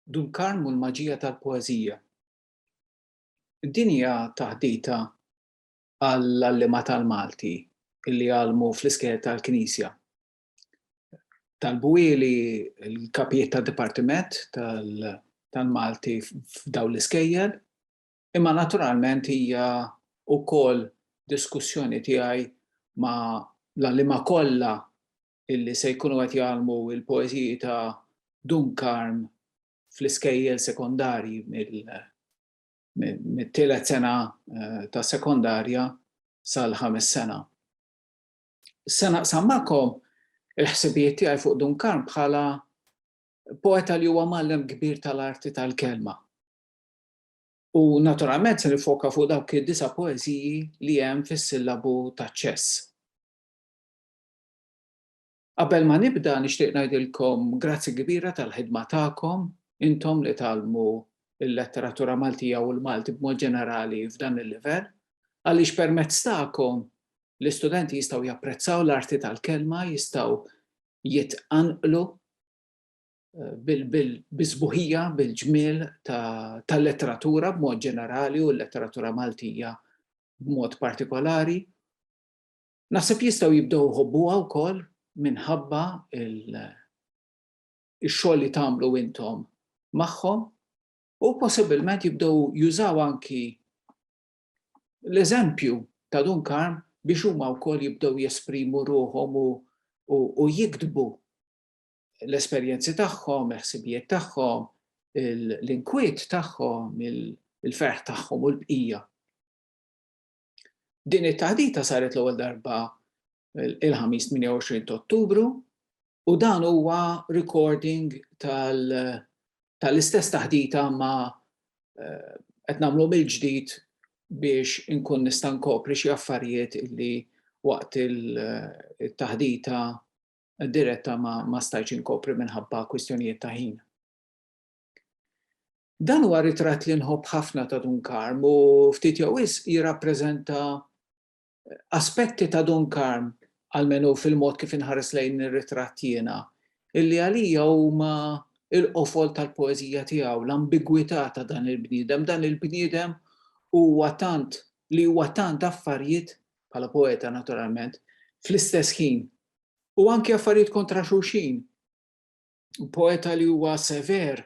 Dun Karm u l-maġija tal-poeżija. Din hija taħdita għall-għalliema tal-Malti li jgħallmu fl-iskejjel tal-Knisja. Talbuhieli l-kapijiet tad-dipartiment tal-Malti f'dawn l-iskejjel, imma naturalment hija wkoll diskussjoni tiegħi ma' l-għalliema kollha illi se jkunu qed jgħallmu l-poeżiji ta' Dun Karm fl-iskejjel sekondarji mit-tielet sena eh, ta' sekondarja sal-ħames sena. Se naqsam magħkom il-ħsibijiet tiegħi fuq Dun Karm bħala poeta li huwa mgħallem kbir tal-arti tal-kelma. U naturalment se nifoka fuq dawk id-disa' poeżiji li hemm fis-sillabu taċ-ċess. Qabel ma nibda nixtieq ngħidilkom grazzi kbira tal-ħidma tagħkom, intom li tgħallmu l-letteratura Maltija u l-Malti b'mod ġenerali f'dan il-livell, għaliex permezz tagħkom l-istudenti jistgħu japprezzaw l-arti tal-kelma, jistgħu jitqanqlu eh, bil-sbuħija, bil-ġmiel tal-letteratura b'mod ġenerali u l-letteratura Maltija b'mod partikolari. Naħseb jistgħu jibdew iħobbuha wkoll minħabba x-xogħol li tagħmlu intom magħhom u possibilment jibdew jużaw anki l-eżempju ta' Dun Karm biex huma wkoll jibdew jesprimu ruħhom u, u, u jiktbu l-esperjenzi tagħhom, il-ħsibijiet tagħhom, l-inkwiet tagħhom, il-ferħ tagħhom u l-bqija. Din it-taħdita saret l-ewwel darba il-Ħamis 28 ta' Ottubru u dan huwa recording tal-istess taħdita ma eh, qed nagħmlu mill-ġdid biex inkun nista' nkopri xi affarijiet illi waqt il-taħdita diretta ma, ma stajtx inkopri minħabba kwistjonijiet ta' ħin. Dan huwa ritratt li nħobb ħafna ta' Dun Karm u ftit jew wisq jirrappreżenta aspetti ta' Dun Karm, almenu fil-mod kif inħares lejn ir-ritratt jiena, illi għalija huma l-qofol tal-poeżija tiegħu, l-ambigwità ta' dan il-bniedem. Dan il-bniedem huwa tant li huwa tant affarijiet, bħala poeta naturalment, fl-istess ħin. U anki affarijiet kontra xulxin. poeta li huwa sever,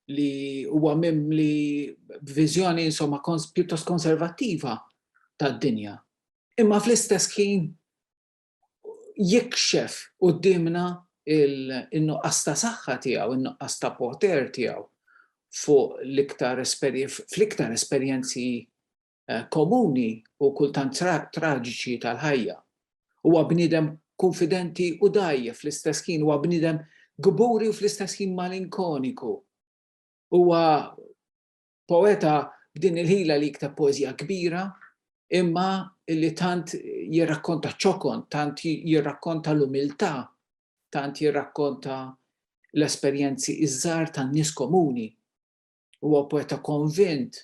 li huwa mimli b'viżjoni insomma kons pjuttost konservattiva tad-dinja. Imma fl-istess ħin jikxef quddiemna il-nuqqas ta' saħħa tiegħu, in-nuqqas ta' poter tiegħu fuq l-iktar fl-iktar esperjenzi komuni u kultant traġiċi tal-ħajja. Huwa bniedem kunfidenti u dgħajjef fl-istess ħin, huwa bniedem kburi u fl-istess ħin malinkoniku. Huwa poeta b'din il-ħila li jikteb poeżija kbira, imma li tant jirrakkonta ċ-ċokon, tant jirrakkonta l-umiltà, tant jirrakkonta l-esperjenzi ż-żgħar tan-nies komuni. Huwa poeta konvint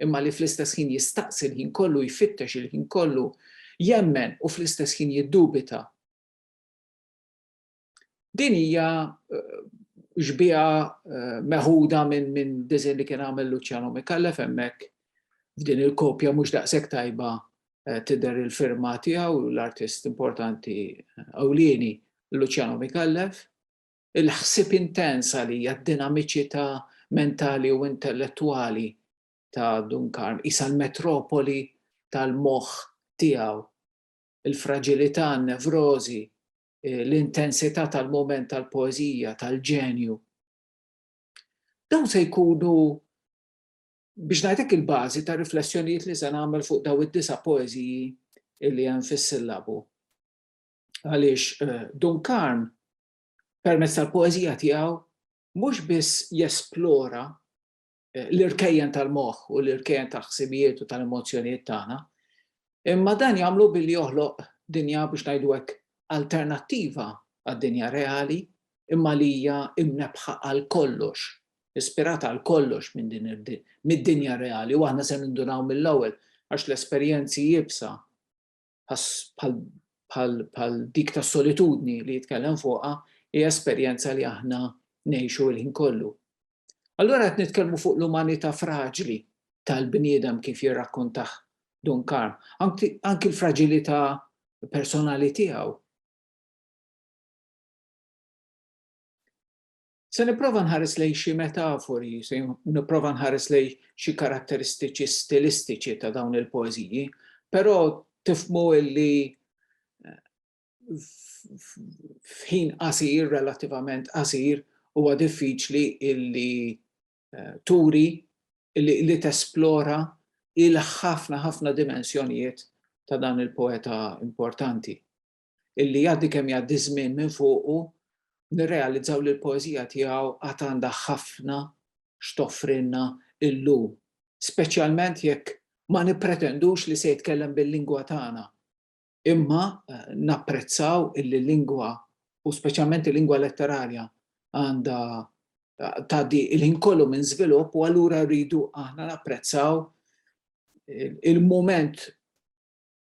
imma li fl-istess ħin jistaqsi l-ħin kollu, jfittex il-ħin kollu, jemmen u fl-istess ħin jiddubita. Din hija eh, xbieha eh, meħuda minn min diżin li kien għamel Luciano Micallef hemmhekk f'din il-kopja mhux daqshekk tajba eh, tidher il-firma tiegħu l-artist importanti ewlieni Luciano Micallef. Il-ħsieb intens għalija, d-dinamiċità mentali u intellettwali ta' Dun Karm, qisha l-metropoli tal-moħħ tiegħu, il-fraġilità, n-nevrożi, l-intensità tal-mument tal-poeżija, tal-ġenju. Dawn se jkunu biex ngħidlek il-bażi ta' riflessjonijiet li se nagħmel fuq dawn id-disa' poeżiji li hemm fis-sillabu. Għaliex eh, Dun Karm permezz tal-poeżija tiegħu mhux biss jesplora eh, l-irkejjen tal-moħħ u l-irkejjen tal-ħsibijiet u tal-emozzjonijiet tagħna, imma dan jagħmlu billi joħloq dinja biex ngħidu hekk alternattiva għad-dinja reali imma li hija imnebħa għal kollox, ispirata għal kollox minn din mid-dinja reali u aħna se nindunaw mill-ewwel għax l-esperjenzi iebsa bħal dik tas-solitudni li jitkellem fuqha hija esperjenza li aħna ngħixu l-ħin kollu. Allura qed nitkellmu fuq l-umanità fraġli tal-bniedem kif jirrakkontah Dun Karm, anki l-fraġilità personali tiegħu. Se nipprova nħares lejn xi metafori, se nipprova nħares lejn xi karatteristiċi stilistiċi ta' dawn il-poeżiji, però tifhmu illi eh, f'ħin qasir, relattivament qasir, huwa diffiċli illi eh, turi li tesplora il-ħafna ħafna dimensjonijiet ta' dan il-poeta importanti. Illi jgħaddi kemm jgħaddi żmien minn fuqu nirrealizzaw li l-poeżija tiegħu għad għandha ħafna x'toffrilna illum, speċjalment jekk ma nippretendux li se jitkellem bil-lingwa tagħna, imma napprezzaw illi l-lingwa u speċjalment il-lingwa letterarja għandha tgħaddi il-ħin kollu minn żvilupp u allura rridu aħna napprezzaw il-mument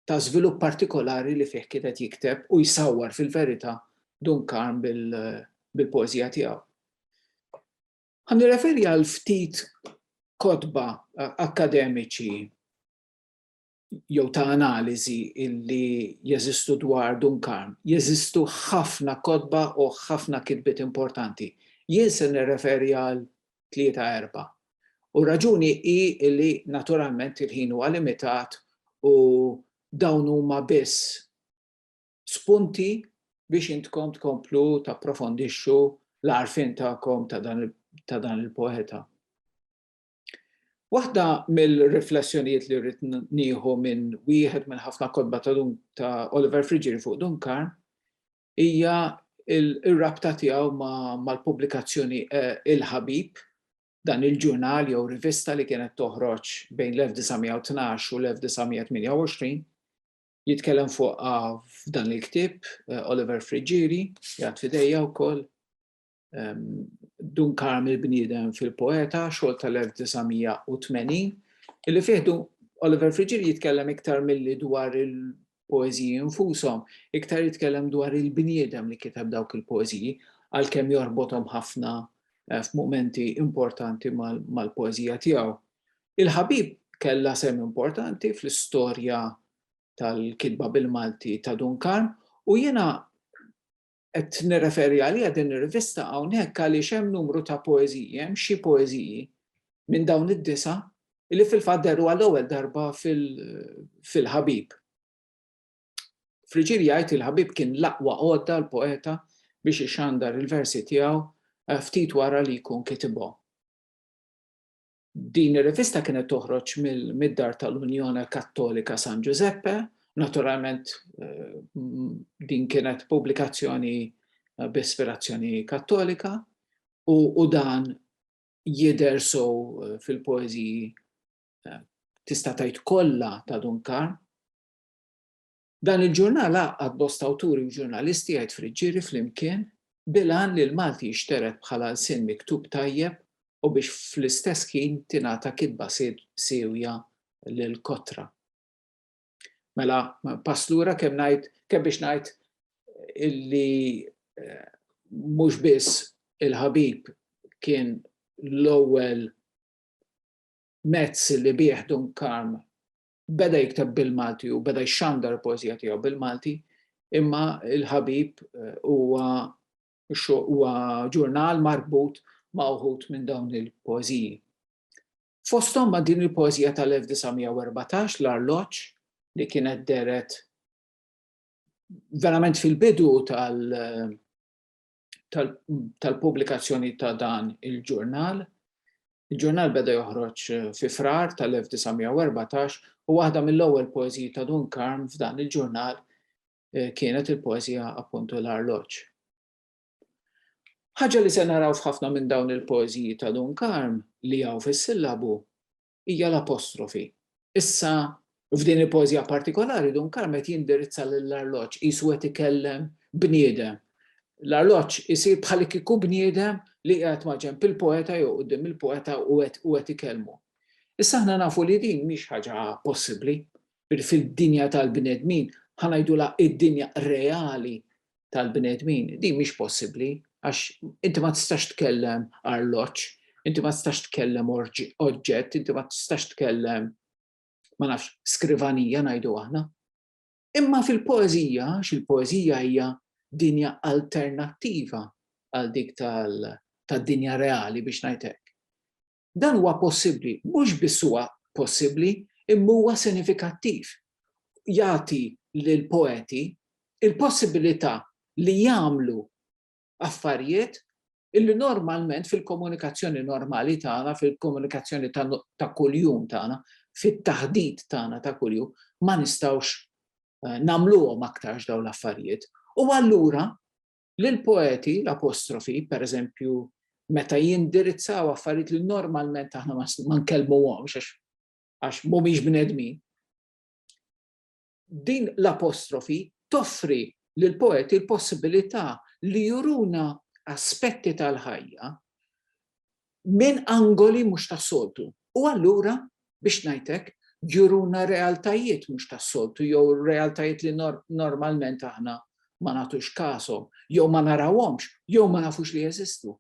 ta' żvilupp partikolari li fih kien qed jikteb u jsawwar fil-verità Dun Karm bil-poeżija tiegħu. Ħa nirreferi għal ftit kotba akkademiċi jew ta' analiżi illi jeżistu dwar Dun Karm. Jeżistu ħafna kotba u ħafna kitbiet importanti. Jien se nirreferi għal tlieta erbgħa. U r-raġuni hi li naturalment il-ħin huwa limitat u dawn huma biss spunti biex intkom tkomplu tapprofondixxu l-għarfien tagħkom ta' dan il-poeta. Waħda mill-riflessjonijiet li rrid nieħu minn wieħed minn ħafna kotba ta' ta' Oliver Friggieri fuq Dun Karm hija r-rabta tiegħu mal-pubblikazzjoni Il-Ħabib, dan il-ġurnal jew rivista li kienet toħroġ bejn l-1912 u l-1928. Jitkellem fuqha f'dan il-ktieb Oliver Friggieri, qiegħed f'idejja wkoll. Dun Karm il-Bniedem fil-Poeta, xogħol tal-1980, illi fih Dun Oliver Friggieri jitkellem iktar milli dwar il-poeżiji infushom, iktar jitkellem dwar il-bniedem li kiteb dawk il-poeżiji, għalkemm jorbothom ħafna eh, f'mumenti importanti mal-poeżija tiegħu. Il-ħabib kellha sehem importanti fl-istorja tal-kitba bil-Malti ta' Dun Karm u jiena Qed nirreferi għaliha din ir-rivista hawnhekk għaliex hemm numru ta' poeżiji, hemm xi poeżiji minn dawn id-disa' li fil-fatt dehru għall-ewwel darba fil-Ħabib. Friggieri jgħid il-Ħabib kien l-aqwa għodda għall-poeta biex ixandar il-versi tiegħu eh, ftit wara li jkun kitibhom. Din ir-rivista kienet toħroġ mid-dar tal-Unjone Kattolika San Giuseppe, naturalment eh, din kienet pubblikazzjoni eh, b'ispirazzjoni kattolika u, u dan jidher sow eh, fil-poeżiji tista' tgħid kollha ta' Dun Karm. Dan il-ġurnal għaqqad bosta awturi u ġurnalisti jgħid Friggieri flimkien bil-għan li l-Malti jixtered bħala lsien miktub tajjeb u biex fl-istess ħin tingħata kitba siewja lill-kotra. Mela, pass lura kemm ngħid kemm biex ngħid illi mhux biss il-ħabib kien l-ewwel mezz li bih Dun Karm beda jikteb bil-Malti u beda jxandar il-poeżija tiegħu bil-Malti, imma il-Ħabib eh, huwa huwa ġurnal marbut ma' uħud minn dawn il-poeżiji. Fosthom ma' din il-poeżija tal-1914 l-arloġġ li kienet deret verament fil-bidu tal- tal-pubblikazzjoni ta' dan il-ġurnal. Il-ġurnal beda joħroġ eh, fi Frar tal-1914 u waħda mill-ewwel poeżiji ta' Dun Karm f'dan il-ġurnal eh, kienet il-poeżija appuntu l-arloġġ. Ħaġa li se naraw f'ħafna minn dawn il-poeżiji ta' Dun Karm li hawn fis-sillabu hija l-apostrofi. Issa, f'din il-poeżija partikolari Dun Karm qed jindirizza lill-arloġġ qisu qed ikellem bniedem. L-arloġġ isir bħal kieku bniedem li qiegħed maġenb il-poeta jew quddiem il-poeta u qed ikellmu. Issa aħna nafu li din mhix ħaġa possibbli. Fid-dinja tal-bnedmin, ħa ngħidulha id-dinja reali tal-bnedmin. Din mhix possibbli għax inti ma tistax tkellem arloġġ, Inti ma tistax tkellem oġġett, inti ma tistax tkellem ma nafx skrivanija ngħidu aħna. Imma fil-poeżija, għax il-poeżija hija dinja alternattiva għal dik tad-dinja reali biex ngħid hekk. Dan huwa possibbli, mhux biss huwa possibbli, imma huwa sinifikattiv. Jagħti lill-poeti il-possibilità li jagħmlu affarijiet illi normalment fil-komunikazzjoni normali tagħna, fil-komunikazzjoni ta' kuljum tagħna, fit-taħdit tagħna ta' kuljum, ma nistgħux eh, nagħmluhom aktarx dawn l-affarijiet. U allura lill-poeti l-apostrofi, pereżempju, meta jindirizzaw affarijiet li normalment aħna ma nkellmuhomx għax mhumiex bnedmin, din l-apostrofi toffri lill-poeti l-possibilità li juruna aspetti tal-ħajja minn angoli mhux tas-soltu. U allura, biex ngħid hekk, juruna realtajiet mhux tas-soltu jew realtajiet li normalment aħna ma nagħtux kashom, jew ma narawhomx, jew ma nafux li jeżistu.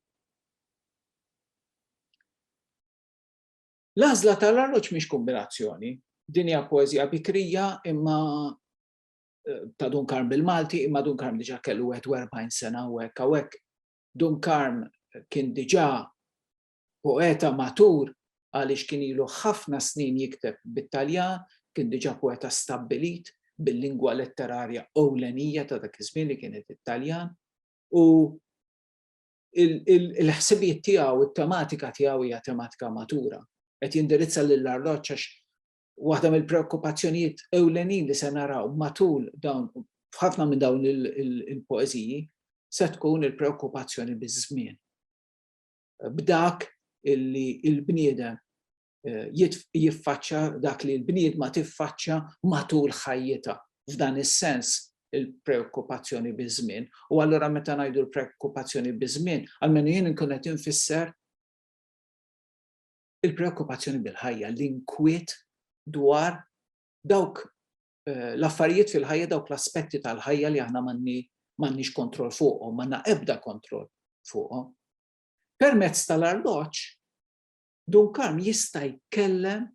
L-għażla tal-arloġġ mhix kumbinazzjoni. Din hija poeżija bikrija imma eh, ta' Dun Karm bil-Malti, imma Dun Karm diġà kellu 41 sena u hekk hawnhekk. Dun Karm kien diġà poeta matur għaliex kien ilu ħafna snin jikteb bit-Taljan, kien diġà poeta stabbilit bil-lingwa letterarja ewlenija ta' dak iż-żmien li kienet it-Taljan u il-ħsibijiet tiegħu, it-tematika tiegħu hija tematika matura. Qed jindirizza lill-arloġġ għax waħda mill-preokkupazzjonijiet ewlenin li se naraw matul dawn f'ħafna minn dawn il-poeżiji se tkun il-preokkupazzjoni biż-żmien. B'dak illi il-bniedem eh, jiffaċċa dak li l-bniedma tiffaċċa matul ħajjitha. F'dan is-sens il-preokkupazzjoni biż-żmien. U allura meta ngħidu l-preokkupazzjoni biż-żmien, almenu jien inkun qed infisser il-preokkupazzjoni bil-ħajja, l-inkwiet dwar dawk eh, l-affarijiet fil-ħajja, dawk l-aspetti tal-ħajja li aħna m'għandniex kontroll fuqhom, m'għandna ebda kontroll fuqhom. Permezz tal-arloġġ, Dun Karm jista' jkellem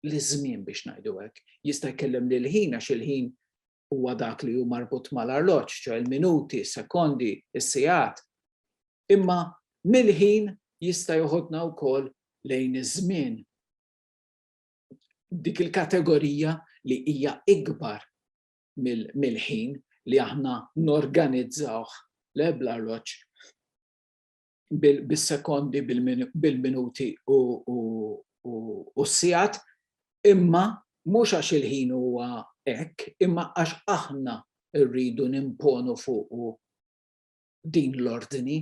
liż-żmien biex ngħidu hekk. Jista' jkellem lil-ħin għax il-ħin huwa dak li hu marbut mal-arloġġ, ċoe il-minuti, is-sekondi, is-sigħat. Imma mill-ħin jista' joħodna wkoll lejn iż-żmien. Dik il-kategorija li hija ikbar mill-ħin li aħna norganizzawh le bl-arloġġ bis-sekondi, bil-minuti u s-sigħat, imma mhux għax il-ħin huwa hekk, imma għax aħna rridu nimponu fuqu din l-ordni.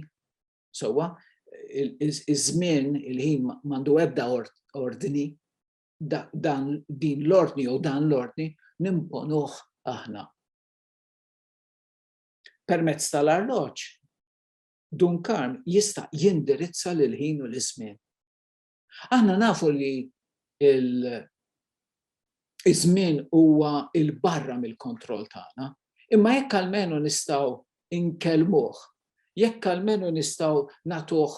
Sewwa, iż-żmien, il-ħin m'għandu ebda ordni, dan din l-ordni jew dan l-ordni nimponuh aħna. Permezz tal-arloġġ, Dun Karm jista' jindirizza lill-ħin u liż-żmien. Aħna nafu li iż-żmien huwa 'l barra mill-kontroll tagħna, imma jekk almenu nistgħu nkellmuh, jekk almenu nistgħu nagħtuh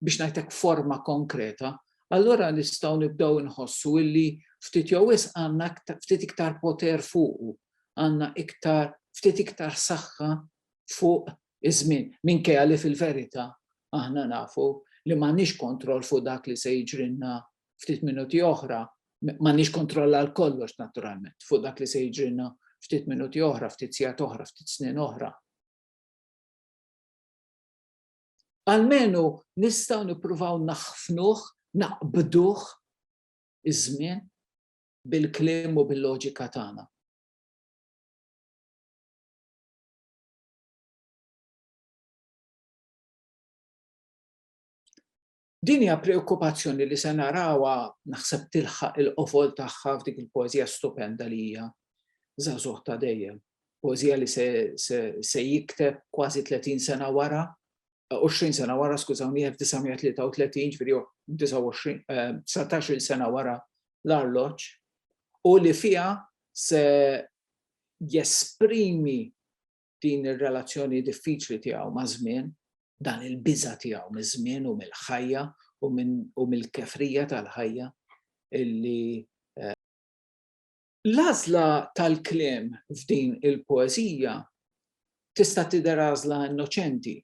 biex ngħid hekk forma konkreta, allura nistgħu nibdew inħossu illi ftit jew wisq għandna ftit iktar poter fuqu, għandna iktar ftit iktar saħħa fuq iż-żmien, minkejja li fil-verità aħna nafu li m'għandniex kontroll fuq dak li se jiġrilna ftit minuti oħra, m'għandniex kontroll għal kollox naturalment, fuq dak li se jiġrilna ftit minuti oħra, ftit sigħat oħra, ftit snin oħra. Almenu nistgħu nippruvaw naħfnuh, naqbduh iż-żmien bil-kliem u bil-loġika tagħna. Din hija preokkupazzjoni li se narawha naħseb tilħaq il-qofol tagħha f'dik il-poeżija stupenda li hija Żagħżugħ ta' Dejjem. Poeżija li se, se, se jikteb kważi 30 sena wara, 20 sena wara, skużawni, 1933, ġifieri 29, 19 sena wara l-arloġġ, u li fiha se jesprimi din ir-relazzjoni diffiċli tiegħu maż-żmien, dan il-biża' tiegħu miż-żmien u mill-ħajja u mill-kefrija tal-ħajja illi L-għażla tal-kliem f'din il-poeżija tista' tidher għażla innoċenti.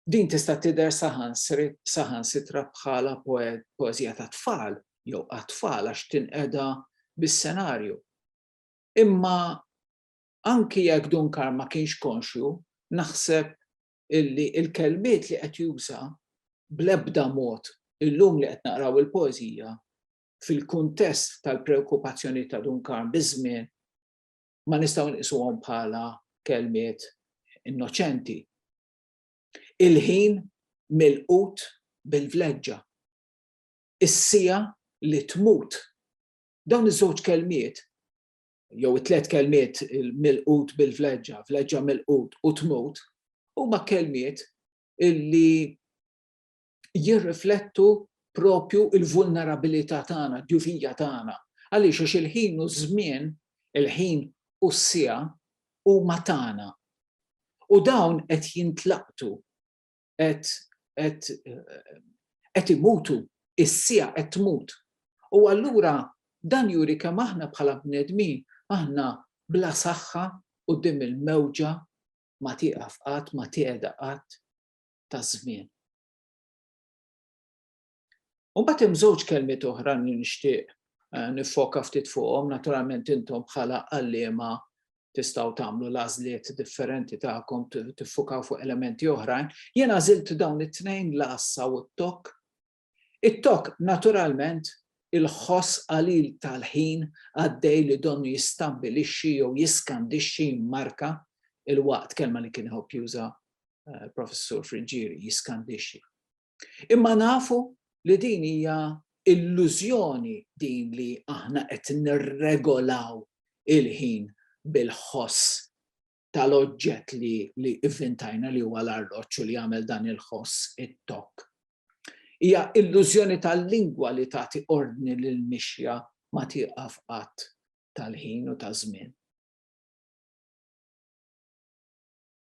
Din tista' tidher saħansitra bħala poeżija tat-tfal jew għat-tfal għax tinqeda bis-senarju. Imma anki jekk Dun Karm ma kienx konxju, naħseb illi l-kelmiet li qed juża bl-ebda mod illum li qed naqraw il-poeżija fil-kuntest tal-preokkupazzjoni ta' Dun Karm biż-żmien ma nistgħu nqisuhom bħala kelmiet innoċenti. Il-ħin milqut bil-vleġġa. Is-siegħa li tmut. Dawn iż-żewġ kelmiet, jew it-tliet kelmiet milqut bil-vleġġa, vleġġa milqut u tmut, huma kelmiet illi jirriflettu propju il-vulnerabilità tagħna, d-djufija tagħna. Għaliex għax il-ħin u ż-żmien, il-ħin u s-siegħa huma tagħna. U dawn qed jintlaqtu, qed qed qed imutu, is-siegħa qed tmut. U allura dan juri kemm aħna bħala bnedmin aħna bla saħħa quddiem il-mewġa ma tieqaf qatt, ma tiegħda qatt taż-żmien. U mbagħad hemm żewġ kelmiet oħra li nixtieq eh, nifoka ftit fuqhom, naturalment intom bħala għalliema tistgħu tagħmlu l-għażliet differenti tagħkom tiffukaw fuq elementi oħrajn. Jien għażilt dawn it-tnejn l-għassa u t-tokk. It-tokk naturalment il-ħoss qalil tal-ħin għaddej li donnu jistabbilixxi jew jiskandixxi jimmarka il-waqt kelma li kien iħobb juża eh, professur Friggieri jiskandixxi. Imma nafu li din hija illużjoni din li aħna qed nirregolaw il-ħin bil-ħoss tal-oġġett li li ivvintajna li huwa l-arloġġ u li jagħmel dan il-ħoss it-tokk. Hija illużjoni tal-lingwa li tagħti ordni lil mixja ma tieqaf qatt tal-ħin u taż-żmien.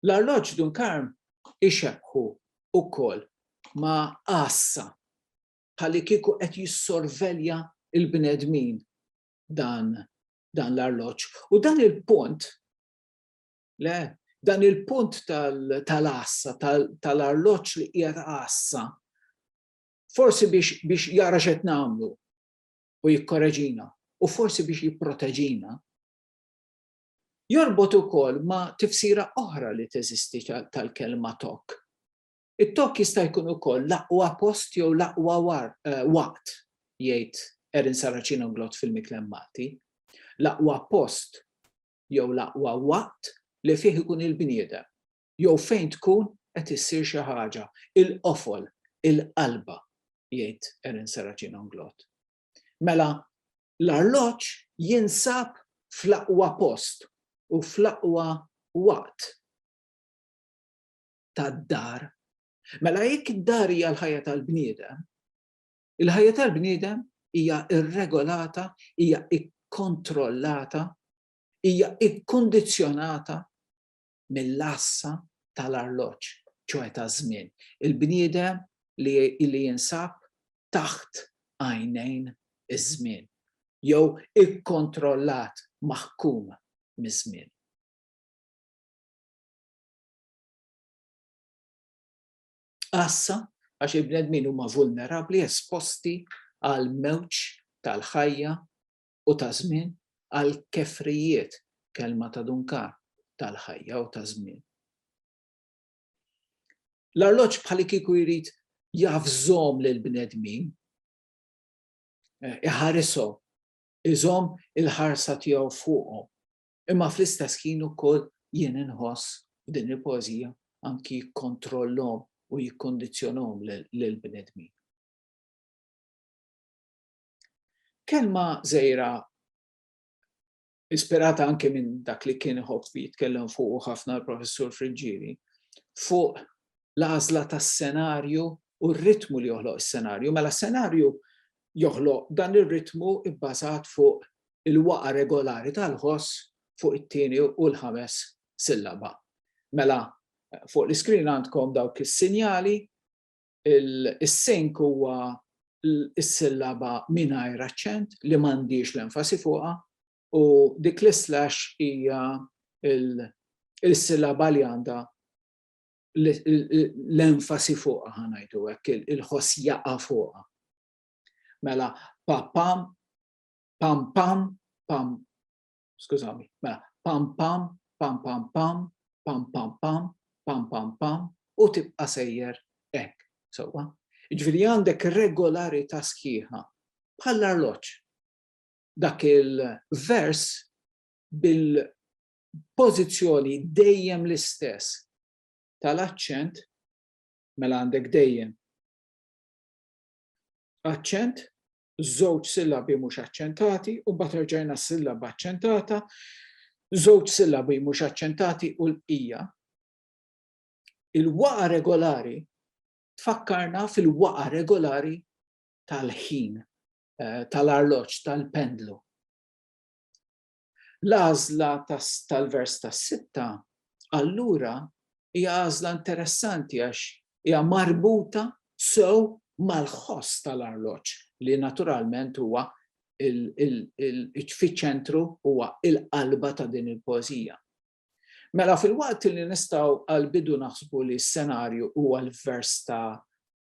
L-arloġġ Dun Karm ixebbħu wkoll ma' għassa, bħallikieku qed jissorvelja l-bnedmin dan dan l-arloġġ. U dan il-punt, le, dan il-punt tal-għassa, tal-arloġġ li qiegħed għassa, forsi biex, biex jara x'qed nagħmlu u jikkoreġina, u forsi biex jipproteġina, Jorbot ukoll ma' tifsira oħra li teżisti tal-kelma tokk. It-tokk jista' jkun ukoll l-aqwa post jew l-aqwa waqt, jgħid Erin Saracino Glott fil-Miklem Malti. L-aqwa post jew l-aqwa waqt li fih ikun il-bniedem, jew fejn tkun qed issir xi ħaġa, il-qofol, il-qalba, jgħid Erin Saracino Glott. Mela, l-arloġġ jinsab fl-aqwa post u fl-aqwa waqt tad-dar. Mela jekk id-dar hija l-ħajja tal-bniedem, il-ħajja tal-bniedem hija rregolata, hija kkontrollata, hija kkundizzjonata mill-għassa tal-arloġġ, ċoe taż-żmien. Il-bniedem li, li jinsab taħt għajnejn iż-żmien, jew ikkontrollat, maħkum miż-żmien. Għassa, għax il-bnedmin huma vulnerabbli, esposti għal mewġ tal-ħajja u taż-żmien, għal kefrijiet, kelma ta' Dun Karm, tal-ħajja u taż-żmien. L-arloġġ bħalikieku jrid jafżhom lill-bnedmin, eh, iħarishom, iżomm il-ħarsa tiegħu fuqhom. Imma fl-istess ħin ukoll jien inħoss f'din il-poeżija anki jikkontrollhom u jikkondizzjonhom lill-bnedmin. Kelma żgħira ispirata anke minn dak li kien iħobb jitkellem fuqu ħafna l-Professur Friggieri, fuq l-għażla tas-senarju u r-ritmu li joħloq is-senarju. Mela s-senarju joħloq dan ir-ritmu bbażat fuq il-waqa regolari tal-ħoss fuq it-tieni u l-ħames sillaba. Mela fuq l-iskrin għandkom dawk is-sinjali. Is-sink huwa s-sillaba mingħajr aċċent li m'għandhiex l-enfasi fuqha u dik l-slash hija il-sillaba li għandha l-enfasi fuqha ħa ngħidu hekk, il-ħoss jaqa' fuqha. Mela pa pam, pam pam, pam, skużawni, mela pam pam, pam pam pam, pam pam pam, pam pam pam, u tibqa' sejjer hekk. Sewwa? Jiġifieri għandek regolarità sħiħa bħall-arloġġ. Dak il-vers bil-pożizzjoni dejjem l-istess tal-aċċent, mela għandek dejjem aċċent, żewġ sillabi mhux aċċentati, u mbagħad erġajna sillaba aċċentata, żewġ sillabi mhux aċċentati u l-bqija. Il-waqa regolari tfakkarna fil-waqa regolari tal-ħin, eh, tal-arloġġ, tal-pendlu. L-għażla tal-vers tas-sitta allura hija għażla interessanti għax hija marbuta sew mal-ħoss tal-arloġġ li naturalment huwa fiċ-ċentru huwa il-qalba ta' din il-poeżija. Mela filwaqt li nistgħu għall-bidu naħsbu li s-senarju huwa l-vers ta'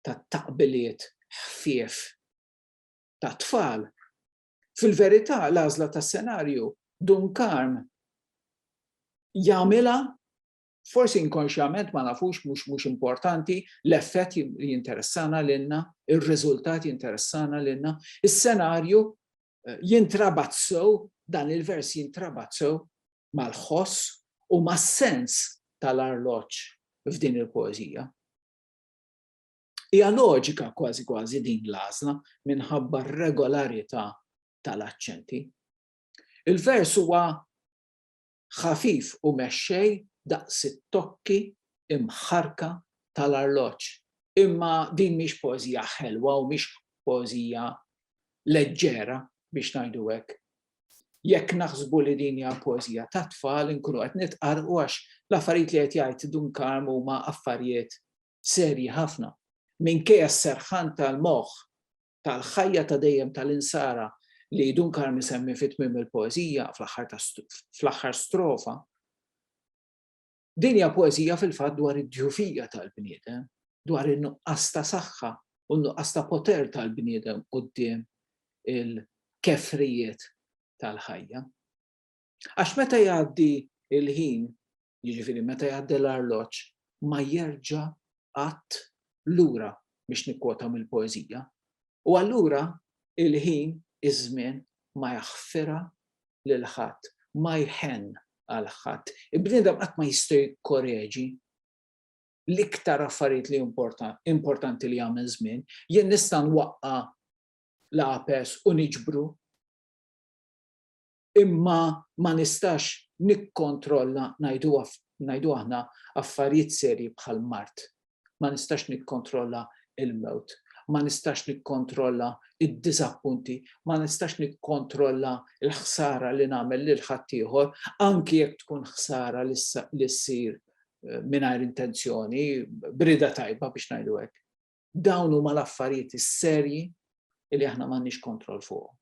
taqbiliet ħfief ta' tfal, Fil-verità l-għażla tas-senarju Dun Karm jagħmilha forsi inkonxjament ma nafux mhux mhux importanti, l-effett jinteressana lilna, ir-riżultat jinteressana lilna, is-senarju eh, jintrabat sew, dan il-vers jintrabat sew mal-ħoss u mas-sens tal-arloġġ f'din il-poeżija. Hija loġika kważi kważi din l-għażla minħabba r-regolarità tal-aċċenti. Il-vers huwa ħafif u mexxej daqs it-tokki imħarrka tal-arloġġ. Imma din mhix poeżija ħelwa u mhix poeżija leġġera biex ngħidu hekk. Jekk naħsbu li din hija poeżija tat-tfal inkunu qed nitqarrqu għax l-affarijiet li qed jgħid Dun Karm huma affarijiet serji ħafna. Minkejja s-serħan tal-moħħ tal-ħajja ta' dejjem tal-insara li Dun Karm isemmi fi tmiem il-poeżija, fl-aħħar strofa, din hija poeżija fil-fatt dwar id-djufija tal-bniedem, dwar in-nuqqas ta' saħħa u n-nuqqas ta' poter tal-bniedem quddiem il-kefrijiet tal-ħajja. Għax meta jgħaddi l-ħin, jiġifieri meta jgħaddi l-arloġġ, ma jerġa' qatt lura biex nikkwota mill-poeżija. U allura il-ħin, iż-żmien, ma jaħfirha lil ħadd, ma jħenn għal ħadd. Il-bniedem qatt ma jista' jikkoreġi l-iktar affarijiet li importanti li jagħmel żmien. Jien nista' nwaqqa' l-apes u niġbru imma ma nistax nikkontrolla ngħidu ngħidu aħna affarijiet serji bħal mard. Ma nistax nikkontrolla l-mewt, ma nistax nikkontrolla d-diżappunti, ma nistax nikkontrolla l-ħsara li nagħmel lil ħaddieħor, anki jekk tkun ħsara li ssir eh, mingħajr intenzjoni, b'rieda tajba biex ngħidu hekk. Dawn huma l-affarijiet is-serji li aħna m'għandniex kontroll fuqhom.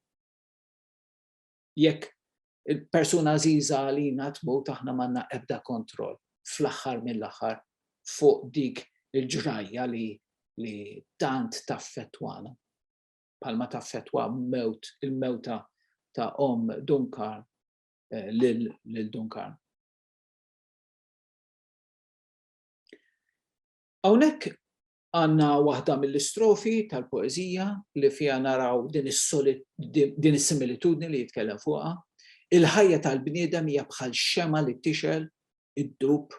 Jekk il-persuna għażiża għalina tmut aħna m'għandna ebda kontroll fl-aħħar mill-aħħar fuq dik il-ġrajja li li tant taffettwana bħalma taffettwa mewt il-mewta ta' omm Dun Karm eh, lil Dun Karm. Hawnhekk Għandna waħda mill-istrofi tal-poeżija li fiha naraw din is-similitudni li jitkellem fuqha. Il-ħajja tal-bniedem hija bħal xemgħa li tixgħel, iddub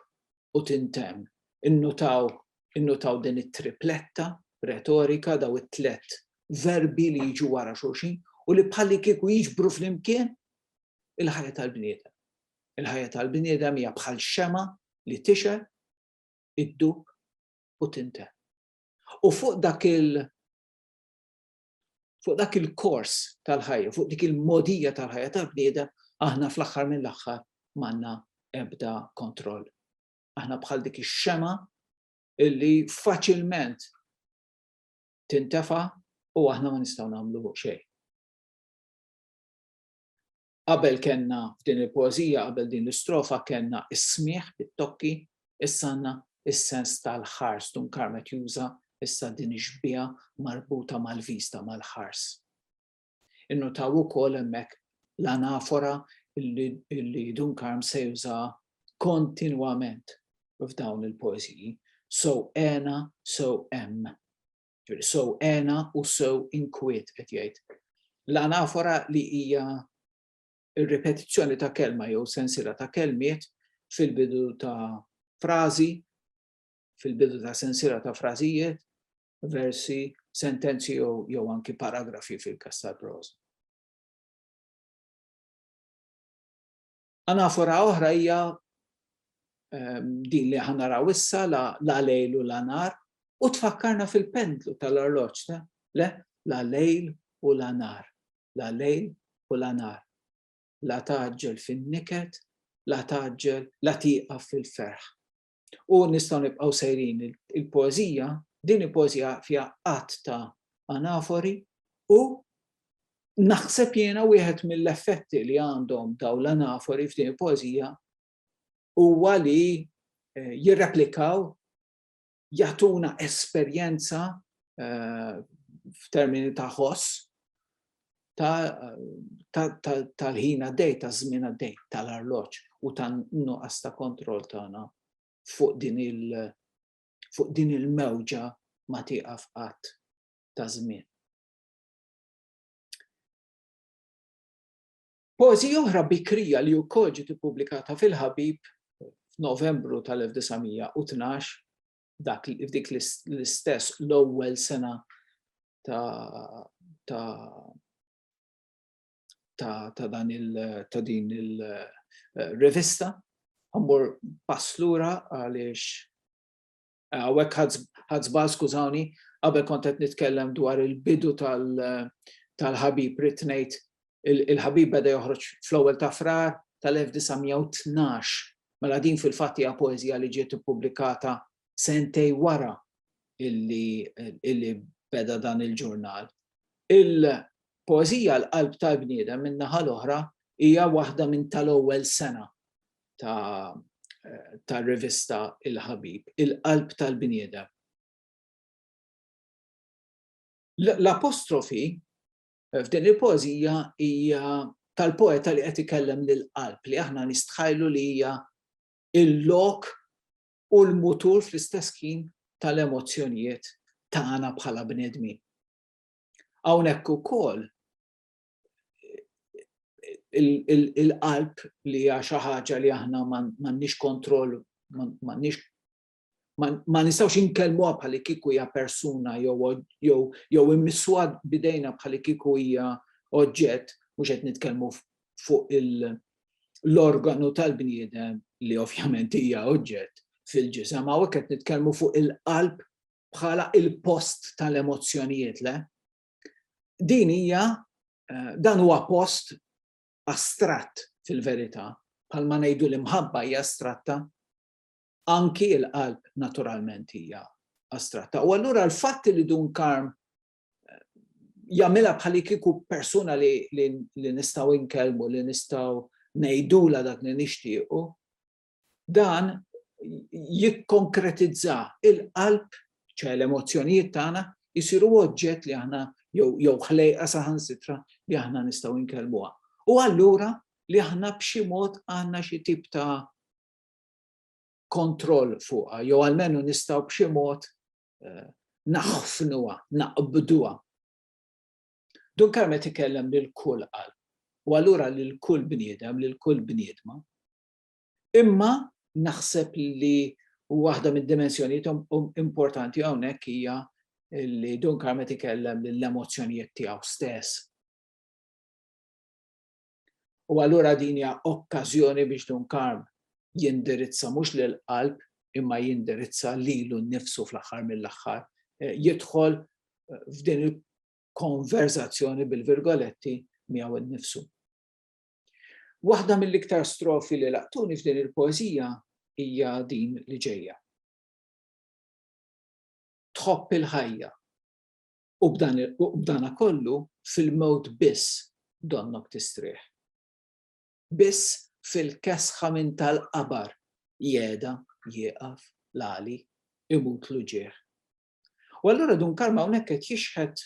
u tintemm. Innutaw innutaw din it-tripletta retorika, daw it-tlett verbi li jiġu wara xulxin u li bħallikieku jiġbru flimkien il-ħajja tal-bniedem. Il-ħajja tal-bniedem hija bħal xemgħa li tixgħel, iddub u tintemm. U fuq dak il fuq dak il-kors tal-ħajja, fuq dik il-modija tal-ħajja tal-bniedem, aħna fl-aħħar mill-aħħar m'għandna ebda kontroll. Aħna bħal dik ix-xema illi faċilment tintefa' u aħna ma nistgħu nagħmlu xejn. Qabel kellna f'din il-poeżija, qabel din l-istrofa kellna s-smigħ bit-tokki, issa għandna s-sens tal-ħars. Dun Karm qed juża issa din ix-xbieha marbuta mal-vista, mal-ħars. Innutaw ukoll hemmhekk l-anafora li Dun Karm se juża kontinwament f'dawn il-poeżiji. Sew hena, sew hemm. Ġifieri sew hena u sew inkwiet qed jgħid. L-anafora li hija r-ripetizzjoni ta' kelma jew sensiela ta' kelmiet fil-bidu ta' frażi, fil-bidu ta' sensiela ta' frażijiet, versi, sentenzi jew, jew anki paragrafi fil-każ tal-proża. Anafora oħra hija din li ħa naraw issa la, la lejl u la nar u tfakkarna fil-pendlu tal-arloġġ, le? La lejl u la nar, la lejl u la nar. La tgħaġġel fin-niket, la tgħaġġel, la tieqaf fil-ferħ. U nistgħu nibqgħu sejrin il-poeżija, din il-poeżija fiha għadd ta' anafori u naħseb jiena wieħed mill-effetti li għandhom dawn l-anafori f'din il-poeżija huwa li eh, jirreplikaw jagħtuna esperjenza eh, f'termini ta' ħoss tal-ħin għaddej, taż-żmien għaddej, tal-arloġġ u tan-nuqqas ta' kontroll tagħna fuq din il fuq din il-mewġa ma tieqaf qatt ta' żmien. Poeżija oħra bikrija li wkoll ġiet ippubblikata fil-Ħabib f'Novembru tal-1912, dak f'dik l-istess l-ewwel sena ta' ta' ta' ta' dan il ta' din il-rivista. Ħammur pass lura għaliex hawnhekk ħadd żball skużawni, qabel kont qed nitkellem dwar il-bidu tal-ħabib ridt ngħid il-ħabib beda joħroġ fl-ewwel ta' Frar tal-1912. Mela din fil-fatt hija poeżija li ġiet ippubblikata sentej wara illi, illi beda dan il-ġurnal. Il-poeżija L-Qalb tal-Bniedem min-naħa l-oħra hija waħda minn tal-ewwel sena ta' tar-rivista Il-Ħabib, Il-Qalb tal-Bniedem. L-apostrofi f'din il-poeżija hija tal-poeta li qed ikellem lill-qalb li aħna nistħajlu li hija il-lok u l-mutur fl-istess ħin tal-emozzjonijiet tagħna bħala bnedmin. Hawnhekk ukoll il-qalb li hija xi ħaġa li aħna m'għandniex kontroll, m'għandniex ma nistgħux inkellmuha bħal kieku hija persuna jew jew jew immissuha bidejna bħal kieku hija oġġett, mhux qed nitkellmu fuq l-organu tal-bniedem li ovvjament hija oġġett fil-ġisem, hawnhekk qed nitkellmu fuq il-qalb bħala il-post tal-emozzjonijiet, le? Din hija eh, dan huwa post astratt fil-verità, bħalma ngħidu l-imħabba hija astratta, anki l-qalb naturalment hija astratta. U allura l-fatt li Dun Karm eh, jagħmilha bħali kieku persuna li, li, li nistgħu inkellmu, li nistgħu ngħidula dak li nixtiequ, dan jikkonkretizza il-qalb, ċe l-emozzjonijiet tagħna, jisiru oġġett li aħna jew jew ħlejqa saħansitra li aħna nistgħu nkellmuha. U allura li aħna b'xi mod għandna xi tip ta' kontroll fuqha, jew almenu nistgħu b'xi mod eh, naħfnuha, naqbduha. Dun Karm qed ikellem lil kull qalb, u allura lil kull bniedem, lil kull bniedma. Imma naħseb li waħda mid-dimensjonijiet importanti hawnhekk hija li Dun Karm qed ikellem lill-emozzjonijiet tiegħu stess. U allura din hija okkażjoni biex Dun Karm jindirizza mhux lill-qalb imma jindirizza lilu nnifsu fl-aħħar mill-aħħar, eh, jidħol eh, f'din il-konverzazzjoni bil-virgoletti miegħu nnifsu. Waħda mill-iktar strofi li laqtuni f'din il-poeżija hija din li ġejja. Tħobb il-ħajja. U b'dana kollu fil-mewt biss donnok tistrieħ. Biss fil-kesħa minn tal-qabar jehda, jieqaf, l-għali, imut l-uġigħ. U allura Dun Karm hawnhekk qed jixħet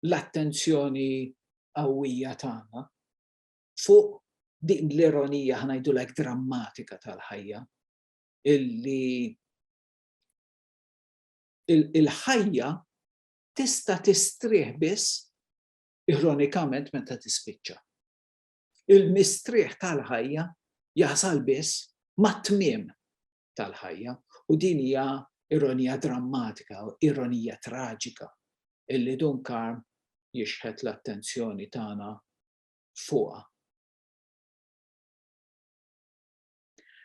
l-attenzjoni qawwija tagħna fuq din l-ironija ħa ngħidulek drammatika tal-ħajja illi il-ħajja tista' tistrieħ biss ironikament meta tispiċċa. Il-mistrieħ tal-ħajja jasal biss mat-tmiem tal-ħajja u din hija ironija drammatika, ironija traġika illi Dun Karm jixħet l-attenzjoni tagħna fuqha.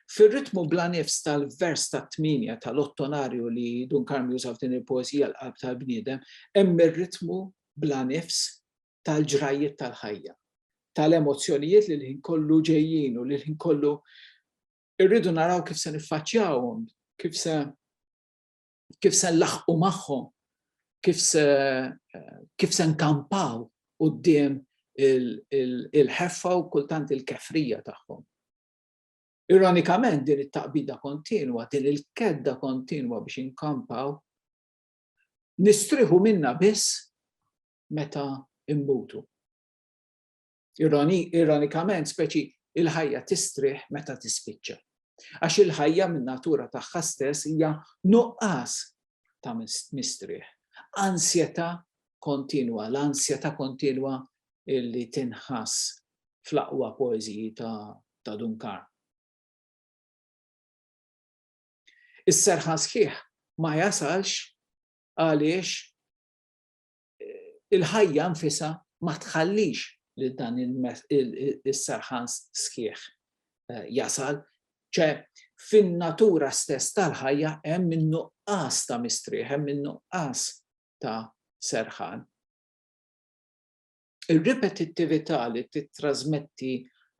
Fir-ritmu bla nifs tal-vers tat-tmienja tal-ottonarju li Dun Karm juża f'din il-poeżija L-Qalb tal-Bniedem hemm ir-ritmu bla nifs tal-ġrajjiet tal-ħajja, tal-emozzjonijiet li l-ħin kollu ġejjin u li l-ħin kollu irridu naraw kif se niffaċċjawhom, kif se kif se nlaħħqu magħhom, kif se kif se nkampaw quddiem il-ħeffa u kultant il-kefrija tagħhom. Ironikament din it-taqbida kontinwa, din il-kedda kontinwa biex inkampaw, nistriħu minna biss meta immutu. Ironikament, speċi il-ħajja tistrieħ meta tispiċċa. Għax il-ħajja minn natura tagħha stess hija nuqqas ta' mistrieħ. Ansjetà kontinwa, l-ansjetà kontinwa illi tinħass fl-aqwa poeżiji ta', ta Dun Karm. Is-serħan sħiħ ma jasalx għaliex il-ħajja nfisha ma tħallix li dan is-serħan sħiħ eh, jasal. ċe fin-natura stess tal-ħajja hemm in-nuqqas ta' mistrieħ, hemm in-nuqqas ta' serħan. Ir-ripetittività li tittrażmetti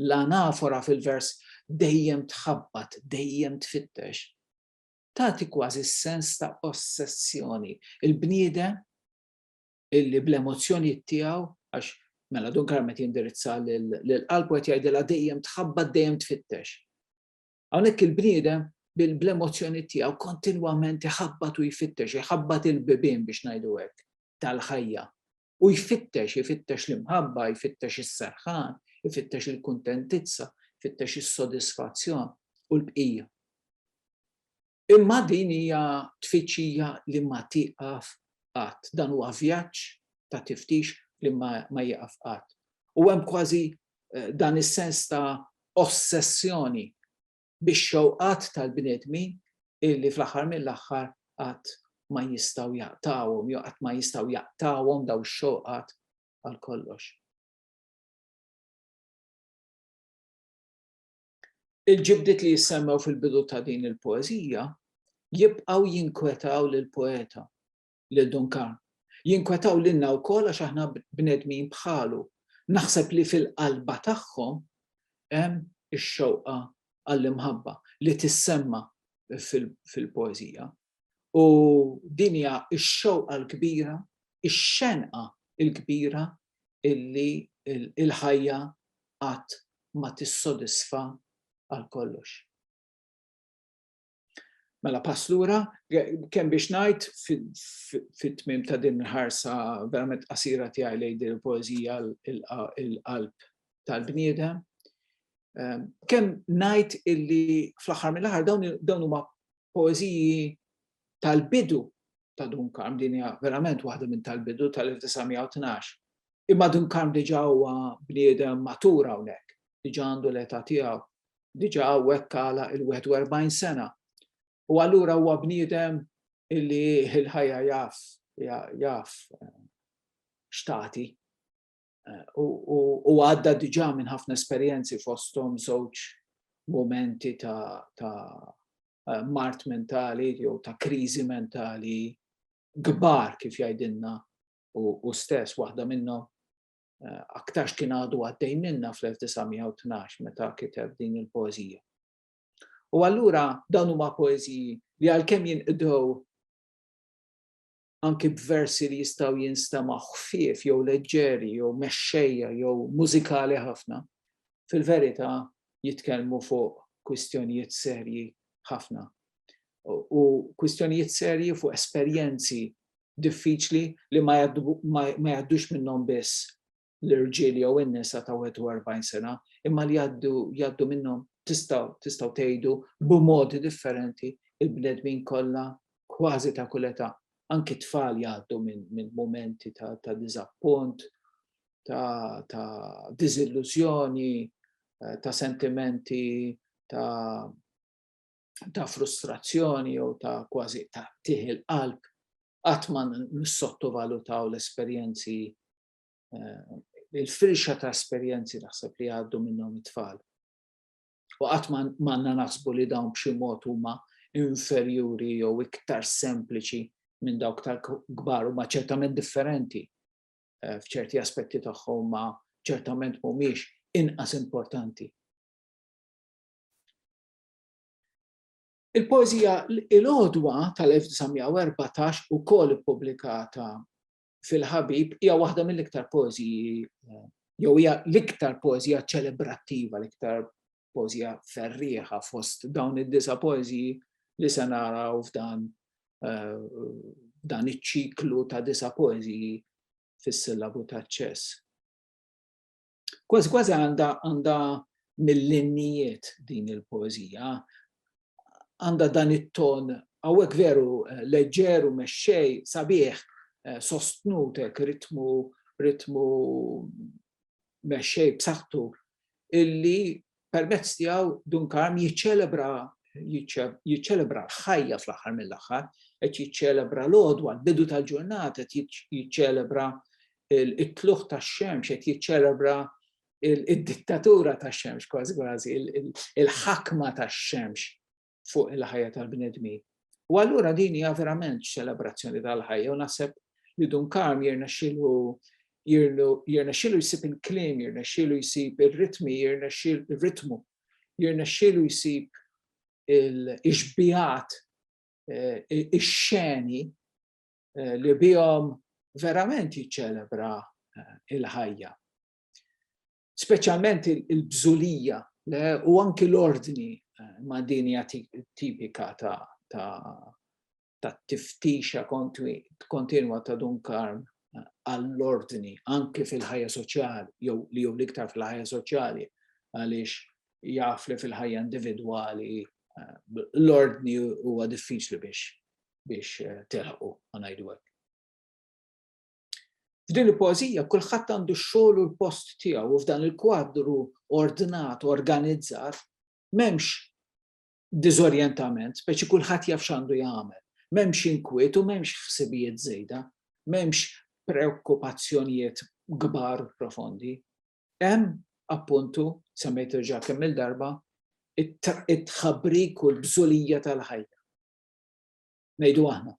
l-anafora fil-vers dejjem tħabbat, dejjem tfittex, tagħti kważi s-sens ta' ossessjoni. Il-bniedem illi bl-emozzjonijiet tiegħu, għax mela Dun Karm qed jindirizza lill-qalb u qed jgħidilha dejjem tħabbat, dejjem tfittex. Hawnhekk il-bniedem bl-emozzjoni tiegħu kontinwament iħabbat u jfittex, iħabbat il-bibien biex ngħidu hekk tal-ħajja. U jfittex, ifittex l-imħabba, jfittex is-serħan, ifittex il-kuntentizza, ifittex is-sodisfazzjon u l-bqija. Imma din hija tfittxija li ma tieqaf qatt. Dan huwa vjaġġ ta' tiftix li ma, ma jieqaf qatt. U hemm kważi eh, dan is-sens ta' ossessjoni bix-xewqat tal-bnedmin illi fl-aħħar mill-aħħar qatt ma jistgħu jaqtgħuhom jew qatt ma jistgħu jaqtgħuhom daw ix-xewqat għal kollox. Il-ġibdiet li jissemmew fil-bidu ta' din il-poeżija jibqgħu jinkwetaw lill-poeta, lil Dun Karm. Jinkwetaw lilna wkoll għax aħna bnedmin bħalu. Naħseb li fil-qalba tagħhom hemm ix-xewqa għall-imħabba li tissemma fil-poeżija. U din hija x-xewqa l-kbira, ix-xenqa l-kbira illi l-ħajja qatt ma tissodisfa għal kollox. Mela pass lura, kemm biex ngħid fit-tmiem ta' din il-ħarsa verament qasira tiegħi lejn din il-poeżija il-qalb tal-bniedem. Ehm, kemm ngħid illi fl-aħħar mill-aħħar dawn huma poeżiji tal-bidu ta' Dun Karm, din hija verament waħda minn tal-bidu tal-1912. Imma Dun Karm diġà huwa bniedem matur hawnhekk, diġà għandu l-età tiegħu, diġà hawnhekk għalaq il-41 sena. U allura huwa bniedem illi l-ħajja jaf, jaf eh, x'tagħti. Eh, u għadda diġà minn ħafna esperjenzi fosthom żewġ momenti ta', ta eh, mart mentali jew ta' kriżi mentali kbar kif jgħidilna u stess waħda minnhom eh, aktarx kien għadu għaddej minna fl-1912 meta kiteb din il-poeżija. U allura dawn huma poeżiji li għalkemm jinqdew. anki b'versi li jistgħu jinstemgħu ħfief jew leġġeri jew mexxejja jew mużikali ħafna, fil-verità jitkellmu fuq kwistjonijiet serji ħafna. U kwistjonijiet serji fuq esperjenzi diffiċli li ma jgħaddux minnhom biss l-irġiel jew in-nisa ta' 41 sena, imma li jgħaddu jgħaddu minnhom tistgħu tistgħu tgħidu b'modi differenti il-bnedmin kollha kważi ta' kull età. Anki tfal jgħaddu minn min momenti ta', ta diżappunt, ta', ta diżillużjoni, eh, ta' sentimenti ta' ta' frustrazzjoni jew ta' kważi ta' tieħ il-qalb qatt ma nissottovalutaw l-esperjenzi eh, il-firxa ta' esperjenzi naħseb li għaddu minnhom it-tfal. U qatt m'għandna naħsbu li dawn b'xi mod huma inferjuri jew iktar sempliċi minn dawk tal-kbar huma ċertament differenti eh, f'ċerti aspetti tagħhom ma ċertament mhumiex inqas importanti. Il-poeżija Il-Għodwa tal-1914 ukoll ippubblikata fil-Ħabib hija waħda mill-iktar poeżiji eh, jew hija l-iktar poeżija ċelebrattiva, l-iktar poeżija ferrieħa fost dawn id-disa poeżiji li se naraw f'dan eh, dan iċ-ċiklu ta' disa poeżiji fis-sillabu ta' ċess. Kważi kważi għandha għandha mill-innijiet din il-poeżija. Għandha dan it-ton hawnhekk veru eh, leġġer u mexxej sabiħ eh, sostnut hekk ritmu ritmu mexxej b'saħħtu illi permezz tiegħu Dun Karm jiċċelebra jiċċelebra l-ħajja fl-aħħar mill-aħħar, qed jiċċelebra l-għodwa, l-bidu tal-ġurnata, qed jiċċelebra it-tlugħ tax-xemx, qed jiċċelebra id-dittatura tax-xemx kważi kważi, il-ħakma tax-xemx fuq il-ħajja tal-bnedmin. U allura din hija verament ċelebrazzjoni tal-ħajja u naħseb li Dun Karm jirnexxielu jirnexxielu jsib il-kliem, jirnexxielu jsib ir-ritmi, jirnexxielu ir-ritmu, jirnexxielu jsib il-xbihat, eh, ix-xeni eh, li bihom verament jiċċelebra eh, il-ħajja. Speċjalment il-bżulija u anki l-ordni eh, ma' din hija tipika ta' ta' tiftixa kontinwa ta' Dun Karm eh, għall-ordni anki fil-ħajja soċjali jew li jew l-iktar fil-ħajja soċjali għaliex jaf li fil-ħajja individwali eh, l-ordni huwa diffiċli biex biex tilħqu ngħidu hekk. F'din il-poeżija kulħadd għandu x-xogħol u l-post tiegħu u f'dan il-kwadru ordnat, organizzat, m'hemmx diżorjentament, speċi kulħadd jaf x'għandu jagħmel. M'hemmx inkwiet u m'hemmx ħsibijiet żejda, m'hemmx preokkupazzjonijiet kbar u profondi. Hemm appuntu, semmejt diġà kemm il-darba, it-tħabrik u l-bżulija tal-ħajja. Ngħidu aħna.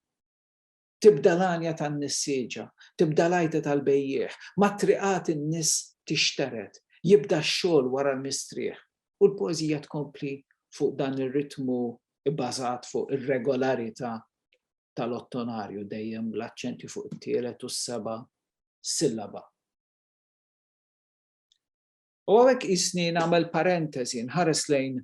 Tibda l-għanja tan-nissieġa, tibda l-għajta tal-bejjiegħ, mat-triqat in-nies tixtered, jibda x-xogħol wara l-mistrieħ. U l-poeżija tkompli fuq dan ir-ritmu bbażat fuq ir-regolarità tal-ottonarju, dejjem bl-aċċenti fuq it-tielet u s-seba' sillaba. U hawnhekk qisni nagħmel parentesi, nħares lejn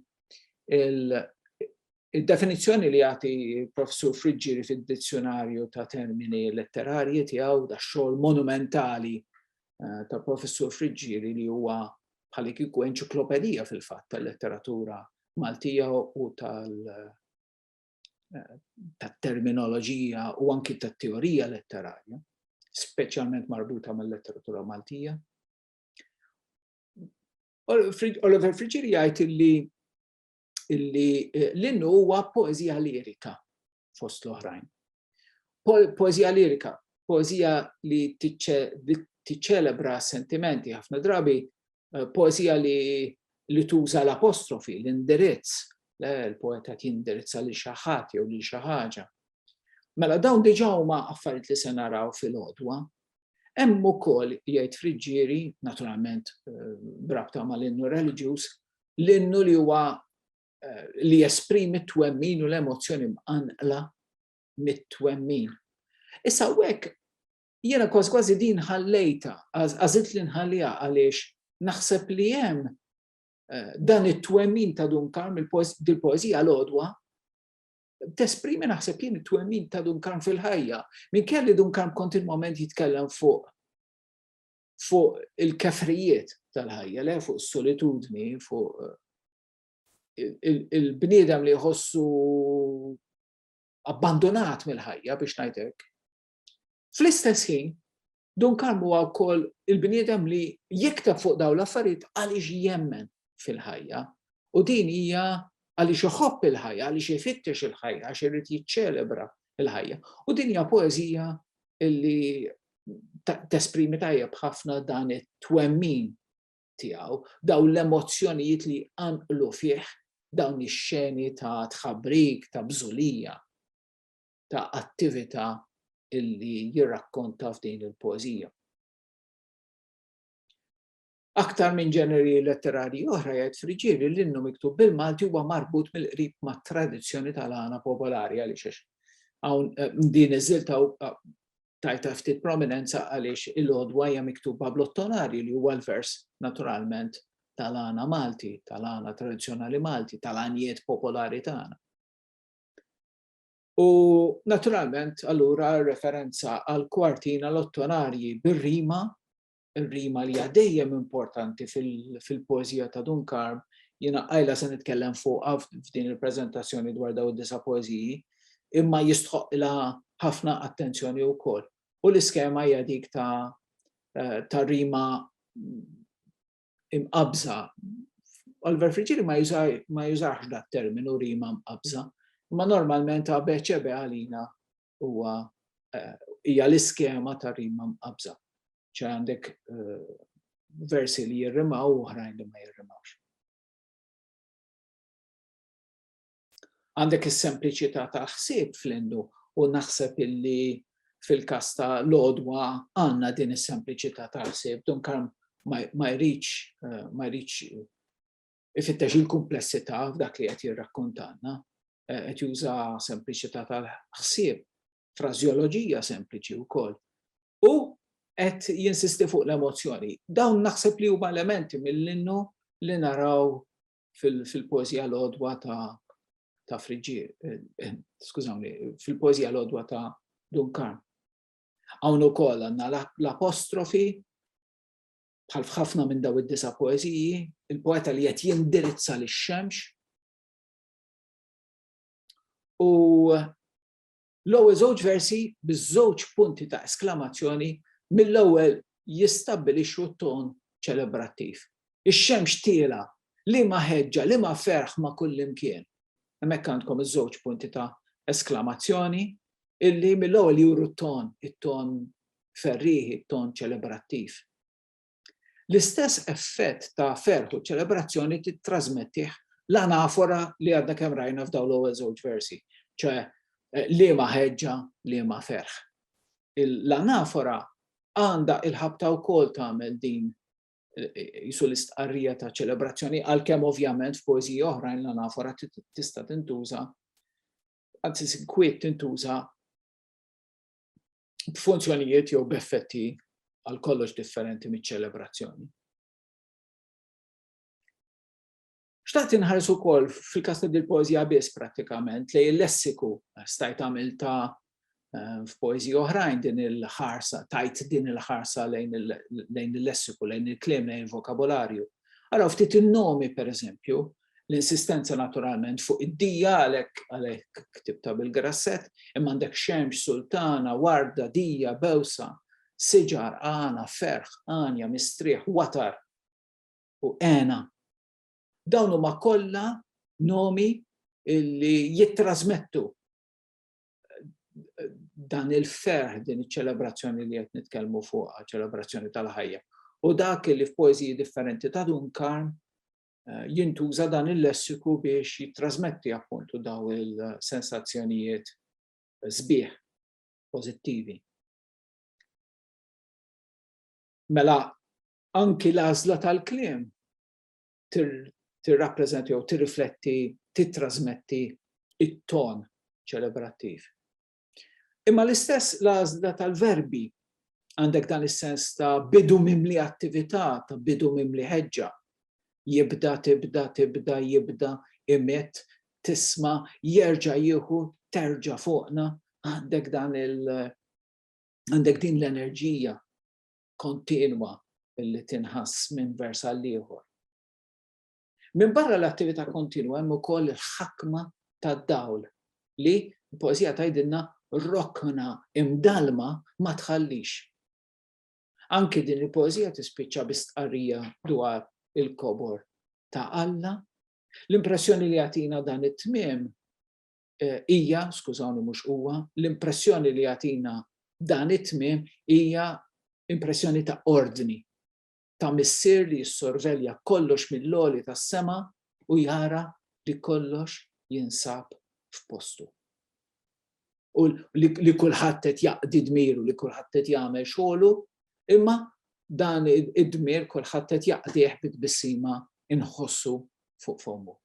il-definizzjoni li jagħti professur Friggieri fid-dizzjonarju ta' termini letterarji tiegħu da xogħol monumentali eh, ta' professur Friggieri li huwa bħal kieku enċiklopedija fil-fatt tal-letteratura Maltija u tal eh, tat-terminoloġija u anki tat-teorija letterarja, speċjalment marbuta mal-letteratura Maltija. Oliver Friggieri jgħid illi illi eh, l-innu huwa poeżija lirika fost l-oħrajn. Poeżija lirika, poeżija li tiċċelebra sentimenti ħafna drabi, eh, poeżija li li tuża l-apostrofi, l-indirizz, l-poeta jindirizza li xi ħadd jew li xi ħaġa. Mela dawn diġà huma affarijiet li se naraw fil-għodwa. Hemm ukoll, jgħid Friggieri, naturalment eh, b'rabta mal-innu reliġjuż, l-innu li huwa eh, li jesprimi t-twemmin u l-emozzjoni mqanqla mit-twemmin. Issa hawnhekk jiena kważi kważi din ħallejta, għażilt li nħalliha għaliex naħseb li hemm eh, dan it-twemmin ta' Dun Karm dil-poeżija l-għodwa tesprimi naħseb jien it-twemmin ta' Dun Karm fil-ħajja. Minkejja li Dun Karm kontinwament jitkellem fuq fuq il-kefrijiet tal-ħajja, le fuq is-solitudni, fuq eh, il-bniedem li jħossu abbandonat mill-ħajja biex ngħid hekk. Fl-istess ħin, Dun Karm huwa wkoll il-bniedem li jikteb fuq dawn l-affarijiet għaliex jemmen fil-ħajja. U din hija għaliex iħobb il-ħajja, għaliex ifittex il-ħajja, għax irid jiċċelebra il-ħajja. U din hija poeżija li tesprimi tajjeb ħafna dan it-twemmin tiegħu, dawn l-emozzjonijiet li jqanqlu fih dawn ix-xeni ta' tħabrik, ta' bżulija, ta' attività illi jirrakkonta f'din il-poeżija. Aktar minn ġeneri letterarji oħra jgħid Friggieri l-innu miktub bil-Malti huwa marbut mill-qrib mat-tradizzjoni tal-għana popolari għaliex hawn eh, din iż-żilta eh, tajta ftit prominenza għaliex il-għodwa hija miktuba bl-ottonarji li huwa l-vers naturalment tal-għana Malti, tal-għana tradizzjonali Malti, tal-għanjiet popolari tagħna. U naturalment allura referenza għal kwartina l-ottonarji bir-rima, ir-rima li hija dejjem importanti fil-poeżija ta' Dun Karm, jiena qajla se nitkellem fuqha f'din il-preżentazzjoni dwar dawn id-disa' poeżiji, imma jistħoqqilha ħafna attenzjoni wkoll. U l-iskema hija dik ta' eh, ta' rima imqabża. Oliver Friggieri ma jużax dat terminu rima mqabża, imma normalment ABCB għalina huwa eh, hija l-iskema ta' rima mqabża. ċe għandek eh, versi li jirrimaw u oħrajn li ma jirrimawx. Għandek is-sempliċità tal-ħsieb fl-innu u naħseb illi fil-każ ta' l-għodwa għandna din is-sempliċità tal-ħsieb. Dun Karm ma jridx eh, ma jridx ifittex il-kumplessità f'dak li qed jirrakkontanna. Eh, qed juża sempliċità tal-ħsieb, frażjoloġija sempliċi wkoll. U qed jinsisti fuq l-emozzjoni. Dawn naħseb li huma elementi mill-innu li naraw fil-poeżija l-għodwa ta' ta' Friġġier, eh, eh, skużawni, fil-poeżija l-għodwa ta' Dun Karm. Hawn ukoll għandna l-apostrofi bħal f'ħafna minn daw id-disa poeżiji, il-poeta li qed jindirizza lix-xemx. U L-ewwel żewġ versi biż-żewġ punti ta' esklamazzjoni mill-ewwel jistabbilixxu t-ton ċelebrattiv. Ix-xemx tielgħa, liema ħeġġa, liema ferħ ma' kullimkien. Hemmhekk għandkom iż-żewġ punti ta' esklamazzjoni illi mill-ewwel juru t-ton, it-ton ferrieħi, it-ton ċelebrattiv. L-istess effett ta' ferħ u ċelebrazzjoni tittrażmettih l-anafora li għadna kemm rajna f'dawn l-ewwel żewġ versi, ċe eh, liema ħeġġa, liema ferħ. L-anafora għandha il-ħabta wkoll tagħmel din eh, jisu l-istqarrija ta' ċelebrazzjoni għalkemm ovvjament f'poeżiji oħrajn l-anafora tista' tintuża anzi sinkwiet tintuża b'funzjonijiet jew b'effetti għal kollox differenti miċ-ċelebrazzjoni. Xtaqt inħares ukoll fil-każ ta' dil-poeżija biss prattikament lejn il-lessiku stajt għamilta eh, f'poeżiji oħrajn din il-ħarsa, tajt din il-ħarsa lejn il-lessiku, lejn il-kliem, lejn il-vokabolarju. Araw ftit in-nomi pereżempju, L-insistenza naturalment fuq id-dija għalhekk għalhekk ktibta bil-grassett, imma għandek xemx, sultana, warda, dija, bewsa, siġar, għana, ferħ, għanja, mistrieħ, watar u għena. Dawn huma kollha nomi li jittrażmettu dan il-ferħ, din iċ-ċelebrazzjoni li qed nitkellmu fuqha, ċelebrazzjoni tal-ħajja. U dak li f'poeżiji differenti ta' Dun Karm eh, jintuża dan il-lessiku biex jittrasmetti appuntu daw il-sensazzjonijiet sbieħ pożittivi. Mela anki l-għażla tal-kliem tirrappreżenta jew tirrifletti, titrasmetti it-ton ċelebrattiv. Imma l-istess l-għażla tal-verbi għandek dan is-sens ta' bidu mimli attività, ta' bidu mimli ħeġġa. Jibda, tibda, tibda, jibda, imitt, tisma', jerġa' jieħu, terġa' fuqna, għandek dan il għandek din l-enerġija kontinwa li tinħass minn vers għal ieħor. Minbarra l-attività kontinwa hemm ukoll il-ħakma tad-dawl li l-poeżija tgħidilna rokna imdallma ma tħallix. Anki din il-poeżija tispiċċa bi stqarrija dwar il-kobor ta' Alla. L-impressjoni li jagħtina dan it-tmiem eh, hija, skużawni mhux huwa, l-impressjoni li jagħtina dan it-tmiem hija impressjoni ta' ordni ta' Missier li jissorvelja kollox mill-għoli tas-sema u jara li kollox jinsab f'postu. U li, li kulħadd qed jaqdi dmiru, li kulħadd qed jagħmel xogħlu, imma dan id-dmir kulħadd qed jaqdih bi tbissima inħossu fuq fommu.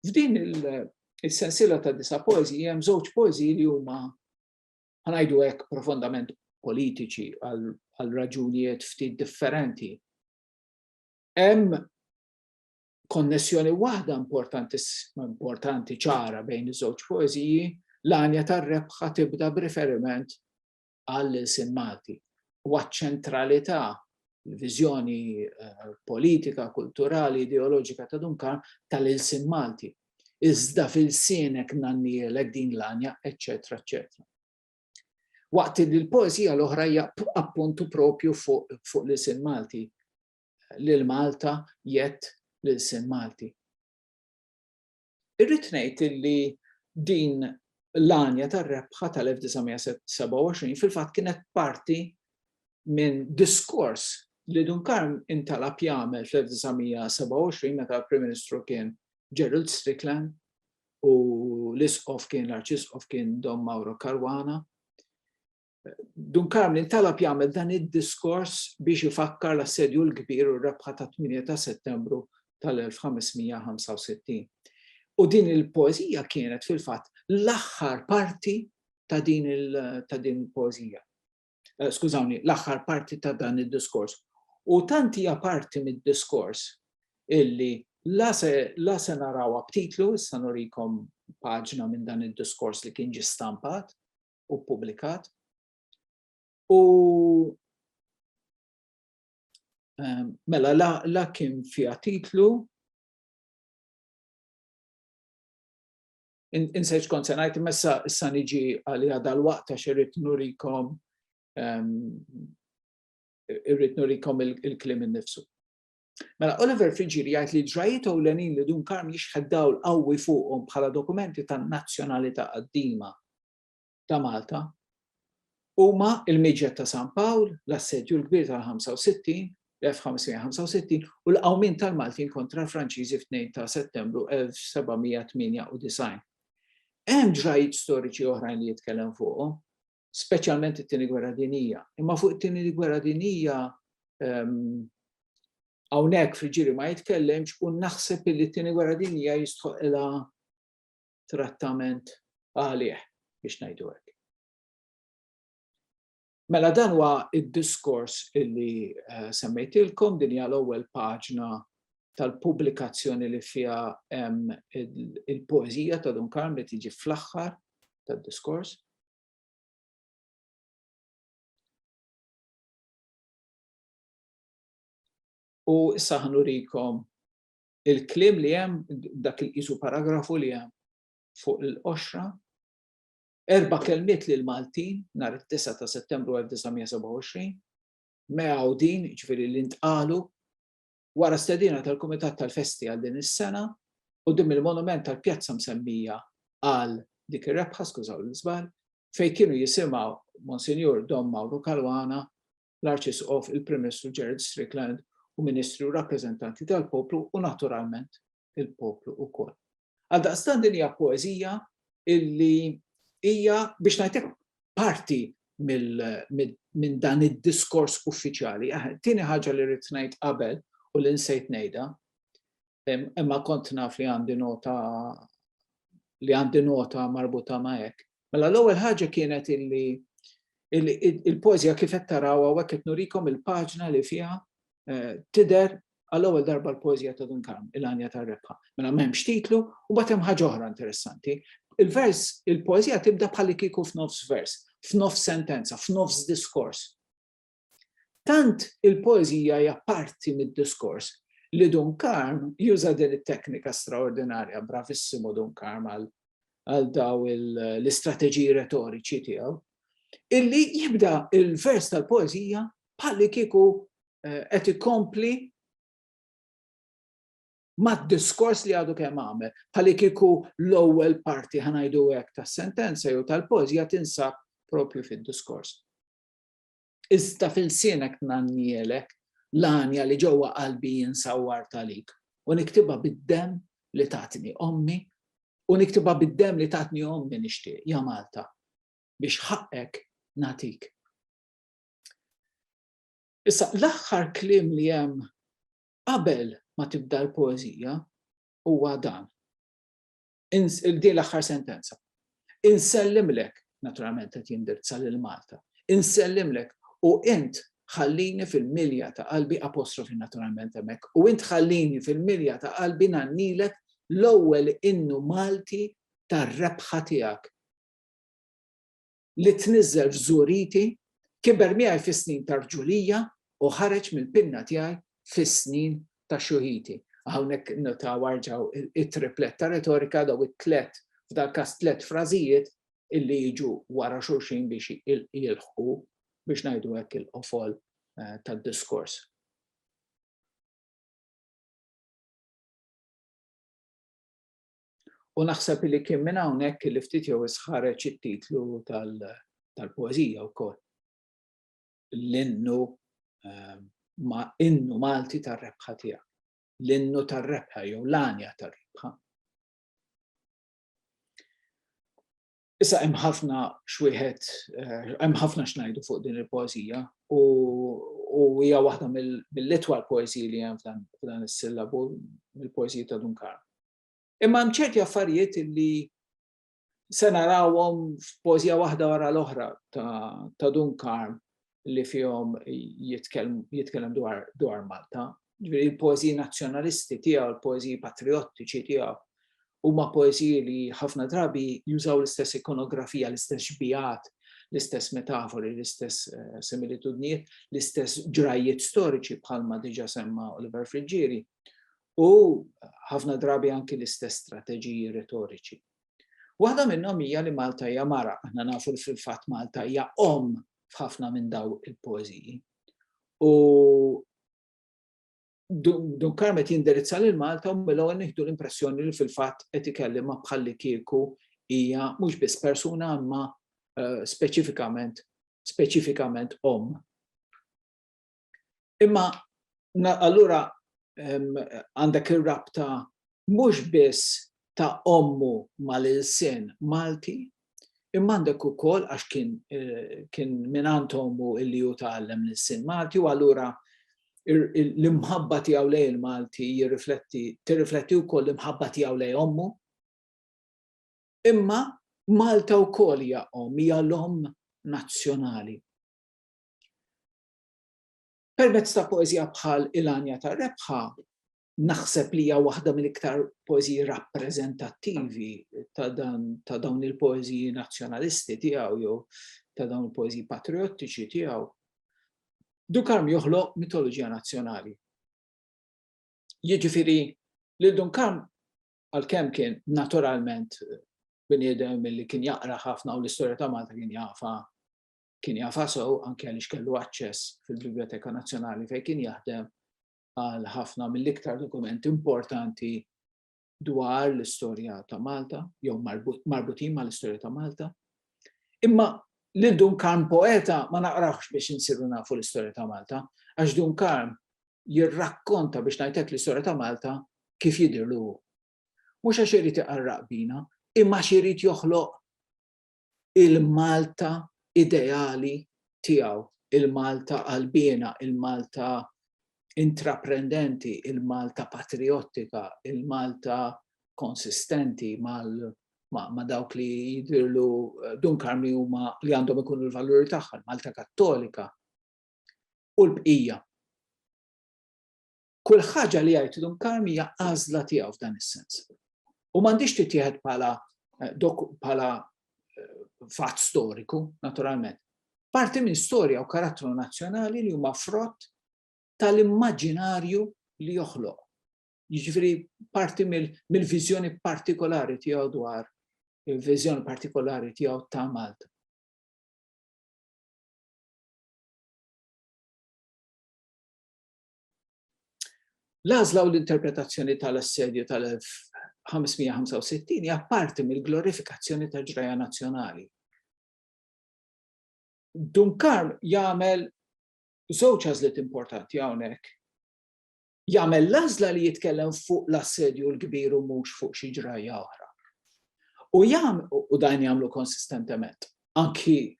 F'din il-sensiela ta' disa' poeżiji hemm żewġ poeżiji li huma ħa ngħidu hekk, profondament politiċi għal raġunijiet ftit differenti. Hemm konnessjoni waħda importanti ċara bejn iż-żewġ poeżiji, l-għanja tar-rebħa tibda b'riferiment għall-ilsien Malti u għaċ-ċentralità, l-viżjoni eh, politika, kulturali, ideoloġika ta' Dun Karm tal-ilsien Malti. Iżda fil-sienek nannielek din l-għanja, eċċetera, eċċetera. Waqt li l-poeżija l-oħra hija appuntu propju fuq fu l-ilsien Malti. Lil Malta jett l-ilsien Malti. Irrid ngħid illi din l-għanja tar-rebħa tal-1927 fil-fatt kienet parti minn diskors li Dun Karm intalab jagħmel fl-1927 meta l-Prim Ministru kien Gerald Strickland u l-Isqof kien l-Arċisqof kien Dom Mauro Caruana. Dun Karm intalab jagħmel dan id-diskors biex ifakkar l-Assedju l-Kbir u r-rebħa tat-8 ta' Settembru tal-1565. U din il-poeżija kienet fil-fatt l-aħħar parti ta' din il-poeżija. Eh, skużawni, l-aħħar parti ta' dan id-diskors. U tant hija parti mid-diskors illi la se, la se narawha b'titlu, issa nurikom paġna minn dan id-diskors li kien ġie stampat, u ppubblikat. U ehm, mela la, la kien fiha titlu insejt kont se ngħid imma issa issa niġi għaliha dal-waqt għax irrid nurikom ehm, irrid nurikom il-kliem innifsu. Mela Oliver Friggieri jgħid li ġrajiet ewlenin li Dun Karm jixħet dawl qawwi fuqhom bħala dokumenti tan-nazzjonalità qadima ta' Malta huma l-Miġja ta' San Pawl, l-Assedju l-Kbir tal-65, l-1565, u l-qawmien tal-Maltin kontra l-Franċiżi fit-2 ta' Settembru 1798. Hemm ġrajiet storiċi oħrajn li jitkellem fuqhom, speċjalment it-Tieni Gwerra Dinjija. Imma fuq it-Tieni Gwerra Dinjija ehm, hawnhekk fil-ġiri ma jitkellemx u naħseb li t-Tieni Gwerra Dinjija jistħoqilha trattament għalih biex ngħidu hekk. Mela dan huwa id-diskors illi eh, semmejtilkom din hija l-ewwel paġna tal-pubblikazzjoni li fiha hemm il-poeżija ta' Dun Karm li tiġi fl-aħħar tad-diskors. U issa ħanurikom il-kliem li hemm dak il-qisu paragrafu li hemm fuq il-qoxra. Erba' kelmiet lil Maltin nhar it-9 ta' Settembru 1927, megħudin, ġifieri li ntqalu wara stedina tal-Kumitat tal-Festi għal din is-sena quddiem il-monument tal-pjazza msemmija għal dik ir-rebħa, skużaw l-iżball, fejn kienu jisimgħu Monsinjur Dom Mauro Caruana, l-Arċisqof, il-Prim Ministru Gerald Strickland u ministri u rappreżentanti tal-poplu u naturalment il-poplu wkoll. Għaldaqstant din hija poeżija illi hija biex ngħidlek parti minn dan id-diskors uffiċjali. Tieni ħaġa li rrid ngħid qabel u li nsejt ngħidha, imma kont naf li għandi nota li għandi nota marbuta ma' hekk. Mela l-ewwel ħaġa kienet illi il-poeżija kif qed taraw hawnhekk qed nurikom il-paġna li fiha eh, tidher għall-ewwel darba l-poeżija ta' Dun Karm, il-għanja tar-rebħa. Mela m'hemmx titlu u mbagħad hemm ħaġa oħra interessanti. Il-vers, il-poeżija tibda bħalli kieku f'nofs vers, f'nofs sentenza, f'nofs diskors. Tant il-poeżija hija parti mid-diskors li Dun Karm juża din it-teknika straordinarja, bravissimu Dun Karm għal daw l-istrateġiji retoriċi tiegħu, illi jibda il-vers tal-poeżija bħalli kieku eh, qed ikompli mad-diskors li għadu kemm għamel, bħalli kieku l-ewwel parti ħanajdu hekk tas-sentenza jew tal-poeżija tinsab propju fid-diskors. Iżda f'ilsienek ngħannielek l-għanja li ġewwa qalbi jien sawwart għalik, u niktibha bid-demm li tatni ommi, u niktibha bid-demm li tatni ommi nixtieq, ja Malta, biex ħaqqek nagħtik. Issa, l-aħħar kliem li hemm qabel ma tibda l-poeżija huwa dan. Din l-aħħar sentenza. Insellimlek, naturalment qed jindirizza lil Malta, insellimlek u int ħallini fil-milja ta' qalbi, apostrofi naturalment hemmhekk, u int ħallini fil-milja ta' qalbi ngħannilek l-ewwel innu Malti tar-rebħa tiegħek. Li tniżżel f'żuriti, kiber miegħi fis-snin ta' rġulija u ħareġ mill-pinna tiegħi fis-snin ta' xjuħiti. Hawnhekk notaw arġaw it-triplett ta' retorika daw it-tlet, f'dal-każ tlet frażijiet illi jiġu wara xulxin biex jilħqu biex ngħidu hekk il-qofol eh, tad-diskors. U naħseb li kien minn hawnhekk li ftit jew ħareġ it-titlu tal-poeżija wkoll. L-innu ehm, ma innu Malti tar-rebħa tiegħek. L-innu tar-rebħa jew l-għanja tar-rebħa. Issa hemm ħafna xwieħed, eh, hemm ħafna x'ngħidu fuq din il-poeżija u hija waħda mill-itwal poeżiji li hemm f'dan is-sillabu mill-poeżiji ta' Dun Karm. Imma hemm ċerti affarijiet li se narawhom f'poeżija waħda wara l-oħra ta' Dun Karm li fihom jitkellem dwar, dwar Malta. Ġifieri il-poeżiji nazzjonalisti tiegħu, il-poeżiji patriottiċi tiegħu, huma poeżiji li ħafna drabi jużaw l-istess ikonografija, l-istess xbijat, l-istess metafori, l-istess eh, similitudnijiet, l-istess ġrajjiet storiċi bħalma diġa semma Oliver Friggieri u ħafna drabi anki l-istess strateġiji retoriċi. Waħda minnhom hija li Malta hija mara, aħna nafu li fil-fatt Malta hija omm f'ħafna minn daw il-poeżiji. U Dun Karm qed jindirizza lil Malta u mill-ewwel nieħdu l-impressjoni li fil-fatt qed ikellimha bħalli kieku hija mhux biss persuna imma eh, speċifikament speċifikament omm. Imma allura għandek ir-rabta mhux biss ta' ommu mal-ilsien Malti, imma għandek ukoll għax kien eh, kien mingħand ommu illi hu tgħallem l-ilsien Malti u allura l-imħabba tiegħu lejn il-Malti jirrifletti tirrifletti wkoll l-imħabba tiegħu lejn ommu. Imma Malta wkoll hija omm, hija l-omm nazzjonali. Permezz ta' poeżija bħal Il-Għanja tar-Rebħa, naħseb li hija waħda mill-iktar poeżiji rappreżentattivi ta' dan ta' dawn il-poeżiji nazzjonalisti tiegħu jew ta' dawn il-poeżiji patriottiċi tiegħu. Dun Karm joħloq mitoloġija nazzjonali. Jiġifieri lil Dun Karm għalkemm kien naturalment bniedem li kien jaqra ħafna u l-istorja ta' Malta kien jafa Kien jafha sew anke għaliex kellu aċċess fil-Bibljoteka Nazzjonali fejn kien jaħdem għal ħafna mill-iktar dokumenti importanti dwar l-istorja ta' Malta, jew marbutin mal-istorja ta' Malta. Imma lil Dun Karm poeta ma naqrawx biex insiru nafu l-istorja ta' Malta, għax Dun Karm jirrakkonta biex ngħidlek l-istorja ta' Malta kif jidhirlu hu. Mhux għax irid iqarraq bina, imma għax irid joħloq il-Malta ideali tiegħu, il-Malta qalbiena, il-Malta intraprendenti, il-Malta patrijottika, il-Malta konsistenti ma' dawk li jidhirlu Dun Karm li huma li għandhom ikunu l-valuri tagħha, l-Malta Kattolika u l-bqija. Kull ħaġa li jgħid Dun Karm hija għażla tiegħu f'dan is-sens. U m'għandix tittieħed bħala eh, bħala eh, fatt storiku, naturalment. Parti minn storja u karattru nazzjonali li huma frott tal-immaġinarju li joħloq. Jiġifieri parti mill-viżjoni partikolari tiegħu dwar il-viżjoni partikolari tiegħu ta' Malta. L-għażla u l-interpretazzjoni tal-assedju tal-1565 hija parti mill-glorifikazzjoni ta' ġraja nazzjonali. Dun Karm jagħmel żewġ għażliet importanti hawnhekk. Jagħmel l-għażla li jitkellem fuq l-assedju l-kbir u mhux fuq xi ġrajja oħra. U jam, u dan jagħmlu konsistentement, anki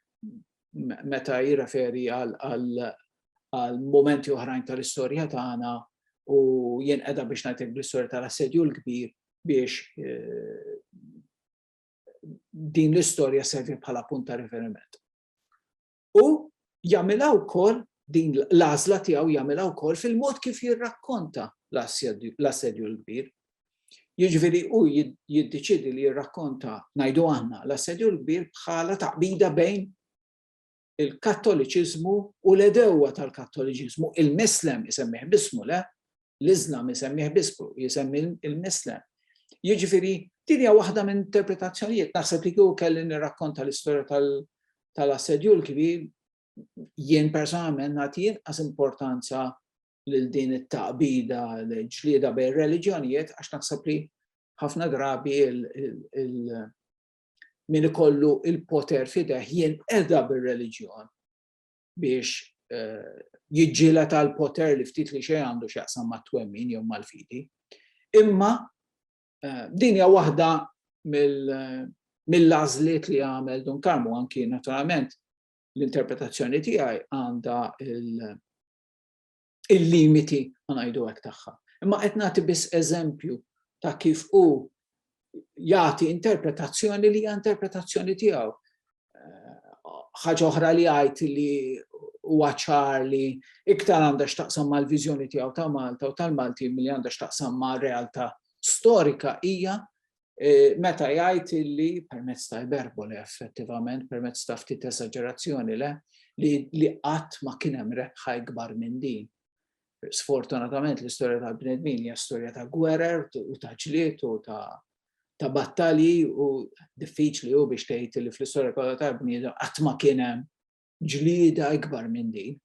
meta jirreferi għal momenti oħrajn tal-istorja tagħna u jinqeda biex ngħidlek bl-istorja tal-assedju l-kbir biex eh, din l-istorja servi bħala punt ta' riferiment. U jagħmilha wkoll din l-għażla tiegħu jagħmilha wkoll fil-mod kif jirrakkonta l-assedju l-kbir. Jiġifieri hu jiddeċiedi li jirrakkonta, ngħidu aħna, l-assedju l-kbir bħala taqbida bejn il-Kattoliċiżmu u l-għedewwa tal-Kattoliċiżmu, il-Mislem isemmih b'ismu, le? L-Iżlam isemmih b'ismu, jisemmi il-Mislem. Jiġifieri din hija waħda minn interpretazzjonijiet. Naħseb li kieku kelli nirrakkonta l-istorja tal-Assedju l-Kbir, jien personalment nagħti inqas importanza lil din it-taqbida, l-ġlieda bejn reliġjonijiet, għax naħseb li ħafna drabi min ikollu il-poter fideh jinqeda bir-reliġjon biex eh, jiġġieled għal poter li ftit li xejn għandu x'jaqsam mat-twemmin jew mal-fidi. Imma eh, din hija waħda mill-għażliet li għamel Dun Karmu anki naturalment l-interpretazzjoni tiegħi għandha il-limiti ma ngħidu hekk tagħha. Imma qed nagħti biss eżempju ta' kif hu jagħti interpretazzjoni li hija interpretazzjoni tiegħu. Eh, ħaġa oħra li għajt li huwa ċar li iktar għandha x'taqsam mal-viżjoni tiegħu ta' Malta u tal-Malti milli għandha x'taqsam ma' realtà storika hija eh, meta jgħid li permezz ta' iberbole effettivament, permezz ta' ftit esaġerazzjoni le, li qatt ma kien hemm rebħa ikbar minn din. Sfortunatament l-istorja tal-bnedmin hija storja ta' gwerer u ta' ġlied u ta' ta' battalji u diffiċli hu biex tgħid li fl-istorja kollha tal-bniedem qatt ma kien hemm ġlieda ikbar minn din.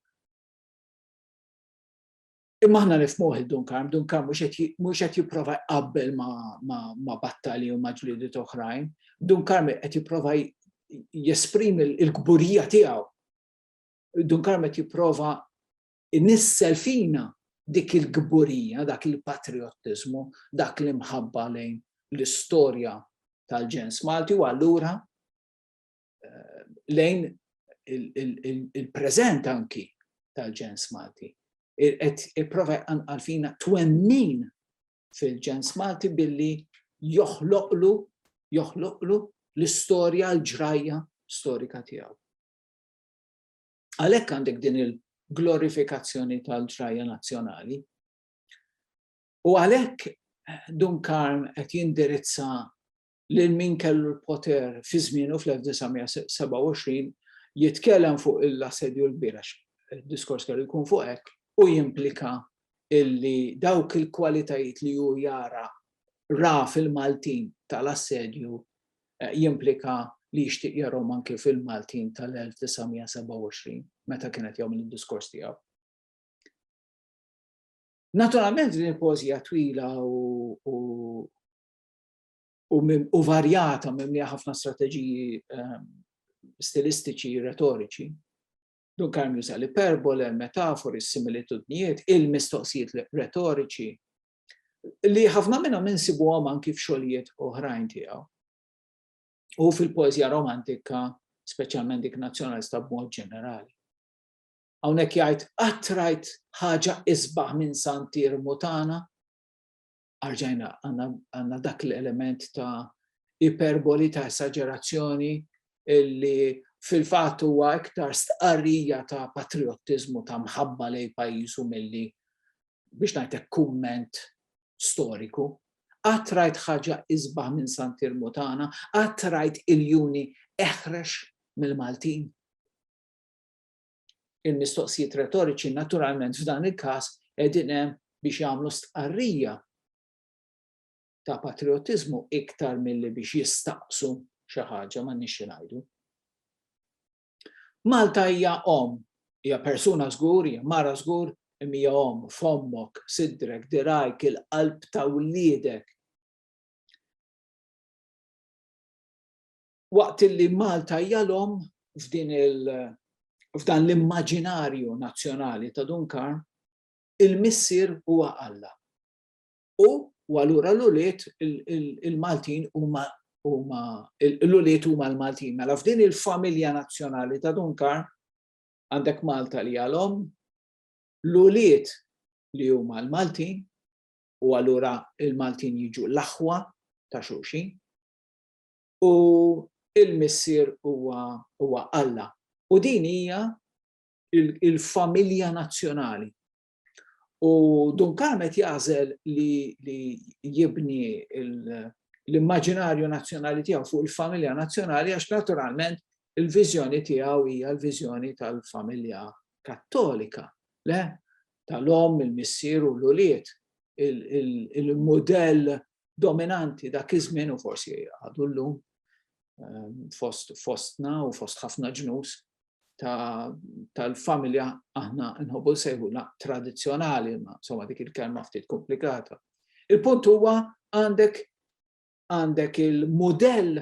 Imma aħna nifhmuh il-Dun Karm, Dun Karm mhux qed jipprova jqabbel ma' battalji u ma' ġliediet oħrajn. Dun Karm qed jipprova jesprimi l-kburija tiegħu. Dun Karm qed jipprova inissel fina dik il-kburija, dak il-patriottiżmu, dak l-imħabba lejn l-istorja tal-ġens Malti u allura eh, lejn il-preżent anki tal-ġens Malti. Qed ipprova jqanqal fina twemmin fil-ġens Malti billi joħloqlu joħloqlu l-istorja l-ġrajja storika tiegħu. Għalhekk għandek din il-glorifikazzjoni tal-ġrajja nazzjonali. U għalhekk Dun Karm qed jindirizza lil min kellu l-poter fi żmienu fl-1927 jitkellem fuq l-assedju l-kbir għax id-diskors kellu jkun fuq hekk u jimplika illi dawk il-kwalitajiet li hu jara ra fil-Maltin tal-assedju eh, jimplika li jixtieq jarhom anki fil-Maltin tal-1927 meta kienet jagħmel id-diskors tiegħu. Naturalment din il-poeżija twila u, u u varjata mimlija ħafna strateġiji ehm, stilistiċi, retoriċi. Dun Karm juża l-iperbole, l-metafori, s-similitudnijiet, il-mistoqsijiet retoriċi, li ħafna minnhom insibuhom anki f'xogħlijiet oħrajn tiegħu. U fil-poeżija romantika, speċjalment dik nazzjonalista b'mod ġenerali. Hawnhekk jgħid qatt rajt ħaġa isbaħ minn Santir Mutana, Arġajna għandna dak l-element ta' iperboli, ta' esaġerazzjoni illi fil-fatt huwa iktar stqarrija ta' patriottiżmu, ta' mħabba lejn pajjiżu milli biex ngħidlek kumment storiku. Qatt rajt ħaġa isbaħ minn Sant'Iermu tagħna? Qatt rajt iljuni eħrex mill-Maltin? Il-mistoqsijiet retoriċi naturalment f'dan il-każ qegħdin hemm biex jagħmlu stqarrija ta' patriottiżmu iktar milli biex jistaqsu xi ħaġa m'għandniex xi ngħidu. Malta hija omm, hija persuna żgur, hija mara żgur, imma hija omm, fommok, sidrek, dirgħajk, il-qalb ta' wliedek. Waqt illi Malta hija l-omm f'din il f'dan l-immaġinarju nazzjonali ta' Dun Karm, il-missier huwa Alla. U u allura l-ulied il-Maltin huma huma l-ulied huma l-Maltin. Mela f'din il-familja nazzjonali ta' Dun Karm għandek Malta li hija l-omm, l-ulied li huma l-Maltin, u allura l-Maltin jiġu l-aħwa ta' xulxin, u l-missier huwa huwa Alla. U din hija il-familja nazzjonali. U Dun Karm qed jagħżel li, li jibni l-immaġinarju nazzjonali tiegħu fuq il-familja nazzjonali għax naturalment il-viżjoni tiegħu hija l-viżjoni tal-familja kattolika, le? Tal-omm, il-missier u l-ulied, il-mudell dominanti dak iż-żmien u forsi għadu llum ehm, fost fostna u fost ħafna ġnus tal-familja aħna nħobbu nsejħulha tradizzjonali, ma insomma dik il-kelma ftit komplikata. Il-punt huwa għandek għandek il-mudell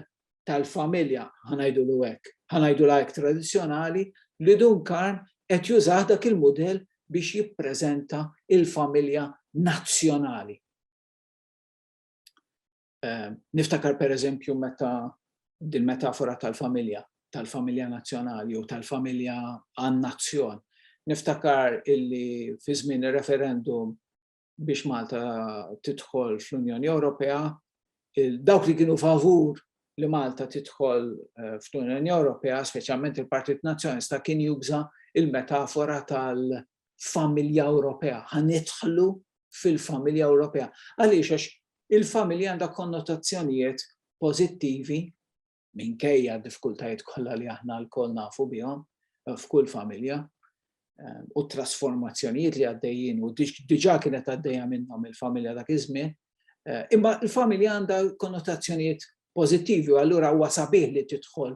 tal-familja, ħanajdulu hekk, ħanajdulu hekk tradizzjonali, li Dun Karm qed jużah dak il-mudell biex jippreżenta il-familja nazzjonali. Ehm, niftakar per eżempju meta din metafora tal-familja, tal-familja nazzjonali u tal-familja għan-nazzjon. Niftakar illi fi żmien ir-referendum biex Malta tidħol fl-Unjoni Ewropea, dawk li kienu favur li Malta tidħol eh, fl-Unjoni Ewropea, speċjalment il-Partit Nazzjonalista, kien juża il-metafora tal-familja Ewropea. Ħa nidħlu fil-familja Ewropea. Għaliex għax il-familja għandha konnotazzjonijiet pożittivi minkejja d-diffikultajiet kollha li aħna lkoll nafu bihom eh, f'kull familja eh, u trasformazzjonijiet li għaddejjin u diġà kienet għaddejja minnhom il-familja dak iż-żmien. Eh, imma l-familja għandha konnotazzjonijiet pożittivi u allura huwa sabiħ li tidħol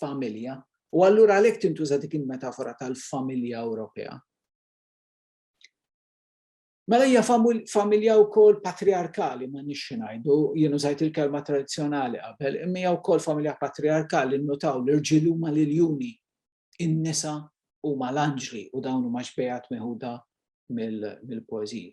familja u allura għalhekk tintuża dik il-metafora tal-familja Ewropea. Mela hija familja wkoll patriarkali, ma nix xi ngħidu, jien użajt il-kelma tradizzjonali qabel, imma hija wkoll familja patriarkali, nnutaw l-irġiel huma l-iljuni, in-nisa huma l-anġli u dawn huma xbejat meħuda mill-poeżiji.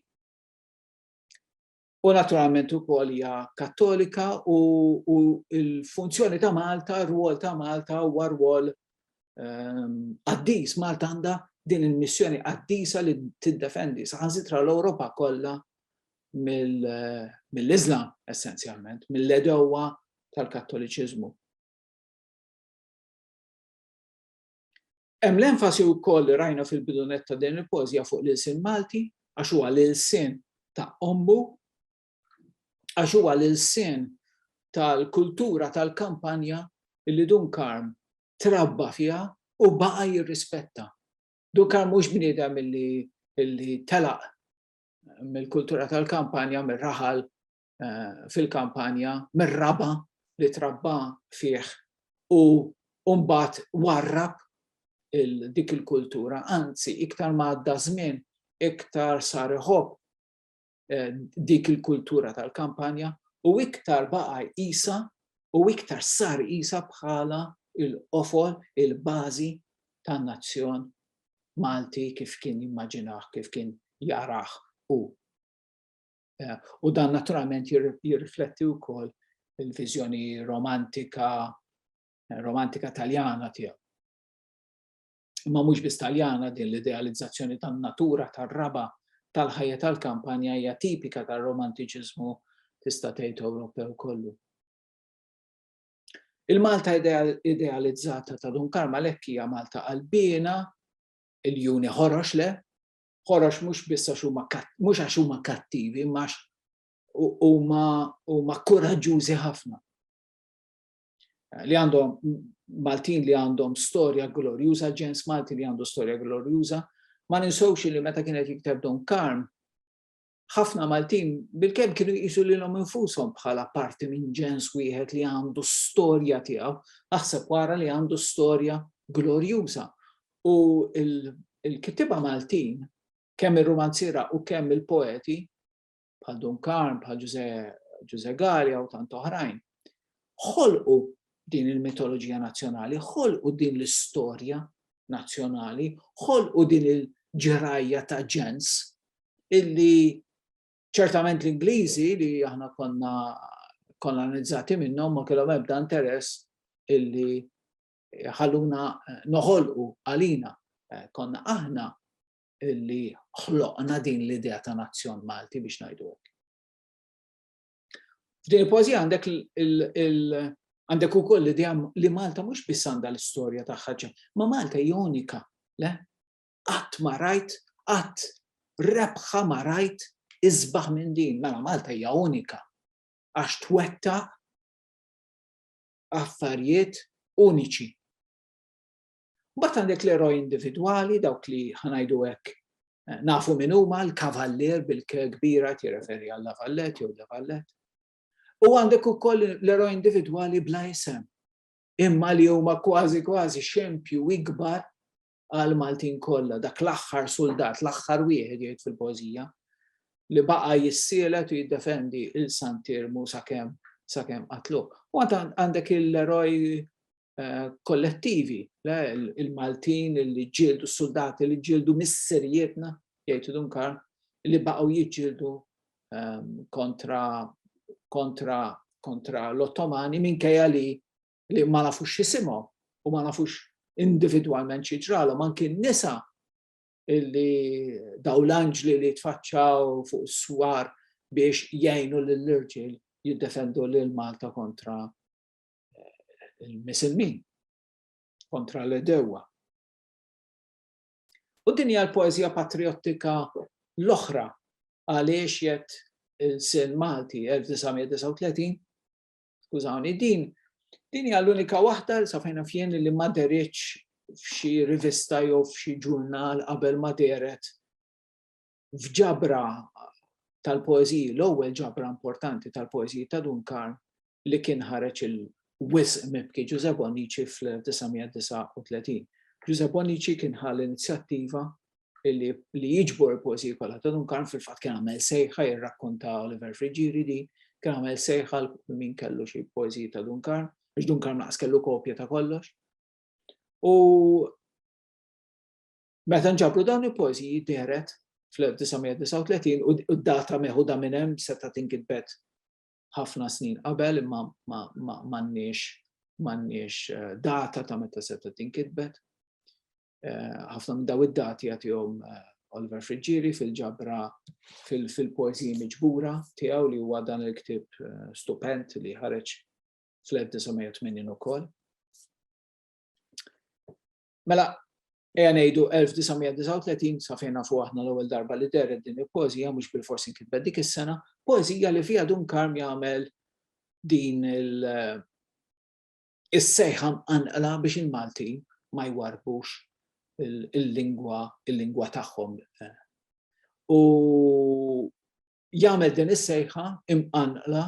U naturalment ukoll hija kattolika u, u l-funzjoni ta' Malta, r-rwol ta' Malta huwa rwol ehm, qaddis. Malta għandha din il-missjoni qaddisa li tiddefendi saħansitra l-Ewropa kollha mill-Islam essenzjalment, mill-edewa tal-Kattoliċiżmu. Hemm l-enfasi wkoll li rajna fil-bidu nett ta' din il-poeżija fuq l-ilsien Malti, għax huwa l-ilsien ta' ommu, għax huwa l-ilsien tal-kultura tal-kampanja li Dun Karm trabba fiha u baqa' jirrispetta. Dun Karm mhux bniedem illi illi telaq mill-kultura tal-kampanja, mir-raħal fil-kampanja, mir-raba' li trabba fih u mbagħad warrab dik il-kultura, anzi iktar ma għadda żmien iktar sar iħobb eh, dik il-kultura tal-kampanja u iktar baqa' jqisha u iktar sar jqisha bħala il-qofol, il-bażi tan-nazzjon Malti kif kien jimmaġinah, kif kien jarah hu. Eh, u dan naturalment jirrifletti wkoll il-viżjoni romantika eh, romantika taljana tiegħu. Imma mhux biss taljana din l-idealizzazzjoni tan-natura tar-raba tal-ħajja tal-kampanja hija tipika tar-romantiċiżmu tista' tgħid Ewropew kollu. Il-Malta idealizzata ta' Dun Karm għalhekk hija Malta qalbiena, iljuni ħorox le, ħorox mhux biss għax huma mhux għax huma kattivi, imma għax huma huma kuraġġużi ħafna. Li għandhom Maltin li għandhom storja glorjuża, ġens Malti li għandu storja glorjuża, ma ninsewx li meta kienet jikteb Dun Karm, ħafna Maltin bilkemm kienu jqisu lilhom infushom bħala parti minn ġens wieħed li għandu storja tiegħu, aħseb wara li għandu storja glorjuża. U l-kittieba Maltin, kemm ir-rumanziera u kemm il-poeti, bħal Dun Karm, bħal Ġużè Galea u tant oħrajn, ħolqu din il-mitoloġija nazzjonali, ħolqu din l-istorja nazzjonali, ħolqu din il-ġrajja ta' ġens illi ċertament l-Ingliżi li aħna konna kolonizzati minnhom ma kellhom ebda interess illi ħalluna noħolqu għalina. Eh, konna aħna illi ħloqna din l-idea ta' nazzjon Malti biex ngħidu hekk. F'din il-poeżija għandek għandek ukoll l-idea li Malta mhux biss għandha l-istorja tagħha, ma Malta hija unika, le? Qatt ma rajt, qatt rebħa ma rajt isbaħ minn din. Mela Malta hija unika għax twettaq affarijiet uniċi. Mbagħad għandek l-eroj individwali, dawk li ħanajdu hekk eh, nafu min huma l-kavallier bil-k kbira jirreferi għal Lavallet jew Lavallet. U għandek ukoll l-eroj individwali bla isem, imma li huma kważi kważi xempju ikbar għall-Maltin kollha, dak l-aħħar suldat, l-aħħar wieħed jgħid fil-poeżija, li baqa' jissielet u jiddefendi il Sant'Iermu sakemm sakemm qatluh. U għandek l-eroj eh, kollettivi, il-Maltin li ġġieldu, s-soldati li ġġieldu missirijietna, jgħid Dun Karm, li baqgħu jiġġieldu ehm, kontra kontra kontra l-Ottomani minkejja li li ma nafux x'isimhom u ma nafux individwalment xi ġralhom, anki n-nisa illi daw l-anġli li tfaċċaw fuq is-swar biex jgħinu lill-irġiel jiddefendu lil Malta kontra eh, il-Misilmin, kontra l-edewa. U din hija l-poeżija patriottika l-oħra għaliex jett il-sin Malti 1939 Skużawni, din din hija l-unika waħda li sa fejn naf jien li ma deritx f'xi rivista jew f'xi ġurnal qabel ma dehret f'ġabra tal-poeżiji, l-ewwel ġabra importanti tal-poeżiji ta' Dun Karm li kien ħareġ il-wisq mibki Ġużè Bonnici fl-1939. Ġużè Bonnici kien ħa l-inizjattiva li jiġbor il-poeżiji kollha ta' Dun Karm fil-fatt kien għamel sejħa jirrakkonta Oliver Friggieri di, kien għamel sejħa għal min kellu xi poeżiji ta' Dun Karm, għax Dun Karm laqas kellu kopja ta' kollox. U meta nġabru dawn il-poeżiji dehret fl-1939 u d-data meħuda minn hemm seta' tinkitbet ħafna snin qabel imma m'għandniex m'għandniex eh, data ta' meta seta' tinkitbet. Eh, ħafna minn daw id-dati jagħtihom eh, Oliver Friggieri fil-ġabra fil-poeżiji miġbura tiegħu li huwa dan il-ktieb eh, stupend li ħareġ fl-1980 ukoll. Mela, eja ngħidu 1939 sa fejn nafu aħna l-ewwel darba li dehret din il-poeżija mhux bil-forsi nkitbet dik is-sena, poeżija li fiha Dun Karm jagħmel din il- is-sejħa mqanqla biex il-Maltin ma jwarrbux il-lingwa il-lingwa tagħhom. U jagħmel din is-sejħa imqanqla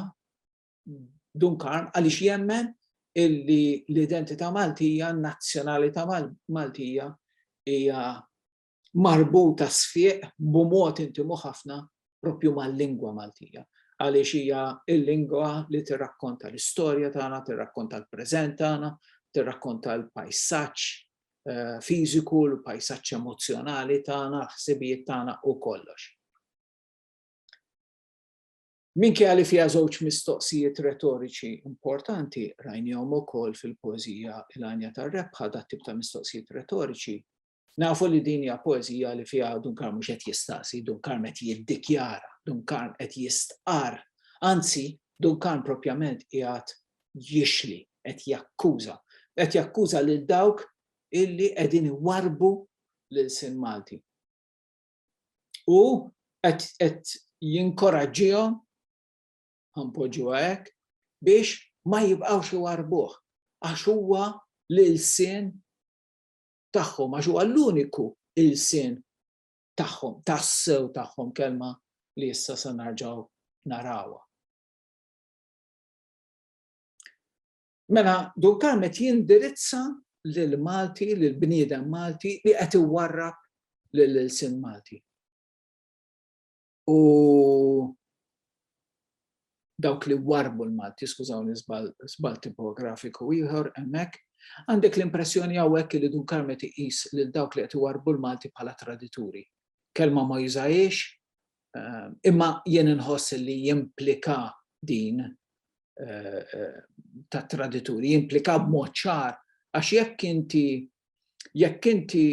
Dun Karm għaliex jemmen illi l-identità Maltija, n-nazzjonalità Maltija hija marbuta sfiq b'mod intimu ħafna propju mal-lingwa Maltija, għaliex hija l-lingwa li tirrakkonta l-istorja tagħna, tirrakkonta l-preżent tagħna, tirrakkonta l-pajsaġġ eh, fiżiku, l-pajsaġġ emozzjonali tagħna, l-ħsibijiet tagħna u kollox. Minkejja li fiha żewġ mistoqsijiet retoriċi importanti, rajnihom ukoll fil-poeżija Il-Għanja tar-Rebħa dat-tip ta' mistoqsijiet retoriċi Nafu li din hija poeżija li fiha Dun Karm mhux qed jistaqsi, Dun Karm qed jiddikjara, Dun Karm qed jistqarr. Anzi, Dun Karm propjament qiegħed jixli, Qed jakkuża. Qed jakkuża lil dawk illi qegħdin iwarrbu l-ilsien Malti. U qed jinkoraġġihom, ħa npoġġuha hekk, biex ma jibqgħux iwarrbuh għax huwa l-ilsien tagħhom, għax huwa l-uniku ilsien tagħhom, tassew tagħhom, kelma li issa se narġgħu narawha. Mela Dun Karm qed jindirizza lill-Malti, lill-bniedem Malti li qed iwarrab lill-ilsien Malti. U dawk li warbu l-Malti, skużawni żball tipografiku ieħor hemmhekk, għandek l-impressjoni hawnhekk li Dun Karm qed iqis lil dawk li qed iwarrbu l-Malti bħala tradituri. Kelma ma jużahiex, imma jien inħoss li jimplika din ta' tradituri, jimplika b'mod ċar għax jekk inti jekk inti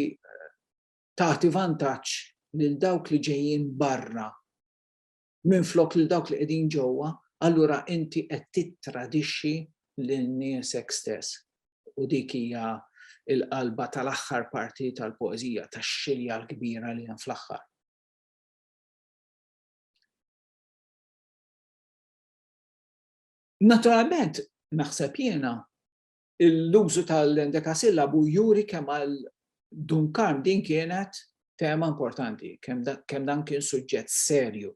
tagħti vantaġġ lil dawk li ġejjin barra minflok lil dawk li qegħdin ġewwa, allura inti qed tittradixxi lil niesek stess. U dik hija l-qalba tal-aħħar parti tal-poeżija, tax-xilja l-kbira li hemm fl-aħħar. Naturalment, naħseb jiena, l-użu tal-endekasillabu juri kemm għal Dun Karm din kienet tema importanti, kemm dan kien suġġett serju.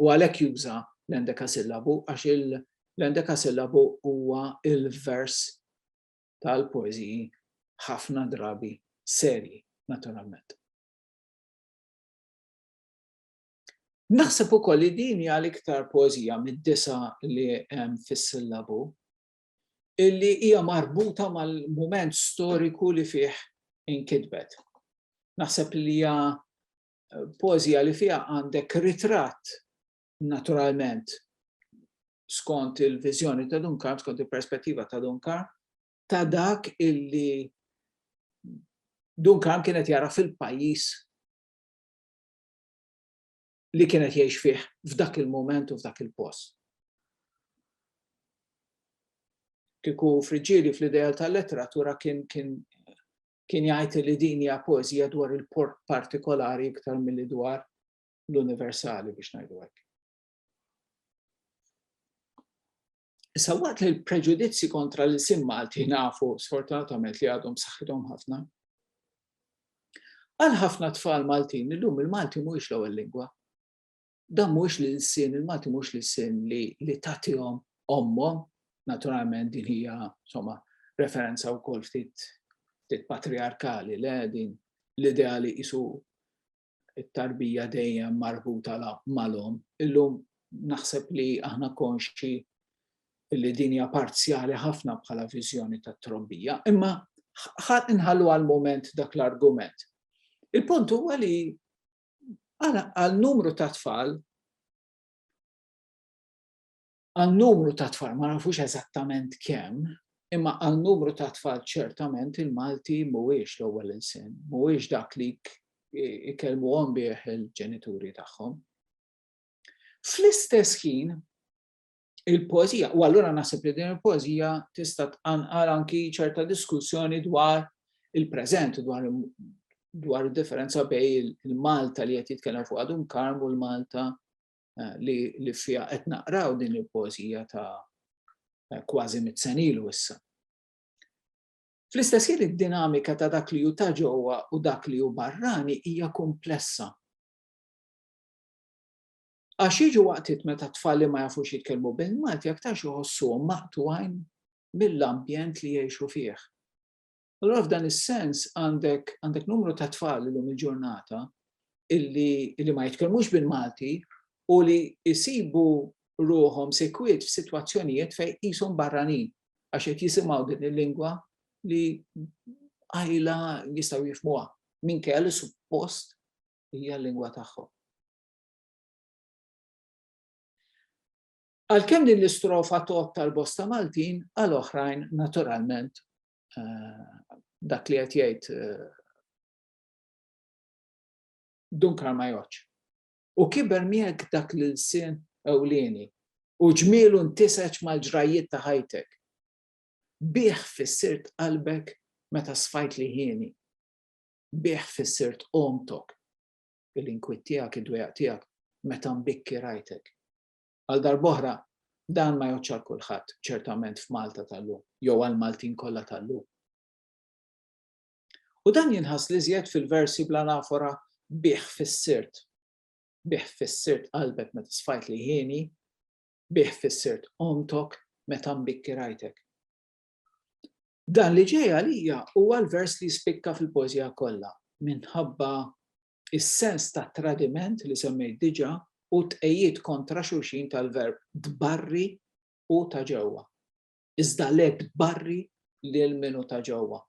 U għalhekk juża l-endekasillabu għax l-endekasillabu huwa il-vers tal-poeżiji ħafna drabi serji, naturalment. Naħseb ukoll li din hija l-iktar poeżija mid-disa li hemm fis-sillabu illi hija marbuta mal-mument storiku li fih inkitbet. Naħseb li hija eh, poeżija li fiha għandek ritratt naturalment skont il-viżjoni ta' Dun Karm, skont il-perspettiva ta' Dun Karm, ta' dak illi Dun Karm kienet jara fil-pajjiż li kien qed jgħix fih f'dak il-mument u f'dak il-post. Kieku Friggieri fl-ideal tal-letteratura kien kien kien jgħid li din hija poeżija dwar il-partikolari iktar milli dwar l-universali biex ngħidu hekk. Issa waqt li l-preġudizzji kontra l-ilsien Malti nafu sfortunatament li għadhom b'saħħithom ħafna, għal ħafna tfal Maltin illum il-Malti mhuwiex l-ewwel lingwa. Dan mhuwiex l-ilsien, il-Malti mhuwiex l-ilsien li, li tagħtihom ommhom, naturalment din hija insomma referenza wkoll ftit ftit patriarkali, le din l-idea li qisu it-tarbija dejjem marbuta mal-omm. Illum naħseb li aħna konxji li din hija parzjali ħafna bħala viżjoni tat-trobbija, imma inħallu għal mument dak l-argument. Il-punt huwa li għal numru ta' tfal Għal numru ta' tfal, ma nafux eżattament kemm, imma għal numru ta' tfal ċertament il-Malti mhuwiex l-ewwel ilsien, mhuwiex dak li ikellmuhom bih il-ġenituri tagħhom. Fl-istess ħin, il-poeżija, u allura naħseb li din il-poeżija tista' tqanqal anki ċerta diskussjoni dwar il-preżent, dwar dwar id-differenza bejn il-Malta li qed jitkellem fuq Dun Karm u l-Malta eh, li, li fiha qed naqraw din il-poeżija ta' eh, kważi mit-sen ilu issa. Fl-istess ħin id-dinamika ta' dak li hu ta' ġewwa u dak li hu barrani hija komplessa. Għax jiġu waqtiet meta tfal li ma jafux jitkellmu bil-Malti aktarx iħossuhom maqtugħin mill-ambjent li jgħixu fih. Allura f'dan is-sens għandek għandek numru ta' tfal illum il-ġurnata illi, illi ma jitkellmux bil-Malti u li jsibu ruħhom sikwit f'sitwazzjonijiet fejn qishom barranin għax qed jisimgħu din il-lingwa li qajla jistgħu jifhmuha minkejja li suppost hija l-lingwa tagħhom. Għalkemm din l-istrofa tgħodd għal bosta Maltin, għal oħrajn naturalment dak li qed jgħid eh, Dun ma jgħodx. U kiber miegħek dak l-ilsien ewlieni u ġmielu ntiseġ mal-ġrajjiet ta' ħajtek. Bih fissirt qalbek meta sfajt li ħieni. Bih fissirt għomtok, il-inkwiet tiegħek, id-dwejjaq tiegħek, meta mbikki rajtek. Għal darb'oħra, dan ma jgħoddx għal kulħadd, ċertament f'Malta tal-lum, jew għall-Maltin kollha tal-lum. U dan jinħass l-iżjed fil-versi bl-anafora bih fissirt. Bih fissirt qalbek meta sfajt li ħieni, bih fissirt għomtok meta mbikki rajtek. Dan li ġej għalija huwa l-vers li jispikka fil-poeżija kollha minħabba is-sens ta' tradiment li semmejt diġà u t-tqegħid kontra xulxin tal-verb tbarri u ta' ġewwa. Iżda le tbarri lil min hu ta' ġewwa.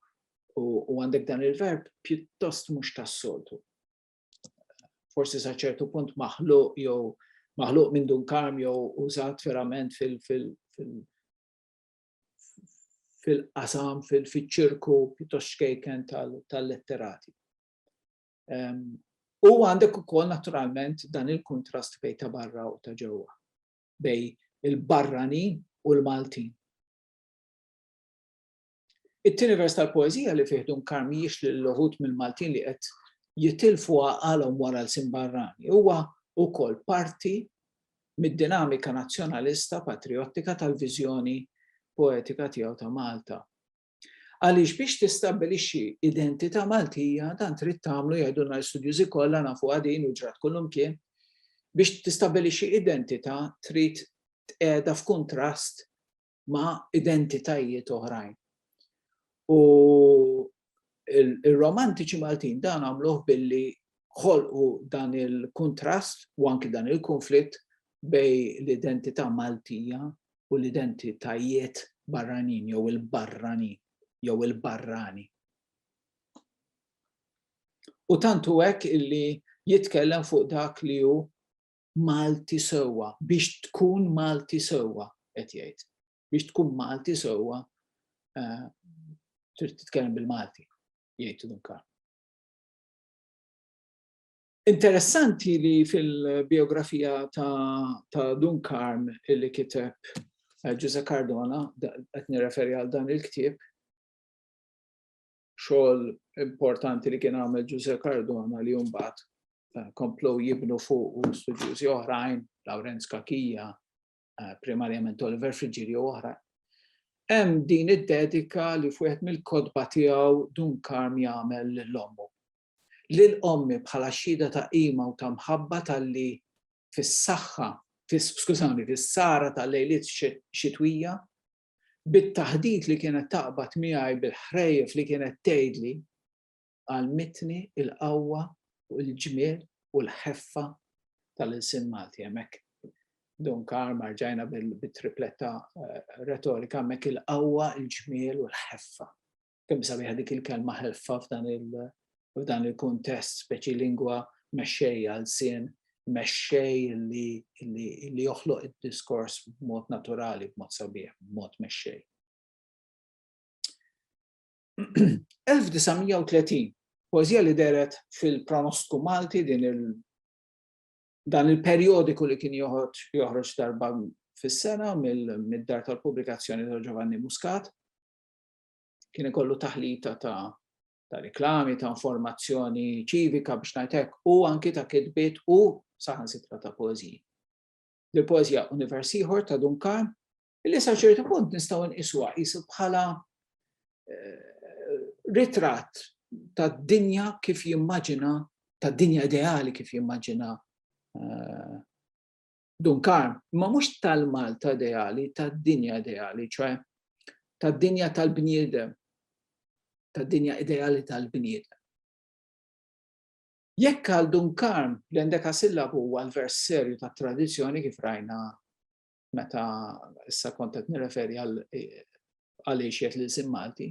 U għandek dan il-verb pjuttost mhux tas-soltu. Forsi sa ċertu punt maħluq jew maħluq minn Dun Karm jew użat verament fil-qasam, fil-ċirku pjuttost xkejken tal-letterati. U għandek ukoll naturalment dan il-kuntrast bejn ta' barra u ta' ġewwa, bejn il-barranin u l-Maltin. It-tieni vers tal-poeżija li fih Dun Karm jixli lil uħud mill-Maltin li qed jitilfu għaqalhom wara lsien barrani huwa wkoll parti mid-dinamika nazzjonalista patrijottika tal-viżjoni poetika tiegħu ta' Malta. Għaliex biex tistabbilixxi identità Maltija dan trid tagħmlu jgħidulna l-istudjużi kollha nafuha din u ġrat kullumkien, biex tistabbilixxi identità trid tqiegħda f'kuntrast ma' identitajiet oħrajn. U il-romantiċi Maltin dan għamluh billi ħolqu dan il-kuntrast u anki dan il-konflitt bejn l-identità Maltija u l-identitajiet barranin jew il-barranin jew il-barrani. U tant hu hekk illi jitkellem fuq dak li hu Malti sewwa, biex tkun Malti sewwa, qed jgħid. Biex tkun Malti sewwa eh, trid titkellem bil-Malti, jgħid Dun Karm. Interessanti li fil-biografija ta', ta Dun Karm illi kiteb eh, Ġuże Cardona, qed nirreferi għal dan il-ktieb, xogħol importanti li kien għamel Ġuże Cardona li mbagħad eh, komplow jibnu fuq u studjużi oħrajn, Lawrenz Kakija, eh, primarjament Oliver Friggieri u oħrajn. Hemm din id-dedika li f'wieħed mill-kotba tiegħu Dun Karm jagħmel lil ommu. Lil ommi bħala xhieda ta' qima u ta' mħabba talli fis-saħħa, skużawni, fis-sahra tal-lejliet xitwija, bit-taħdit li kienet taqbad miegħi bil-ħrejjef li kienet tgħidli, għallmitni l-qawwa u l-ġmiel u l-ħeffa tal-ilsien Malti. Hemmhekk Dun Karm rġajna bit-tripletta retorika hemmhekk il-qawwa, il-ġmiel u l-ħeffa. Kemm sabiħa dik il-kelma ħeffa f'dan il-kuntest, speċi lingwa mexxejja, lsien mexxej li, li, li joħloq id-diskors b'mod naturali, b'mod sabiħ, b'mod mexxej. 1930, poeżija li deret fil-Pronostku Malti din il dan il-perjodiku li kien joħroġ darba fis-sena mid-dar tal-pubblikazzjoni ta' Giovanni Muscat. Kien ikollu taħlita ta' ta' reklami, ta' informazzjoni ċivika biex ngħid hekk, u anki ta' kitbiet u saħansitra ta' poeżiji. L-poeżija Univers ieħor ta' Dun Karm, illi sa ċertu punt nistgħu nqisuha qisu bħala eh, ritratt ta' dinja kif jimmaġina, ta' dinja ideali kif jimmaġina eh, Dun Karm, imma mhux tal-Malta ideali, tad-dinja ideali, ċoe tad-dinja tal-bniedem, tad-dinja ideali tal-bniedem. Jekk għal Dun Karm l-endekasillabu huwa l-vers serju tat-tradizzjoni kif rajna meta issa kont qed nirreferi għal għaliex jgħid l-ilsien Malti,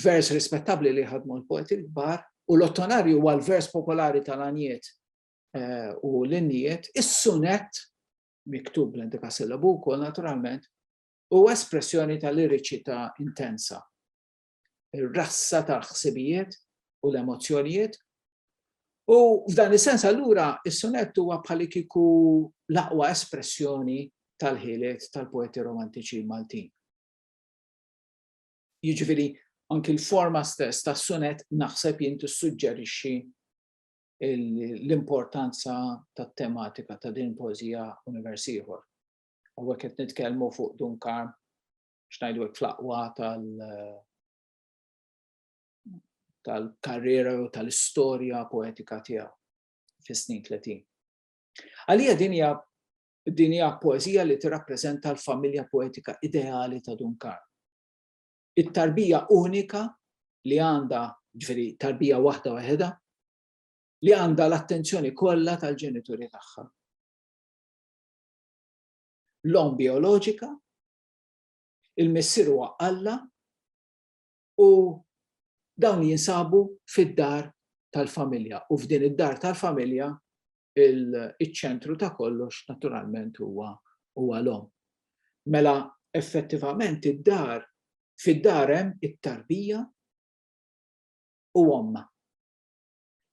vers rispettabbli li ħadmu l-poeti l-kbar u l-ottonarju huwa l-vers popolari tal-għanjiet eh, u l-innijiet, is-sunett, miktub bl-endekasillabu wkoll naturalment, huwa espressjoni ta' liriċità intensa. Ir-rassa tal-ħsibijiet u l-emozzjonijiet. U f'dan is-sens allura is-sunett huwa bħal kieku l-aqwa espressjoni tal-ħiliet tal-poeti romantiċi Maltin. Jiġifieri anki l-forma stess tas-sunet naħseb jien tissuġġerixxi l-importanza tat-tematika ta' din poeżija Univers Ieħor. Hawnhekk qed nitkellmu fuq Dun Karm x'ngħidu hekk fl-aqwa tal tal-karriera u tal-istorja poetika tiegħu fis-snin 30. Għalija din hija din hija poeżija li tirrappreżenta l-familja poetika ideali ta' Dun Karm. It-tarbija unika li għandha, ġifieri tarbija waħda waħedha, li għandha l-attenzjoni kollha tal-ġenituri tagħha. L-omm bioloġika, il-missier huwa Alla u dawn jinsabu fid-dar tal-familja u f'din id-dar tal-familja iċ-ċentru ta' kollox naturalment huwa huwa l-omm. Mela effettivament id-dar fid-dar hemm it-tarbija u ommha.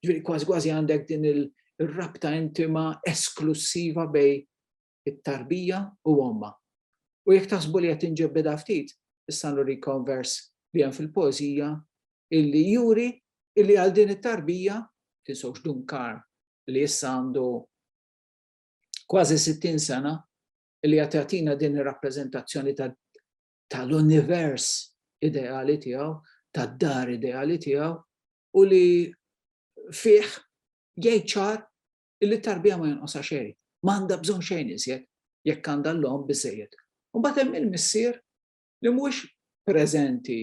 Ġifieri kważi kważi għandek din il-rabta intima esklussiva bej it-tarbija u ommha. U jekk taħsbu li qed inġebbidha ftit, issa nurikom vers li hemm fil-poeżija illi juri illi għal din it-tarbija, tinsewx Dun Karm li issa għandu kważi 60 sena, illi qed jagħtina din ir-rappreżentazzjoni tal-univers ideali tiegħu, tad-dar ideali tiegħu, u li fih jgħid ċar illi t-tarbija ma jonqosha xejn, ma għandha bżonn xejn iżjed jekk għandha l-omm biżżejjed. U mbagħad hemm il-missier li mhuwiex preżenti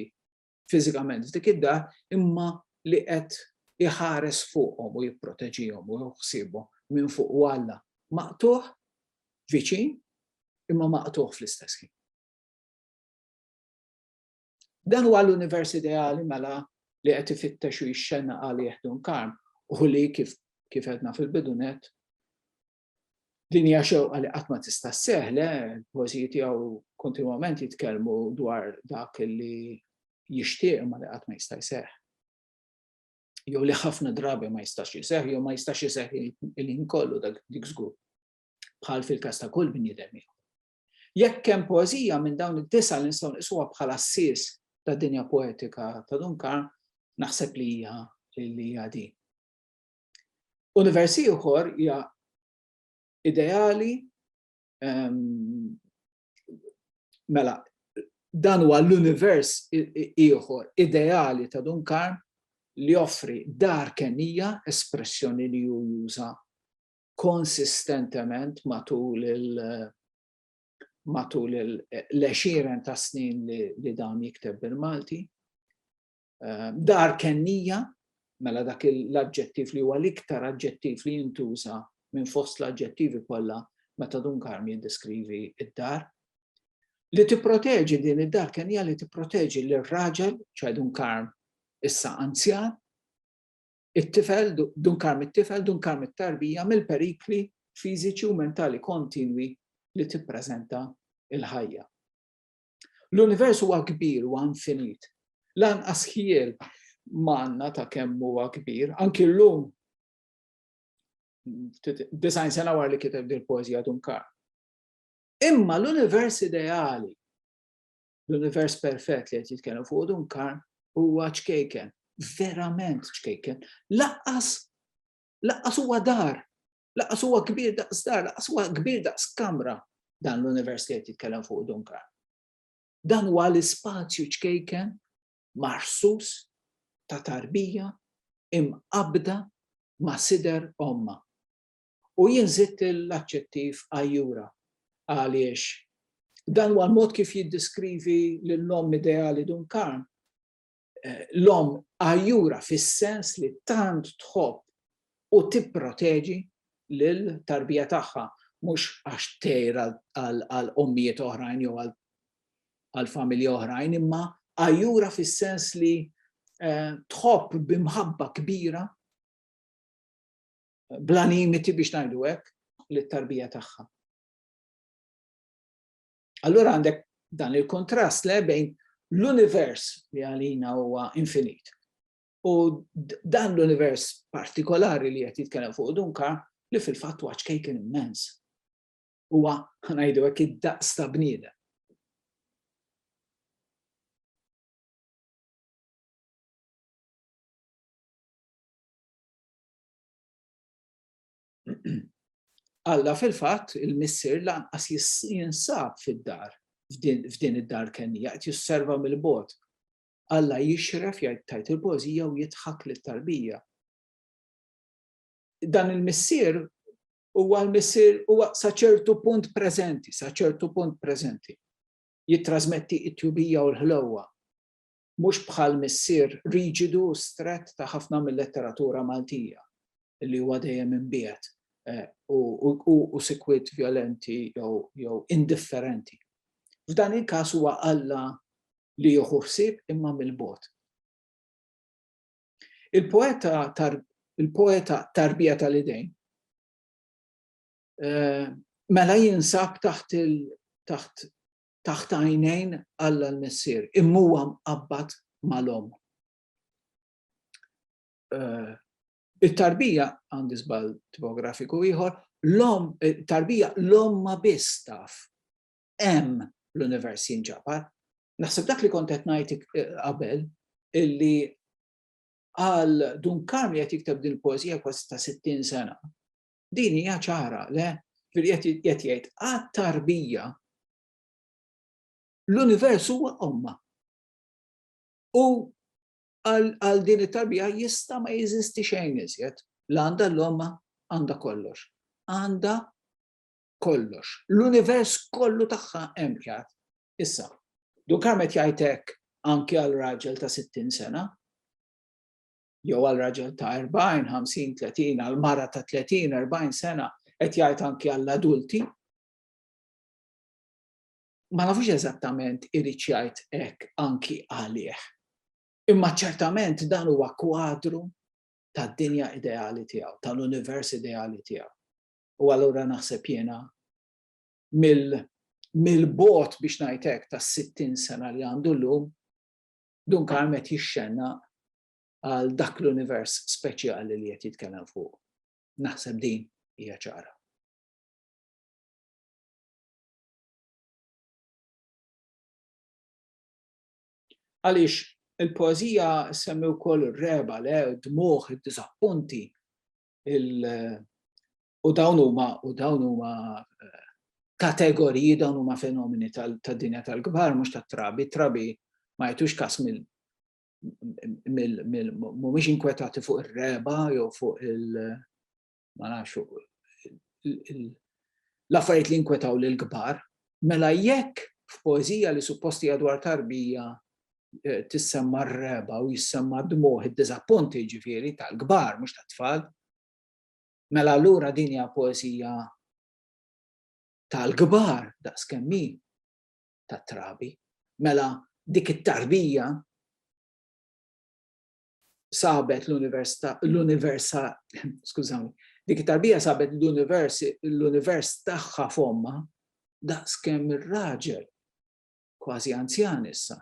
fiżikament f'dik id-dar imma li qed iħares fuqhom u jipproteġihom u ħsiebhom minn fuq u Alla maqtugħ viċin imma maqtugħ fl-istess ħin. Dan huwa l-univers ideali mela li qed ifittex u jixxennaq għalih Dun Karm u li kif kif għedna fil-bidu nett din hija xewqa li qatt ma tista' sseħħ, le, l-poeżiji tiegħu kontinwament jitkellmu dwar dak li jixtieq imma li qatt ma jista' jseħħ. Jew li ħafna drabi ma jistax jseħħ, jew ma jistax iseħħ il-ħin kollu dak dik żgur. Bħal fil-każ ta' kull bniedem ieħor. Jekk hemm poeżija minn dawn id-disa li nistgħu nqisuha bħala s-sies tad-dinja poetika ta' Dun Karm, naħseb li hija li hija din. Univers ieħor hija ideali ehm, mela dan huwa l-univers ieħor ideali ta' Dun Karm li joffri dar kennija, espressjoni li hu juża konsistentement matul il- matul l-għexieren ta' snin li dan jikteb bil-Malti. Ehm, dar kennija, mela dak l-aġġettiv li huwa l-iktar aġġettiv li jintuża minn fost l-aġġettivi kollha meta Dun Karm jiddeskrivi id-dar. Li tipproteġi din id-dar kennija li tipproteġi lir-raġel, ċe Dun Karm issa anzjan, it-tifel, Dun Karm it-tifel, Dun Karm it-tarbija mill-perikli fiżiċi u mentali kontinwi li tippreżenta l-ħajja. L-univers huwa kbir, huwa infinit. Lanqas ħjiel m'għandna ta' kemm huwa kbir, anki llum design sena wara li kiteb din poeżija Dun Karm. Imma l-univers ideali L-univers perfett li qed jitkellem fuq Dun Karm huwa ċkejken, verament ċkejken. Laqqas laqqas huwa dar, laqqas huwa kbir daqs dar, laqqas huwa kbir daqs kamra dan l-univers li qed jitkellem fuq Dun Karm. Dan huwa l-ispazju ċkejken marsus ta' tarbija imqabda ma' sider omma. U jien żidt l-aġġettiv għajjura għaliex dan huwa l-mod kif jiddiskrivi lill-omm ideali Dun Karm. Eh, l-omm għajjura fis-sens li tant tħobb u tipproteġi lil tarbija tagħha mhux għax tgħir għal ommijiet oħrajn jew għal familji oħrajn, imma għajjura fis-sens li eh, tħobb b'imħabba kbira bla limiti biex ngħidu hekk lit-tarbija tagħha. Allura għandek dan il-kontrast le bejn l-univers li għalina huwa infinit u dan l-univers partikolari li qed jitkellem fuq Dunka li fil-fatt huwa ċkejken immens. Huwa ngħidu hekk id-daqs ta' bniedem. Alla fil-fatt, il-Missier lanqas jinsab fid-dar, f'din id-dar kennija, qed josserva mill-bogħod. Alla jixref jgħid tgħid il-poeżija u jidħak lit-tarbija. Dan il-Missier huwa l-Missier huwa sa ċertu punt preżenti, sa ċertu punt preżenti. Jittrasmetti t-tjubija u l-ħlewwa mhux bħal missier riġidu u strett ta' ħafna mil-letteratura Maltija, li huwa dejjem imbiegħed u sikwit vjolenti jew indifferenti. F'dan il-każ huwa Alla li jieħu ħsieb imma mill-bogħod. Il-poeta il-poeta Tarbija tal-Idejn mela jinsab taħt il taħt taħt għajnejn Alla l-Missier, imma huwa mqabbad mal-omm. Eh, it-tarbija għandi żball tipografiku ieħor, l-omm, eh, tarbija l-omma biss taf hemm l-univers jinġabar. Naħseb dak li kont qed ngħid eh, qabel illi għal Dun Karm li qed jikteb din il-poeżija kważi ta' 60 sena. Din hija ċara, le? Qed jgħid għat-tarbija l-univers huwa omma. U għal din it-tarbija jista' ma jeżisti xejn iżjed. L għandha l-omma għandha kollox. Għandha kollox. L-univers kollu tagħha hemm qiegħed. Issa, Dun Karm qed jgħid hekk anki għal raġel ta' 60 sena, jew għal raġel ta' 40, 50, 30, għal mara ta' 30, 40 sena, qed jgħid anki għall-adulti. Ma nafux eżattament irid jgħid hekk anki għalih. Imma ċertament dan huwa kwadru tad-dinja ideali tiegħu, tal-univers ideali tiegħu. U allura naħseb jiena mill-bogħod biex ngħid hekk tas-60 sena li għandu llum, Dun Karm qed jixxenna għal dak l-univers speċjali li qed jitkellem fuq. Naħseb din hija ċara. Għaliex il-poeżija semmi wkoll ir-reba, le, d-dmugħ, id-diżappunti, u dawn huma u dawn huma eh, kategoriji, dawn huma fenomeni tad-dinja tal-kbar, mhux tat-trabi. Trabi ma jtux kas mill mhumiex inkwetati fuq ir-reba jew fuq il- ma nafx l-affarijiet li inkwetaw lil kbar. Mela jekk f'poeżija li suppost hija dwar tarbija eh, tissemma r-reba u jissemma dmuħ id-diżappunti ġifieri tal-kbar mhux tat-tfal, mela allura din hija poeżija tal-kbar daqskemm hi tat-trabi. Mela dik it-tarbija sabet l-univers l-universa skużawni, dik it-tarbija sabet l-univers l-univers tagħha f'ommha daqskemm ir-raġel kważi anzjan issa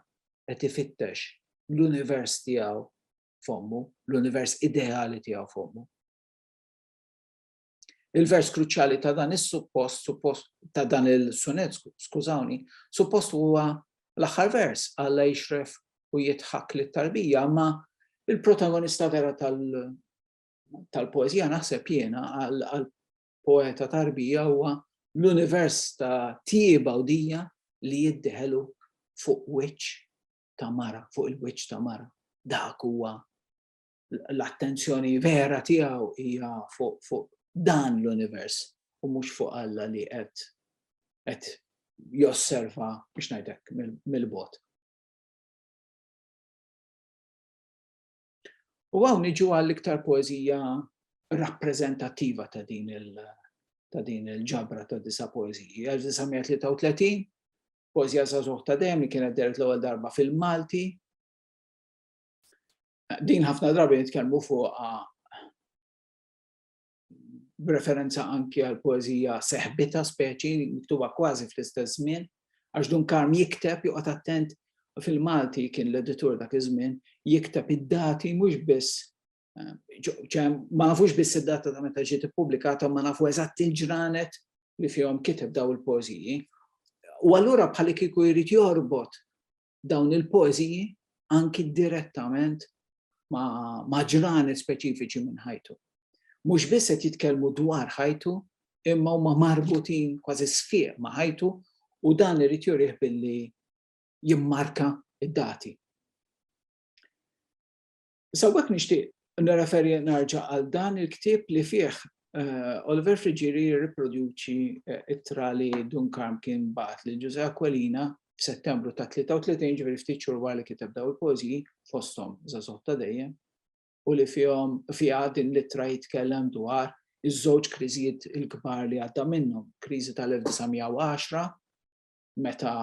qed ifittex l-univers tiegħu f'ommu, l-univers ideali tiegħu f'ommu. Il-vers kruċjali ta' dan is-suppost, suppost ta' dan il-sunet, skużawni, suppost huwa l-aħħar vers, Alla jixref u jidħak lit-tarbija, ma il-protagonista vera tal-poeżija naħseb jiena għal poeta tarbija huwa l-univers ta' tjieba u dija li jiddeħelu fuq wiċċ ta' mara, fuq il-wiċċ ta' mara. Dak huwa l-attenzjoni vera tiegħu hija fuq fu dan l-univers u mhux fuq Alla li qed qed josserva biex ngħidlek mill-bogħod. U hawn niġu għall iktar poeżija rappreżentattiva ta' din il ta' din il-ġabra ta' disa' poeżiji. 1933, poeżija żagħżugħ ta' dejjem li kienet dehret l-ewwel darba fil-Malti, Din ħafna drabi nitkellmu fuqha b'referenza anki għal poeżija seħbita speċi miktuba kważi fl-istess żmien, għax Dun Karm jikteb joqgħod attent fil-Malti kien l-editur dak iż-żmien jikteb id-dati mhux biss ċe ma nafux biss id-data ta' meta ġiet ippubblikata ma nafu eżatt il-ġranet li fihom kiteb daw il-poeżiji. U allura bħalli kieku jrid jorbot dawn il-poeżiji anki direttament ma' ġranet speċifiċi minn ħajtu. Mhux biss qed jitkellmu dwar ħajtu, imma huma marbutin kważi sfiq ma' ħajtu u dan irid jurih billi jimmarka id-dati. Issa hawnhekk nixtieq nirreferi narġa' għal dan il-ktieb li fih eh, Oliver Friggieri jirriproduċi eh, ittra li Dun Karm kien bagħat lil Ġużè Aquilina f'Settembru ta' 33 ġifieri ftit xhur wara li kiteb daw il-poeżiji fosthom Żagħżugħ ta' dejjem u li fihom fiha din l-ittra jitkellem dwar iż-żewġ kriżijiet il-kbar li għadda minnhom, kriżi tal-1910 meta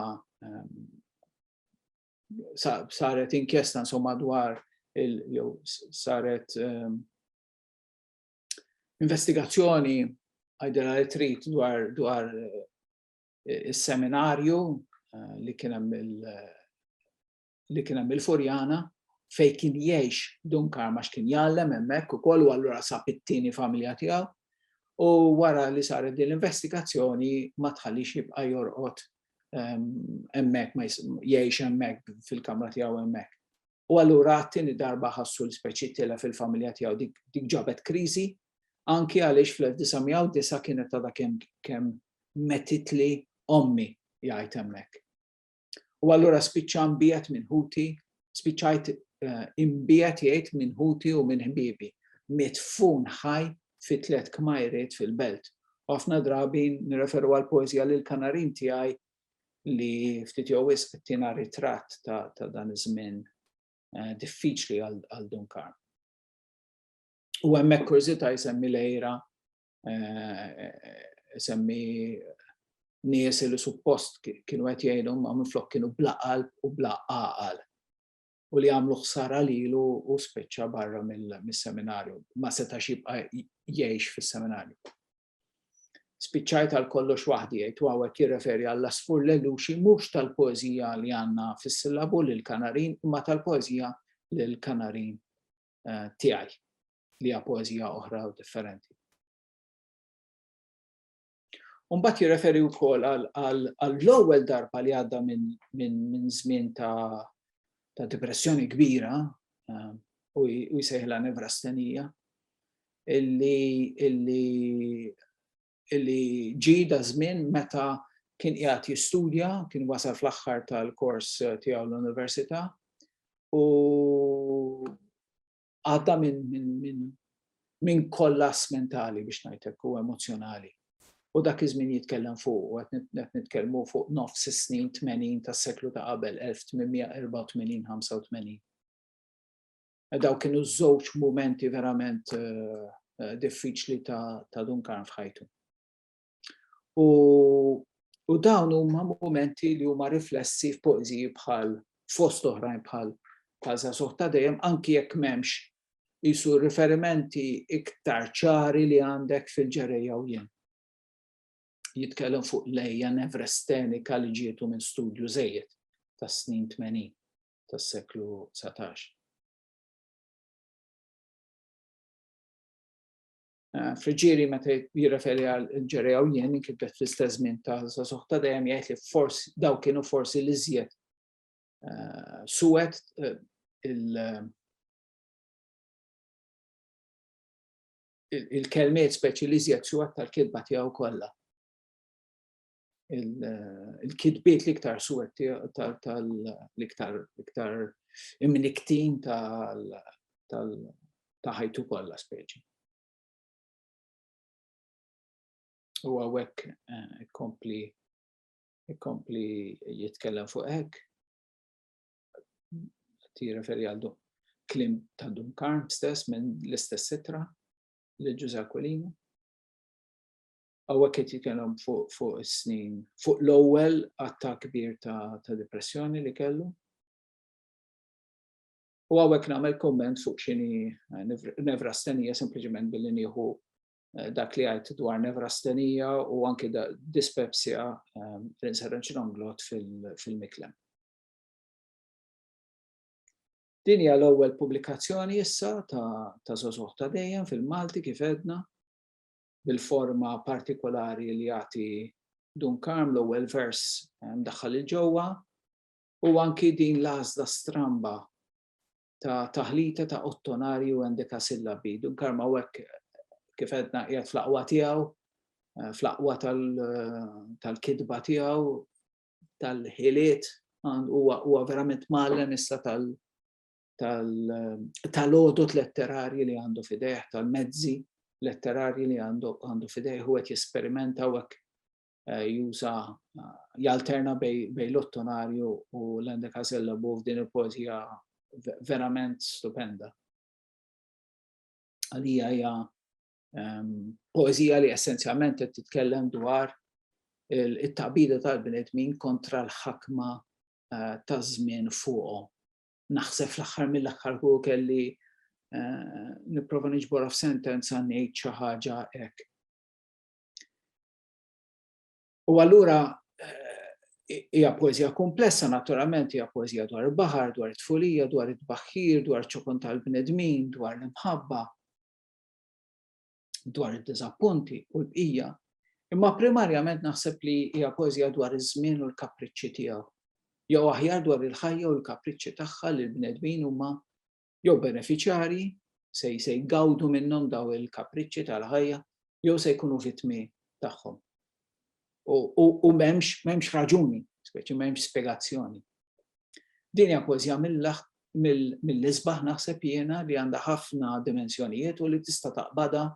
ehm, saret inkjesta insomma dwar il jew saret ehm, investigazzjoni għajdela li trid dwar dwar eh, is-seminarju eh, li kien hemm il li kien hemm il-Furjana fej kien jgħix Dun Karm għax kien jgħallem hemmhekk ukoll u allura sab it-tieni familja tiegħu. U wara li saret din l-investigazzjoni ma tħallix jibqa' jorqod ehm, hemmhekk ma jgħix hemmhekk fil-kamra tiegħu hemmhekk. U allura għat-tieni darba ħassu l-speċi tilef fil-familja tiegħu dik ġabet kriżi anki għaliex fl-1909 kienet għadha kemm kemm metitli ommi jgħid hemmhekk. U allura spiċċa mbiegħed minn ħuti, spiċċajt eh, imbiegħed jgħid minn ħuti u minn ħbiebi, midfun ħaj fi tliet kmajriet fil-belt. U ħafna drabi nirreferu għal poeżija lil kanarin tiegħi li ftit jew wisq tina ritratt ta', ta dan iż-żmien eh, diffiċli għal Dun Karm. U hemmhekk kurżità jsemmi lejra Semmi nies li suppost kienu qed jgħinu ma minflok kienu bla qalb u bla għaqal u li għamlu ħsara lilu u spiċċa barra mill-seminarju, ma setax jibqa' jgħix fis-seminarju. Spiċċajt għal kollox waħdi jgħid u hawnhekk jirreferi għall-asfur leluxi mhux tal-poeżija li għandna fis-sillabu lill-Kanarin imma tal-poeżija lill-Kanarin eh, tiegħi li hija poeżija oħra u differenti. Umbat jirreferi wkoll għall-ewwel darba li għadda minn żmien ta' ta' depressjoni kbira eh, u jsejħilha nevrastenija illi illi illi ġi da żmien meta kien qiegħed jistudja, kien wasal fl-aħħar tal-kors tiegħu l-università u għadda minn min, min, min kollass mentali biex ngħidlek u emozzjonali. U dak iż-żmien jitkellem fuq, u qed nitkellmu fuq nofs is-snin 80 tas-seklu ta' qabel 1884-85. E daw kienu żewġ mumenti verament eh, eh, diffiċli ta', ta Dun Karm f'ħajtu. U, u dawn huma mumenti li huma riflessi f'poeżiji bħal fost oħrajn bħal bħal Żagħżugħ ta' dejjem anki jekk m'hemmx qisu riferimenti iktar ċari li għandek fil-ġerejja u jien. Jitkellem fuq lejja nevrestenika li ġietu minn studju żejjed tas-snin 80 tas-seklu 19. Eh, Friġieri meta jirreferi għal ġerejja u jien inkitbet fl-istess żmien ta' żagħżugħ ta' dejjem jgħid li forsi daw kienu forsi l-iżjed eh, suwed eh, il-kelmiet speċi l-iżjed suwed tal-kitba tiegħu kollha. Il-kitbiet l-iktar suwed tal-iktar iktar imniktin tal ta' ħajtu kollha speċi. U hawnhekk eh, ikompli ikompli jitkellem fuq hekk. Ti referi għal klim ta' Dun Karm stess minn l-istess sitra li Ġużè Aquilina. Hawnhekk qed jitkellem fuq fu is-snin, fuq l-ewwel attakk kbir ta', ta depressjoni li kellu. U hawnhekk nagħmel kumment fuq x'inhi eh, nevrastenija sempliċement billi nieħu eh, dak li għajt dwar nevrastenija u anki dispepsija eh, rinserrenċinonglot fil-miklem. Din hija l-ewwel pubblikazzjoni issa ta' ta' Żagħżugħ ta' dejjem fil-Malti kif għedna bil-forma partikolari li jagħti Dun Karm l-ewwel vers mdaħħal il-ġewwa u anki din l-għażla stramba ta' taħlita ta' ottonari u endekasillabi. Dun Karm hawnhekk Kif għedna qiegħed fl-aqwa tiegħu, eh, fl-aqwa tal-kitba tiegħu, tal-ħiliet, huwa verament mgħallem issa tal-għodod letterarji li għandu fidejh, tal-mezzi letterarji li għandu fidejh u qed jesperimenta u hekk eh, juża eh, jalterna bej l-ottonarju u l-endekasellabu f'din il-poezija verament stupenda. Għalija hija ehm, poezija li essenzjalment qed titkellem dwar it-taqbida tal-bnedmin kontra l-ħakma eh, taż-żmien fuqhom. Naħseb fl-aħħar mill-aħħar hu kelli eh, nipprova niġborha f'sentenza ngħid xi ħaġa hekk. U allura eh, hija poeżija komplessa naturalment, hija poeżija dwar il-baħar, dwar it-tfulija, dwar it-tbaħħir, dwar ċokon tal-bnedmin, dwar l-imħabba, dwar id-diżappunti u l-bqija. Imma primarjament naħseb li hija poeżija dwar iż-żmien u l-kapriċċi tiegħu. Jew aħjar dwar il-ħajja u l-kapriċċi tagħha li l-bnedmin huma jew benefiċjarji, se se jgawdu minnhom daw il-kapriċċi tal-ħajja, jew se jkunu vittmi tagħhom. U, u, u m'hemmx m'hemmx raġuni, speċi m'hemmx spjegazzjoni. Din hija poeżija mill-isbaħ naħseb jiena li għandha ħafna dimensjonijiet u li tista' taqbadha,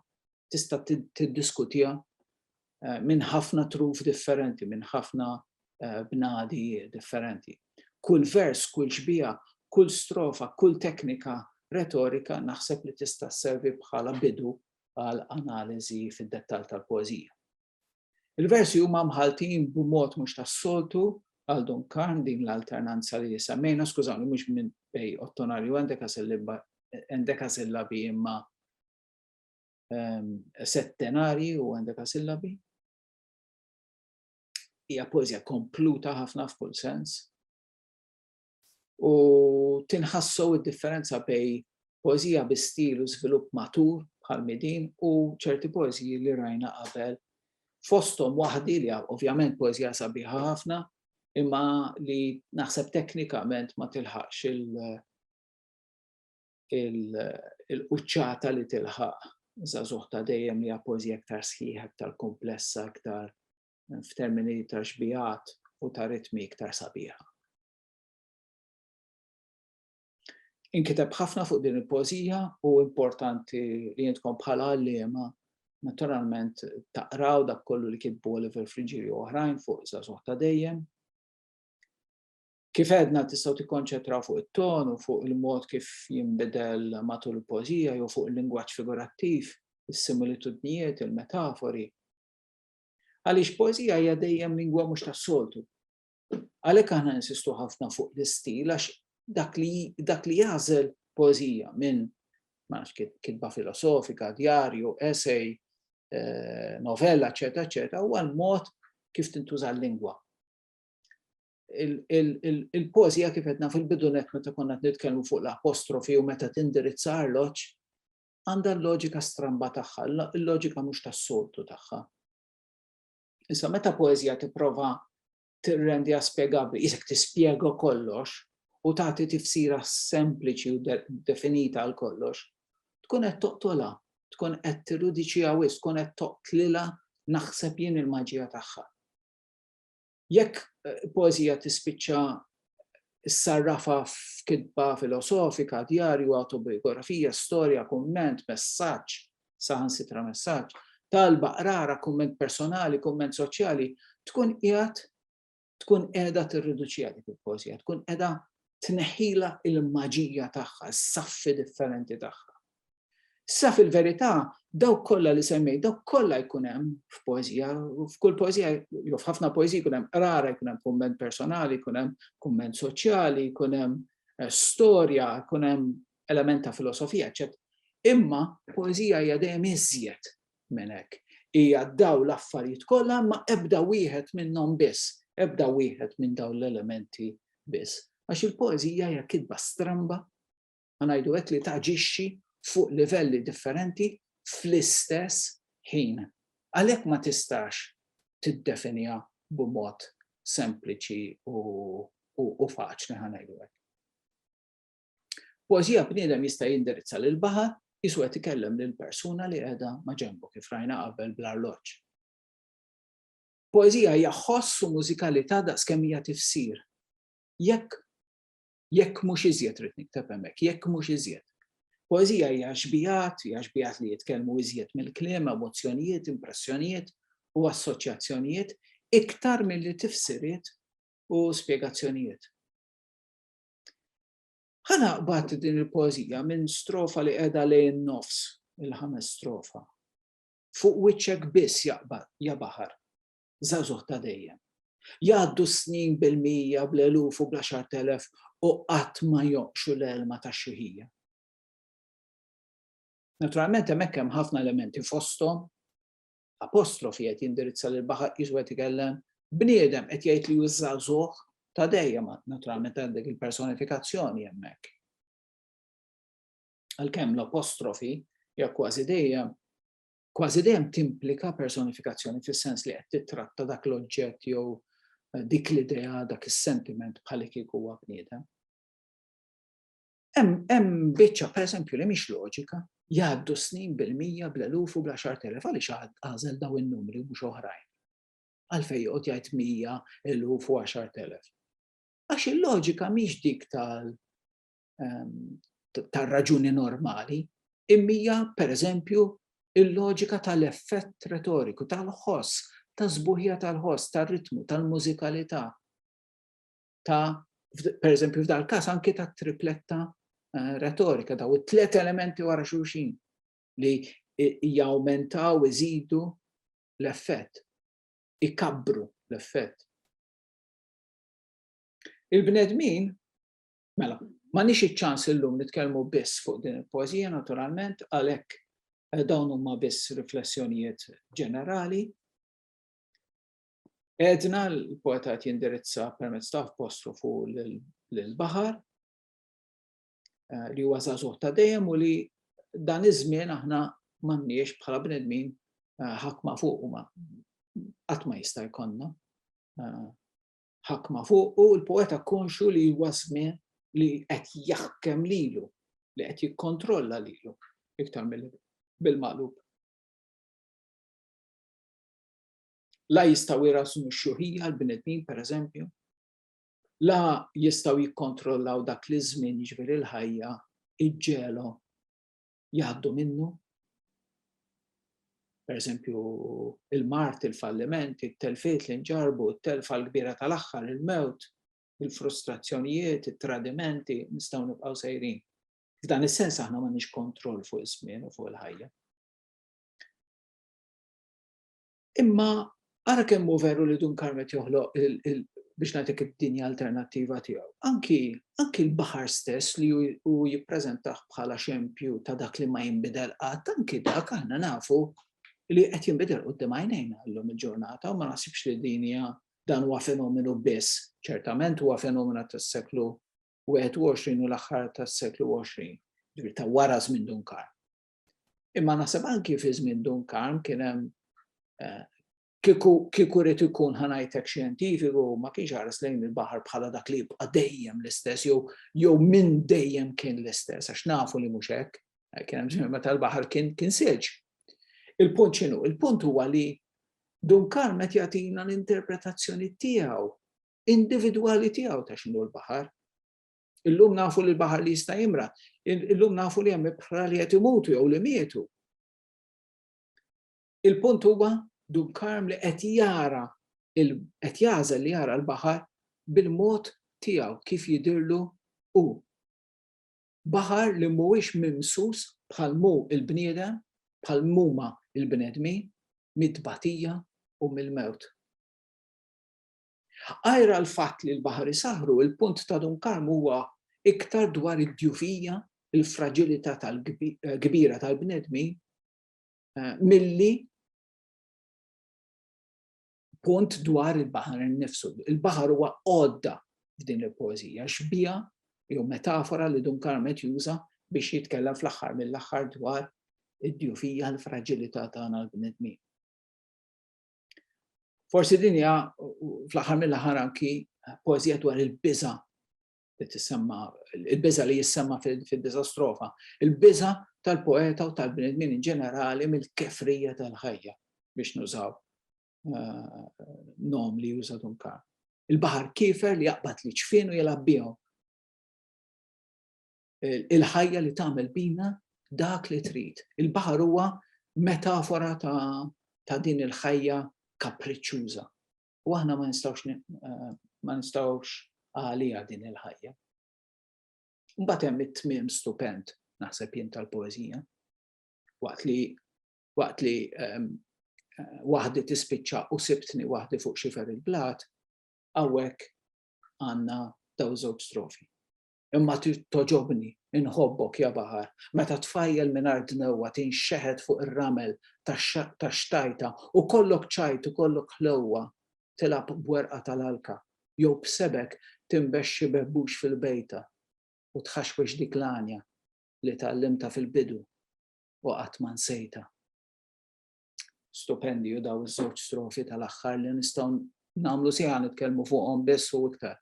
tista' tiddiskutiha eh, minn ħafna truf differenti, minn ħafna eh, bnadi differenti. Kull vers, kull xbija, kull strofa, kull teknika retorika naħseb li tista' sservi bħala bidu għal analiżi fid-dettall tal-poeżija. Il-versi huma mħaltin b'mod mhux tas-soltu għal Dun Karm din l-alternanza li semmejna, skużawni mhux minn bej ottonarju endekasillabi imma ehm, settenari u endekasillabi. Hija poeżija kompluta ħafna f'kull sens. U tinħassow id-differenza bej poeżija bi stil u żvilupp matur bħal Midin u ċerti poeżiji li rajna qabel fosthom waħdi li ovvjament poeżija sabiħa ħafna imma li naħseb teknikament ma tilħaqx il-quċċata li tilħaq żagħżugħ ta' dejjem li hija poeżija iktar sħiħa, iktar komplessa, iktar f'termini ta' xbijat u ta' ritmi iktar sabiħa. Inkiteb ħafna fuq din il-poeżija u importanti li jintkom bħala għalliema naturalment taqraw dak kollu li kitbu Oliver Friggieri u oħrajn fuq Żagħżugħ ta' dejjem. Kif għedna tistgħu tikkonċentraw fuq it-ton u fuq il-mod kif jinbidel matul il-poeżija jew fuq il-lingwaġġ figurattiv, is-similitudnijiet, il-metafori. Għaliex poeżija hija dejjem lingwa mhux tas-soltu. Għalhekk aħna ninsistu ħafna fuq l-istil għax dak li dak li jagħżel poeżija minn ma nafx kitba filosofika, djarju, essay, eh, novella, eċetera, eċetera, huwa l-mod kif tintuża l-lingwa. Il-poeżija kif għedna fil-bidu net meta konna nitkellmu fuq l-apostrofi u meta tindirizza arloġġ, għandha l-loġika stramba tagħha, il-loġika mhux tas-soltu tagħha. Issa meta poeżija tipprova tirrendiha spjegabbli, isek tispjega kollox u tagħti tifsira sempliċi u definita għal kollox, tkun qed toqtolha, tkun qed tirrudiċiha wisq, tkun qed toqtlilha naħseb jien il-maġija tagħha. Jekk eh, poeżija tispiċċa ssarrafha f'kitba filosofika, djarju, awtobiografija, storja, kumment, messaġġ, saħansitra messaġġ, talba, qrara, kumment personali, kumment soċjali, tkun qiegħed tkun qiegħda tirriduċiha dik il-poeżija, tkun qiegħda tneħħila il-maġija tagħha, s-saffi differenti tagħha. Sa fil-verità, dawk kollha li semmejt, dawk kollha jkun hemm f'poeżija, f'kull poeżija, jew f'ħafna poeżiji jkun hemm qrara, jkun hemm kumment personali, jkun hemm kumment soċjali, jkun hemm eh, storja, jkun hemm element ta' filosofija, eċċetera. Imma poeżija hija dejjem iżjed minn hekk. Hija daw l-affarijiet kollha ma ebda wieħed minnhom biss, ebda wieħed minn dawn l-elementi biss. Għax il-poeżija hija kitba stramba ħa ngħidu hekk li taġixxi fuq livelli differenti fl-istess ħin. Għalhekk ma tistax tiddefiniha b'mod sempliċi u, u, u faċli ħa ngħidu hekk. Poeżija bniedem jista' jindirizza lil baħar. Qisu qed ikellem lil persuna li qiegħda ma' ġenbu kif rajna qabel bl-arloġġ. Poeżija hija ħoss u mużikalità daqskemm hija tifsir. Jekk jekk mhux iżjed rrid nikteb hemmhekk, jekk mhux iżjed. Poeżija hija xbijat, hija xbijat li jitkellmu iżjed mill-kliem, emozzjonijiet, impressjonijiet u assoċjazzjonijiet iktar milli tifsiriet u spjegazzjonijiet. Ħa naqbad din il-poeżija minn strofa li qiegħda lejn nofs il-ħames strofa. Fuq wiċċek biss jaqbad, ja baħar, żagħżugħ ta' dejjem. Jgħaddu s-snin bil-mija, bl-eluf u bl-għaxart elef u qatt ma jonqxu l-għelma tax-xjuħija. Naturalment hemmhekk hemm ħafna elementi fosthom apostrofi qed jindirizza lil baħar qisu qed ikellem bniedem qed jgħid li hu żagħżugħ ta' dejjem, naturalment għandek il-personifikazzjoni hemmhekk. Għalkemm l-apostrofi hija kważi dejjem kważi dejjem timplika personifikazzjoni fis-sens li qed titratta dak l-oġġett jew eh, dik l-idea, dak is-sentiment bħal kieku huwa bniedem. Hemm biċċa pereżempju li mhix loġika, jgħaddu snin bil-mija, bl-eluf u bl-għaxart elef, għaliex għażel daw in-numri u mhux oħrajn? Għalfejn joqgħod jgħid 100, eluf u 10,000? Għax il-loġika mhix dik tal tar-raġuni normali, imma hija pereżempju il-loġika tal-effett retoriku, tal-ħoss, tas-sbuħija tal-ħoss, tar-ritmu, tal-mużikalità. ta' per eżempju f'dal każ anki ta' tripletta eh, retorika, daw it-tliet elementi wara xulxin li jawmentaw, iżidu l-effett, ikabbru l-effett. Il-bnedmin, mela, ma nix iċ-ċans illum nitkellmu biss fuq din il-poeżija naturalment, għalhekk eh, dawn huma biss riflessjonijiet ġenerali. Għedna l-poeta qed jindirizza permezz ta' apostrofu lill-baħar eh, li huwa żagħżugħ ta' dejjem u li dan iż-żmien aħna m'għandniex bħala bnedmin eh, ħakma fuq ma qatt ma jista' jkollna eh, ħakma fuq u l-poeta konxu li huwa żmien li qed jaħkem lilu, li qed jikkontrolla lilu iktar mill-maqlub. La jistgħu jrażżnu x-xjuħija l-bnedmin, pereżempju, la jistgħu jikkontrollaw dak li ż-żmien, jiġifieri l-ħajja, iġġegħelhom jgħaddu minnu. Pereżempju, il-mard, il-falliment, it-telfiet li nġarrbu, it-telfa l-kbira tal-aħħar, il-mewt, il-frustrazzjonijiet, it-tradimenti, nistgħu nibqgħu sejrin. F'dan is-sens aħna m'għandniex kontroll fuq iż-żmien u fuq il-ħajja. Imma ara kemm hu veru li Dun Karm qed joħloq biex ngħidlek id-dinja alternattiva tiegħu. Anki anki l-baħar stess li hu jippreżentah bħala xempju ta' dak li ma jinbidel qatt, anki dak aħna nafu li qed jinbidel quddiem għajnejna llum il-ġurnata u ma naħsibx li din hija dan huwa fenomenu biss, ċertament huwa fenomenu tas-seklu 21 u l-aħħar tas-seklu 20, ġifieri ta' wara żmien Dun Karm. Imma naħseb anki fi żmien Dun Karm kien hemm eh, kieku kieku rid ikun ħanajtek xjentifiku ma kienx ħares lejn il-baħar bħala dak li jibqa' dejjem l-istess jew jew minn dejjem kien l-istess għax nafu li mhux hekk. Eh, kien hemm żmien meta l-baħar kien kien silġ. Il-punt x'inhu? Il-punt huwa li Dun Karm qed jagħtina l-interpretazzjoni tiegħu individwali tiegħu ta' x'inhu l-baħar. Illum nafu li l-baħar li jista' jimrad. Illum nafu li hemm ibħra li qed imutu jew li mietu. Il-punt huwa Dun Karm li qed jara qed jagħżel li jara l-baħar bil-mod tiegħu kif jidhirlu hu. Baħar li mhuwiex mimsus bħal mhu l-bniedem, bħal m'huma l-bnedmin, mit-tbatija u mill-mewt. Għajr għall-fatt li l-baħar isaħħru, il-punt ta' Dun Karm huwa iktar dwar id-djufija, il-fraġilità kbira tal-bnedmin milli punt dwar il-baħar innifsu. Il-baħar huwa għodda f'din il-poeżija, xbieha jew metafora li Dun Karm qed juża biex jitkellem fl-aħħar mill-aħħar dwar id-djufija, l-fraġilità tagħna l-bnedmin. Forsi din hija fl-aħħar mill-aħħar anki poeżija dwar il-biża'. li tissemma, il-biża' li jissemma fid-disa' strofa, il-biża' tal-poeta u tal-bnedmin in ġenerali mill-kefrija tal-ħajja biex nużaw eh, nom li juża Dun Karm. Il-baħar kiefer li jaqbad li ċfien u jilgħab bihom. Il-ħajja li tagħmel bina dak li trid. Il-baħar huwa metafora ta', ta din il-ħajja kapriċċuża. U aħna ma nistgħux eh, ma nistgħux għaliha din il-ħajja. Mbagħad hemm it-tmiem stupend naħseb jien tal-poeżija. Waqt li waqt li ehm, eh, waħdi tispiċċa u sibtni waħdi fuq xifer il-blat, hawnhekk għandna daw żewġ strofi. Imma togħġobni, inħobbok ja baħar, meta tfajjel mingħajr dnewwa tinxeħet fuq ir-ramel tax-xtajta u kollok ċajt u kollok ħlewwa tilgħab b'werqa tal-alka jew b'sebgħek tinbex xi bebbux fil-bejta u tħaxwex dik l-għanja li tgħallimtha fil-bidu u qatt ma nsejtha. Stupendi u daw iż-żewġ strofi tal-aħħar li nistgħu nagħmlu siegħa nitkellmu fuqhom biss u iktar.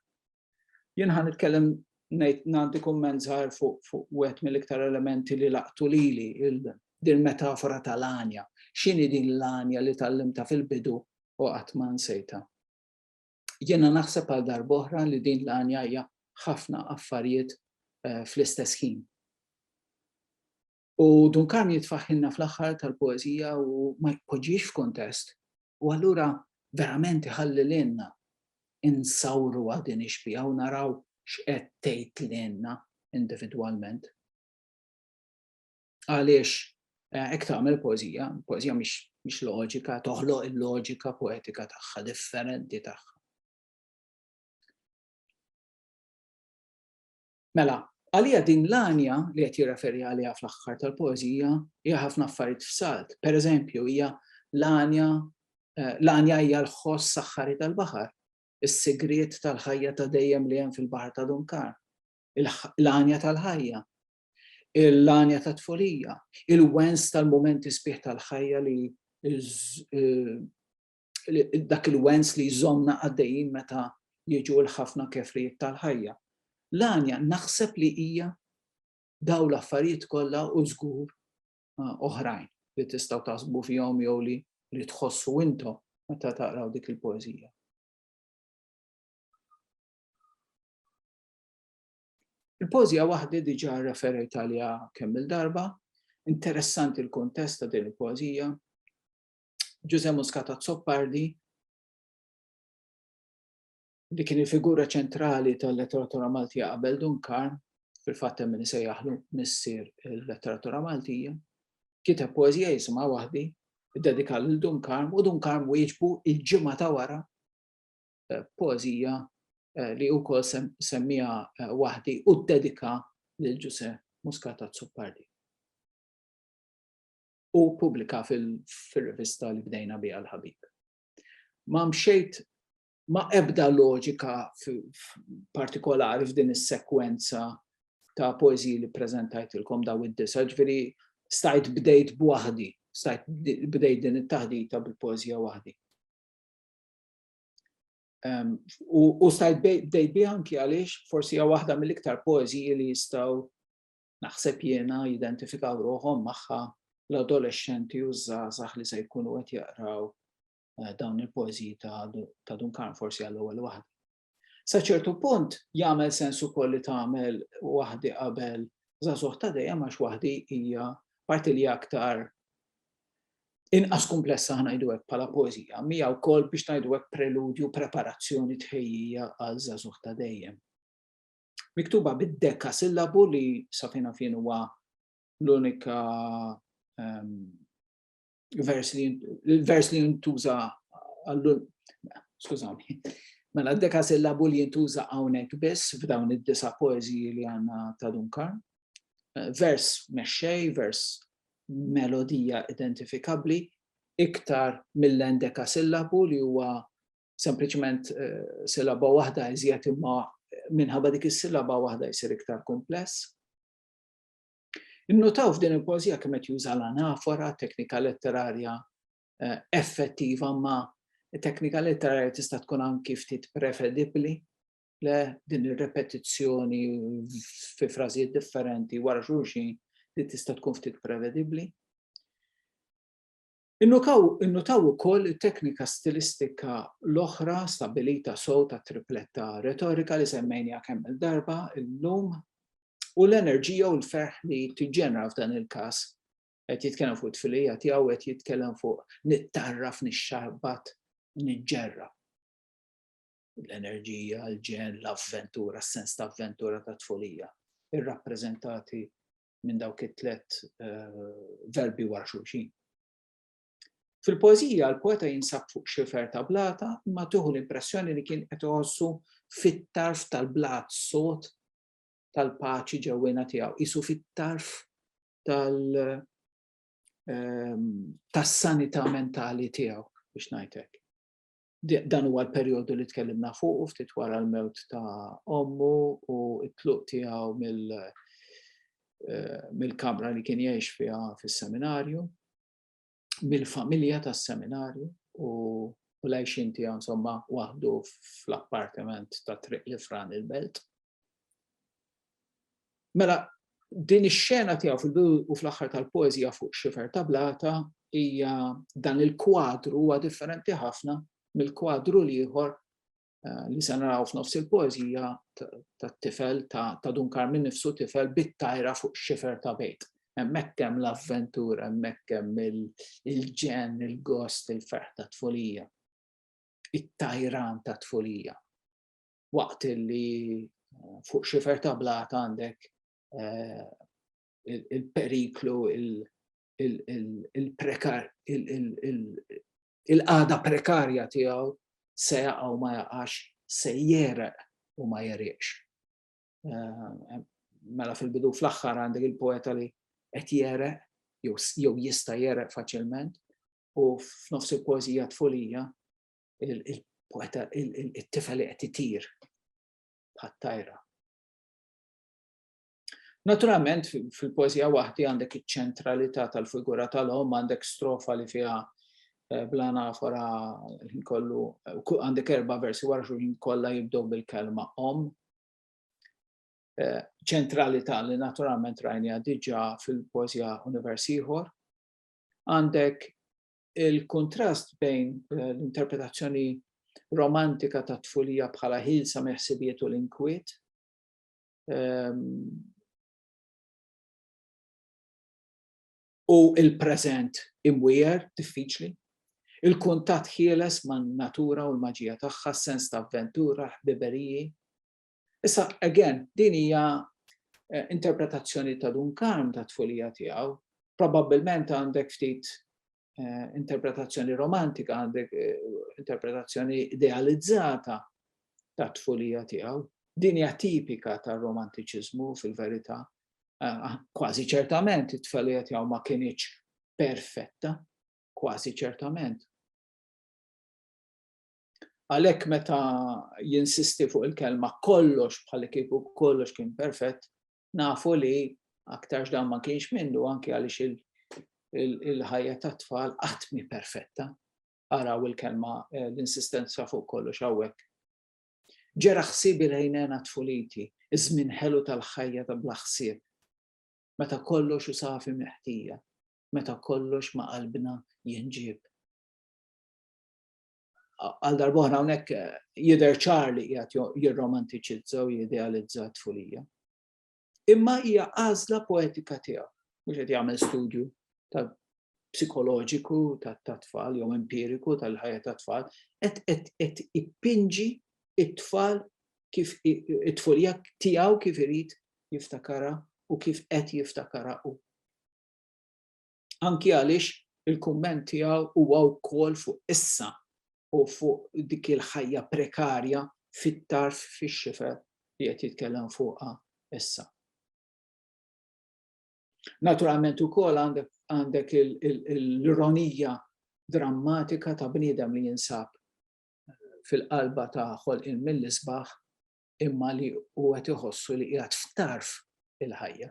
Jien ħa nitkellem ngħid nagħti kumment żgħir fuq fuq wieħed mill-iktar elementi li laqtu lili din metafora tal-għanja. X'inhi din l-għanja li tgħallimtha fil-bidu u qatt ma nsejtha? Jiena naħseb għal darb'oħra li din l-għanja hija ħafna affarijiet eh, fl-istess ħin. U Dun Karm jitfaħħilna fl-aħħar tal-poeżija u ma jpoġġix f'kuntest. U allura verament iħalli lilna insawruha din ix-xbieha u naraw x'qed tgħid lilna individwalment. Għaliex eh, hekk tagħmel poeżija, poeżija mhix loġika, toħloq il-loġika poetika tagħha differenti tagħha. Mela, għalija din l-għanja li qed jirreferi għaliha fl-aħħar tal-poeżija hija ħafna affarijiet f'salt. Per eżempju, hija l-għanja eh, l-għanja hija l-ħoss saħħari tal-baħar, is-sigriet tal-ħajja ta' dejjem li hemm fil-baħar ta' Dunkar, l-għanja tal-ħajja, l-għanja ta' tfulija, il-wens tal-mumenti sbieħ tal-ħajja li eh, dak il-wens li jżommna għaddejjin meta jiġu l-ħafna kefrijiet tal-ħajja. L-għanja naħseb li hija daw l-affarijiet kollha u żgur eh, oħrajn li tistgħu taħsbu fihom jew li li tħossu intom meta taqraw dik il-poeżija. Il-poeżija waħdi diġà referejt għaliha kemm il-darba, interessanti l-kuntest ta' din il-poeżija, Ġużè Muscat Azzopardi, li kien il-figura ċentrali tal-letteratura Maltija qabel Dun Karm, fil-fatt hemm min isejjaħlu missier il-letteratura Maltija, kiteb poeżija jisimha Waħdi, iddedika lil Dun Karm u Dun Karm wieġbu il-ġimgħa ta' wara eh, poeżija eh, li wkoll semmija eh, Waħdi u ddedika lil Ġużè Muscat Azzopardi. u ppubblika fil-rivista li bdejna biha l-ħabib. Ma mxejt ma ebda loġika partikolari f'din is-sekwenza ta' poeżiji li preżentajtilkom daw id-disa, ġifieri stajt bdejt b'waħdi, stajt bdejt din it-taħdita bil-poeżija waħdi. U stajt bdejt biha anki għaliex forsi hija waħda mill-iktar poeżiji li jistgħu naħseb jiena, jidentifikaw ruħhom magħha l-adolexxenti u ż-żgħażagħ li se jkunu qed jaqraw eh, dawn il-poeżiji ta' Dun Karm forsi għall-ewwel waħda. Sa ċertu punt jagħmel sens ukoll li tagħmel waħdi qabel żagħżugħ ta' dejjem għax waħdi hija parti li aktar inqas komplessa ngħidu hekk bħala poeżija, mija wkoll biex ngħidu hekk preludju, preparazzjoni tħejjija għal żagħżugħ ta' dejjem. Miktuba bid-dekasillabu li sa fejn naf jien huwa l-unika ehm, vers li il-vers li jintuża għallu skużawni. Mela d-dekasillabu li jintuża hawnhekk biss f'dawn id-disa' poeżiji li għandna ta' Dunkar. Eh, vers mexxej, vers melodija identifikabbli, iktar mill-endekasillabu li huwa sempliċement eh, silaba waħda iżjed imma minħabba dik is-silaba waħda jsir iktar kumpless. Innotaw f'din il-poeżija kemm qed juża l-anafora, teknika letterarja eh, effettiva ma teknika letterarja tista' tkun anki ftit prevedibbli. Le din ir-repetizzjoni fi frażijiet differenti wara xulxin li tista' tkun ftit prevedibbli. Innutaw ukoll it-teknika stilistika l-oħra stabbilita sew tat-tripletta retorika li semmejniha kemm-il darba llum u l-enerġija u l-ferħ li tiġġenera f'dan il-każ. Qed jitkellem fuq it-tfulija tiegħu, qed jitkellem fuq nittarraf, nixxarbat, niġġerrab. L-enerġija, l-ġenn, l-avventura, s-sens ta' avventura ta' tfulija, irrappreżentati minn dawk it-tlet verbi wara xulxin. Fil-poeżija l-poeta jinsab fuq xifer ta' blata imma tieħu l-impressjoni li kien qed iħossu fit-tarf tal-blat sod tal-paċi ġewwiena tiegħu, qisu fit-tarf tal ehm, tas-sanità mentali tiegħu biex ngħid hekk. Dan huwa l-perjodu li tkellimna fuqu ftit wara l-mewt ta' ommu u t-tluq tiegħu eh, mill-kamra li kien jgħix fiha fis-seminarju, mill-familja tas-seminarju u l-għajxin tiegħu insomma waħdu fl-appartament ta' Triq Lifran il-Belt. Mela, din ix-xena tiegħu fil-bidu u fl-aħħar tal-poeżija fuq xifer ta' blata hija dan il-kwadru huwa differenti ħafna mill-kwadru l-ieħor eh, li se naraw f'nofs il-poeżija tat-tifel ta' Dun Karmien nifsu tifel bit-tajra fuq xifer ta' bejt. Hemmhekk hemm l-avventura, hemmhekk hemm il-ġenn, il-gost, il-ferħ ta' tfulija, it-tajran ta' tfulija. Waqt li eh, fuq xifer ta' blata għandek eh, il-periklu, il-prekar, il-qagħda prekarja tiegħu se jaqa' u ma jaqax, se jereq u ma jeriqx. Eh, mela fil-bidu fl-aħħar għandek il-poeta li qed jereq jew jista' jereq faċilment u f'nofs il-poeżija tfulija il-poeta il-tifel li qed itir bħat-tajra. Naturalment, fil-poeżija waħdi għandek iċ-ċentralità tal-figura tal-omm, għandek strofa li fiha eh, bl-anafora l-ħin kollu, eh, għandek erba' versi wara xulxin kollha jibdew bil-kelma omm. Eh, ċentralità li naturalment rajniha diġà fil-poeżija Univers ieħor. Għandek il-kuntrast bejn l-interpretazzjoni romantika ta' tfulija bħala ħilsa mill-ħsibijiet u l-inkwiet, Ehm, u il-preżent imwiegħer, diffiċli, il-kuntatt ħieles man-natura u l-maġija tagħha, sens ta' avventura, ħbiberiji. Issa, again, din hija eh, interpretazzjoni ta' Dun Karm ta' tfulija tiegħu. Probabbilment għandek ftit eh, interpretazzjoni romantika, għandek eh, interpretazzjoni idealizzata ta' tfulija tiegħu. Din hija tipika tar-romantiċiżmu fil-verità. Eh, kważi ċertament it-tfulija tiegħu ma kinitx perfetta, kważi ċertament. Għalhekk meta jinsisti fuq il-kelma kollox bħal kieku kollox kien perfett, nafu li aktarx dan ma kienx minnu anke għaliex il-ħajja tat-tfal qatt mi perfetta. Araw il-kelma eh, l-insistenza fuq kollox hawnhekk. Ġera ħsiebi lejn hena tfuliti, iż-żmien ħelu tal-ħajja ta' bla ħsieb. Meta kollox hu safi mill-ħtija, meta kollox ma' qalbna jinġieb. Għal darb'oħra hawnhekk eh, jidher ċar li qiegħed jirromantiċizza u jidealizza t-tfulija. Imma hija għażla poetika tiegħu, mhux qed jagħmel studju ta' psikoloġiku ta' tfal jew empiriku tal-ħajja ta' tfal, qed qed ipinġi it-tfal kif it-tfulija tiegħu kif irid jiftakara u kif qed jiftakara hu. Anki għaliex il-kumment tiegħu huwa wkoll fuq issa u fuq dik il-ħajja prekarja fit-tarf fix-xifer li qed jitkellem fuqha issa. Naturalment ukoll għandek l-ironija drammatika ta' bniedem li jinsab fil-qalba ta' ħolqien mill-isbaħ imma li hu qed iħossu li qiegħed f'tarf il-ħajja.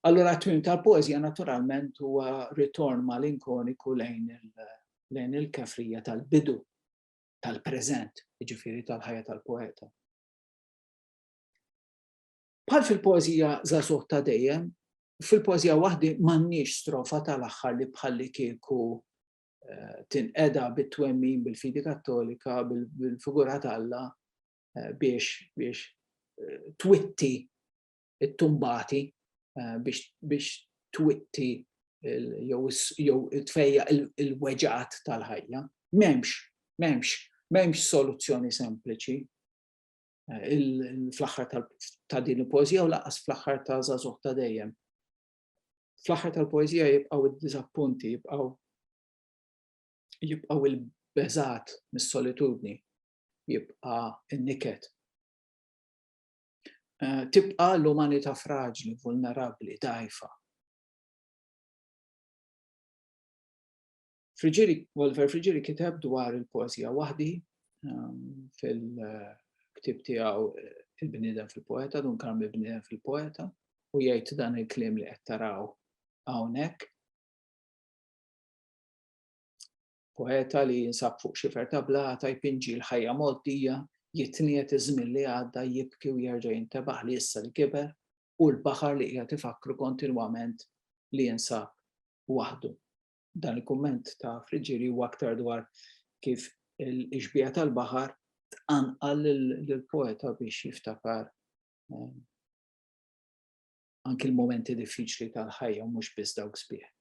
Allura t-tmiem tal-poeżija naturalment huwa ritorn malinkoniku lejn il-kefrija tal-bidu. Tal-preżent, jiġifieri tal-ħajja tal-poeta. Bħal fil-poeżija Żagħżugħ ta' Dejjem, fil-poeżija Waħdi m'għandniex strofa tal-aħħar li bħallikieku eh, tinqeda bit-twemmin bil-fidi kattolika, bil-figura t'Alla eh, biex biex eh, twitti it-tumbati biex biex twitti jew jew tfejja il-weġgħat tal-ħajja. M'hemmx, m'hemmx, m'hemmx soluzzjoni sempliċi fl-aħħar ta' din il-poeżija u lanqas fl-aħħar ta' Żagħżugħ ta' Dejjem. Fl-aħħar tal-poeżija jibqgħu id-diżappunti, jibqgħu jibqgħu il-beżat mis-solitudni, jibqa' n-niket. Eh, tibqa' l-umanità fraġli, vulnerabbli, dgħajfa. Friggieri, Oliver Friggieri kiteb dwar il-poeżija Waħdi ehm, fil-ktib tiegħu eh, Il-bniedem fil-poeta, Dun Karm il-bniedem fil-poeta, u jgħid dan il-kliem li qed taraw hawnhekk. Poeta li jinsab fuq xifer ta' blata jpinġi l-ħajja mgħoddija, jitniet iż-żmien li għadda, jibki u jerġa' jintebaħ li issa li kiber, u l-baħar li qiegħed ifakkru kontinwament li jinsab waħdu. Dan il-kumment ta' Friggieri huwa aktar dwar kif il-xbieha tal-baħar tqanqal lill-poeta biex jiftakar eh, anki l-momenti diffiċli tal-ħajja u mhux biss dawk sbieħ.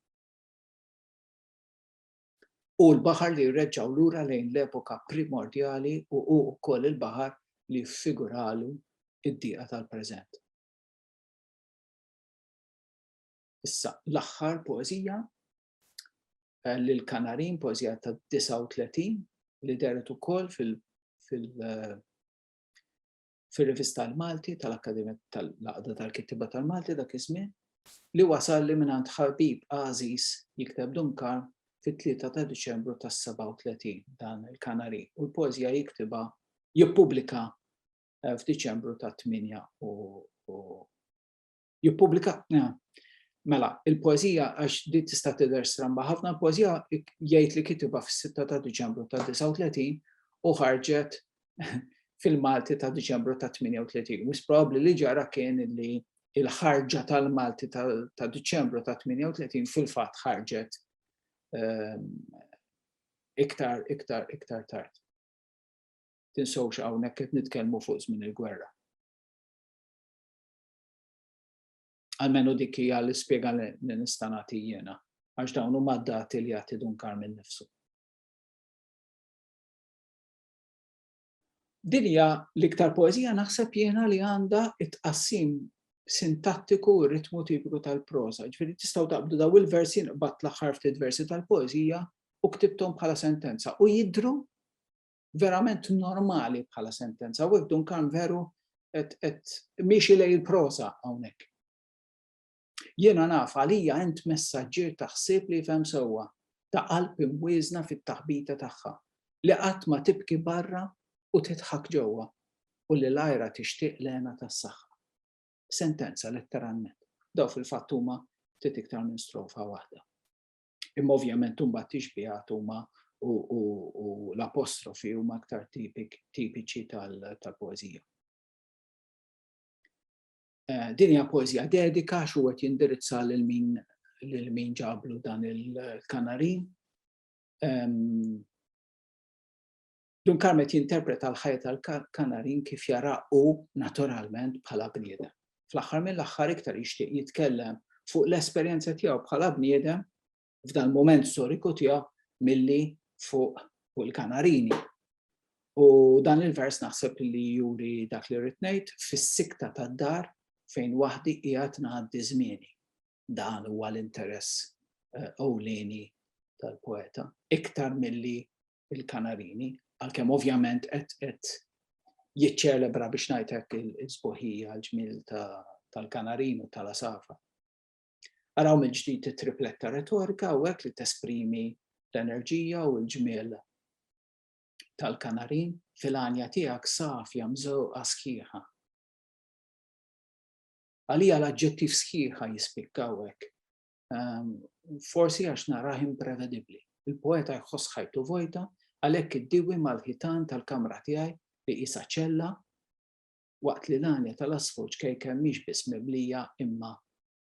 U l-baħar li jreġġgħu lura lejn l-epoka primordjali u hu wkoll il-baħar li jiffiguralu id-diqa tal-preżent. Issa, l-aħħar poeżija eh, lil Kanarin, poeżija ta' 39 li deret ukoll fil, fil eh, fir-rivista l-Malti tal-Akkademja tal-Għaqda tal-Kittieba tal-Malti dak iż-żmien, li wasalli mingħand ħabib għażiż jikteb Dun Karm fit-3 ta' Diċembru tas-37 dan il-Kanarin u l-poeżija jiktibha jippubblika eh, f'Diċembru ta' 8 u Jippubblika, mela, il-poeżija għax di tista' tidher stramba ħafna, il-poeżija jgħid li kitibha fis-6 ta' Diċembru ta' 39 u ħarġet fil-Malti ta' Diċembru ta' 38. Wis probabbli li ġara kien li il-ħarġa tal-Malti ta' Diċembru ta' 38 fil-fatt ħarġet ehm, iktar, iktar, iktar tard. Tinsewx hawnhekk qed nitkellmu fuq żmien il-gwerra. Almenu dik hija l-ispjega li nista' nagħti jiena, għax dawn huma d-dati li jagħti Dun Karm innifsu. Din hija l-iktar poeżija naħseb jiena li għandha it-tqassim sintattiku u ritmu tipiku tal-proża. Ġifieri tistgħu taqbdu daw il-versi nqbadt l-aħħar ftit versi tal-poeżija u ktibthom bħala sentenza u jidhru verament normali bħala sentenza. U hekk Dun Karm veru qed miexi lej il-proża hawnhekk. Jiena naf għalija int messaġġier ta' ħsieb li jifhem sewwa, ta' qalb imwieżna fit-taħbita tagħha, li qatt ma tibki barra u tidħak ġewwa, u li l-għira tixtieq l-hena tas-saħħa. Sentenza letteralment. Daw fil-fatt huma ftit iktar minn strofa waħda. Imma ovvjament imbagħad tixbihat huma u l-apostrofi huma aktar tipiċi tal-poeżija. Eh, din hija poeżija dedika għax huwa qed jindirizza lil min lil min ġablu dan il-kanarin. Ehm, Dun Karmet jinterpreta l-ħajja tal-kanarin kif jara hu naturalment bħala bniedem. Fl-aħħar mill-aħħar iktar jixtieq jitkellem fuq l-esperjenza tiegħu bħala bniedem f'dan mument storiku tiegħu milli fuq fuq il-kanarini. U dan il-vers naħseb li juri dak li rrid ngħid fis-sikta tad-dar fejn waħdi qiegħed ngħaddi żmieni. Dan huwa l-interess eh, ewlieni tal-poeta, iktar milli il-kanarini, għalkemm ovvjament qed qed jiċċelebra biex ngħid hekk il-sbuħija l-ġmiel tal-kanarin u tal-għasafar. Araw mill-ġdid it-tripletta retorika u hekk li tesprimi l-enerġija u l-ġmiel tal-kanarin fil-għanja tiegħek safja mżewqa sħiħa. Għalija l-aġġettiv sħiħa jispikka hawnhekk. Ehm, forsi għax narah imprevedibbli. Il-poeta jħoss ħajtu vojta Għalhekk iddiwi mal-ħitan tal-kamra tiegħi li qisha ċella waqt li l-għanja tal-għasfur ċkejken mhix biss mimlija imma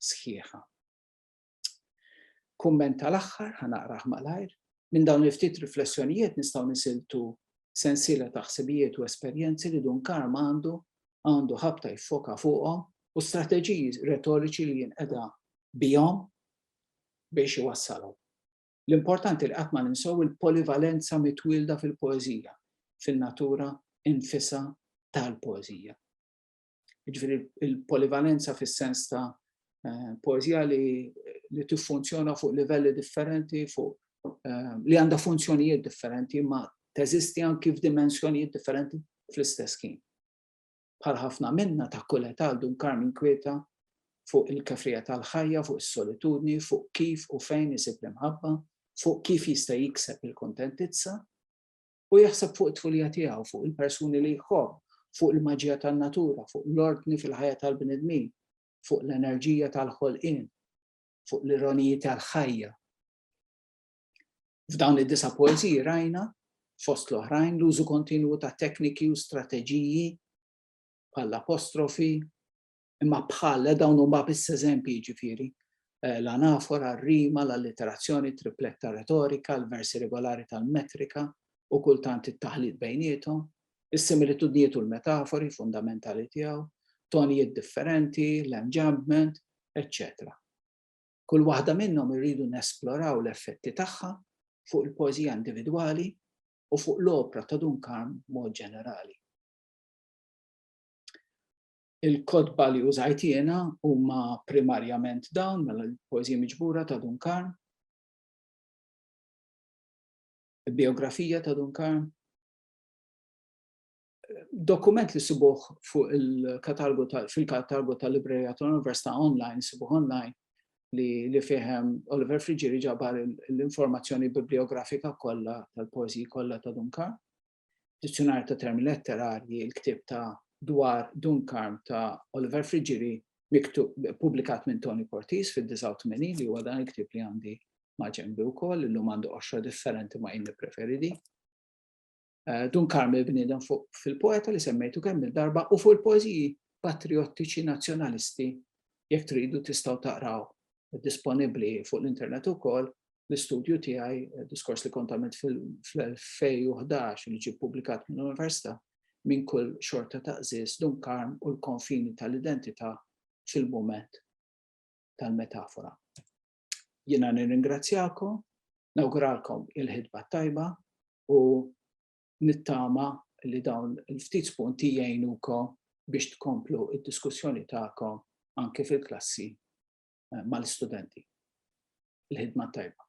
sħiħa. Kumment tal-aħħar, ħa naqrah malajr, minn dawn il-ftit riflessjonijiet nistgħu nisiltu sensiela ta' ħsibijiet u esperjenzi li Dun Karm għandu għandu ħabta jiffoka fuqhom u strateġiji retoriċi li jinqeda bihom biex iwassalhom. L-importanti li qatt ma ninsew il-polivalenza mitwielda fil-poeżija, fin-natura infisha tal-poeżija. Jiġifieri il-polivalenza fis-sens ta' eh, poeżija li, li tiffunzjona fuq livelli differenti, fuq eh, li għandha funzjonijiet differenti, ma teżisti anki f'dimensjonijiet differenti fl-istess ħin. Bħal ħafna minna ta' kull età Dun Carmen kwieta fuq il-kefrija tal-ħajja, fuq is-solitudni, fuq kif u fejn isib l-imħabba, fuq kif jista' jikseb il-kuntentizza, u jaħseb fuq it-tfulija tiegħu, fuq il-persuni li jħobb, fuq il-maġija tan-natura, fuq l-ordni fil-ħajja tal-bnedmin, fuq l-enerġija tal-ħolqien, fuq l-ironiji tal-ħajja. F'dawn id-disa' poeżiji rajna, fost l-oħrajn, l-użu kontinwu ta' tekniki u strateġiji bħall-apostrofi, imma bħal dawn huma biss eżempji jiġifieri, eh, l-anafora, r-rima, l-alliterazzjoni, tripletta retorika, l-versi regolari tal-metrika u kultant it-taħlit bejniethom, is-similitudnijiet u l-metafori fundamentali tiegħu, tonijiet differenti, l-enjambment, eċċetera. Kull waħda minnhom irridu nesploraw l-effetti tagħha fuq il-poeżija individwali u fuq l-opra ta' Dun Karm mod ġenerali. Il-kotba li użajt jiena huma primarjament dawn, mela l-poeżija miġbura ta' Dun Karm, il-biografija ta' Dun Karm, dokument li sibuh fuq il-katalgu fil-katalgu tal-Librerija tal-Università online, sibuh online, li, li fihem Oliver Friggieri ġabar l-informazzjoni bibliografika kollha tal-poeżiji kollha ta' Dun Karm. Dizzjunarju ta' Termini Letterarji, il-ktieb ta' dwar Dun Karm ta' Oliver Friggieri miktub pubblikat minn Tony Portis fid-89 li huwa dan il-ktieb li għandi ma' ġenbi wkoll, illum għandu qoxra differenti ma' jien nippreferi di. Eh, Dun Karm il-bniedem fuq fil-poeta li semmejtu kemm il-darba u fuq il-poeżiji patriottiċi nazzjonalisti jekk tridu tistgħu taqraw disponibbli fuq l-internet ukoll l-istudju tiegħi, eh, diskors li kont għamilt fl-2011 li ġie ppubblikat mill-Università minn kull xorta ta' qżież Dun Karm u l-konfini tal-identità fil-mument tal-metafora. Jiena nirringrazzjakom, nawguralkom il-ħidba tajba u nittama li dawn il-ftit spunti jgħinukom biex tkomplu id-diskussjoni tagħkom anke fil-klassi eh, mal-istudenti. Il-ħidma tajba.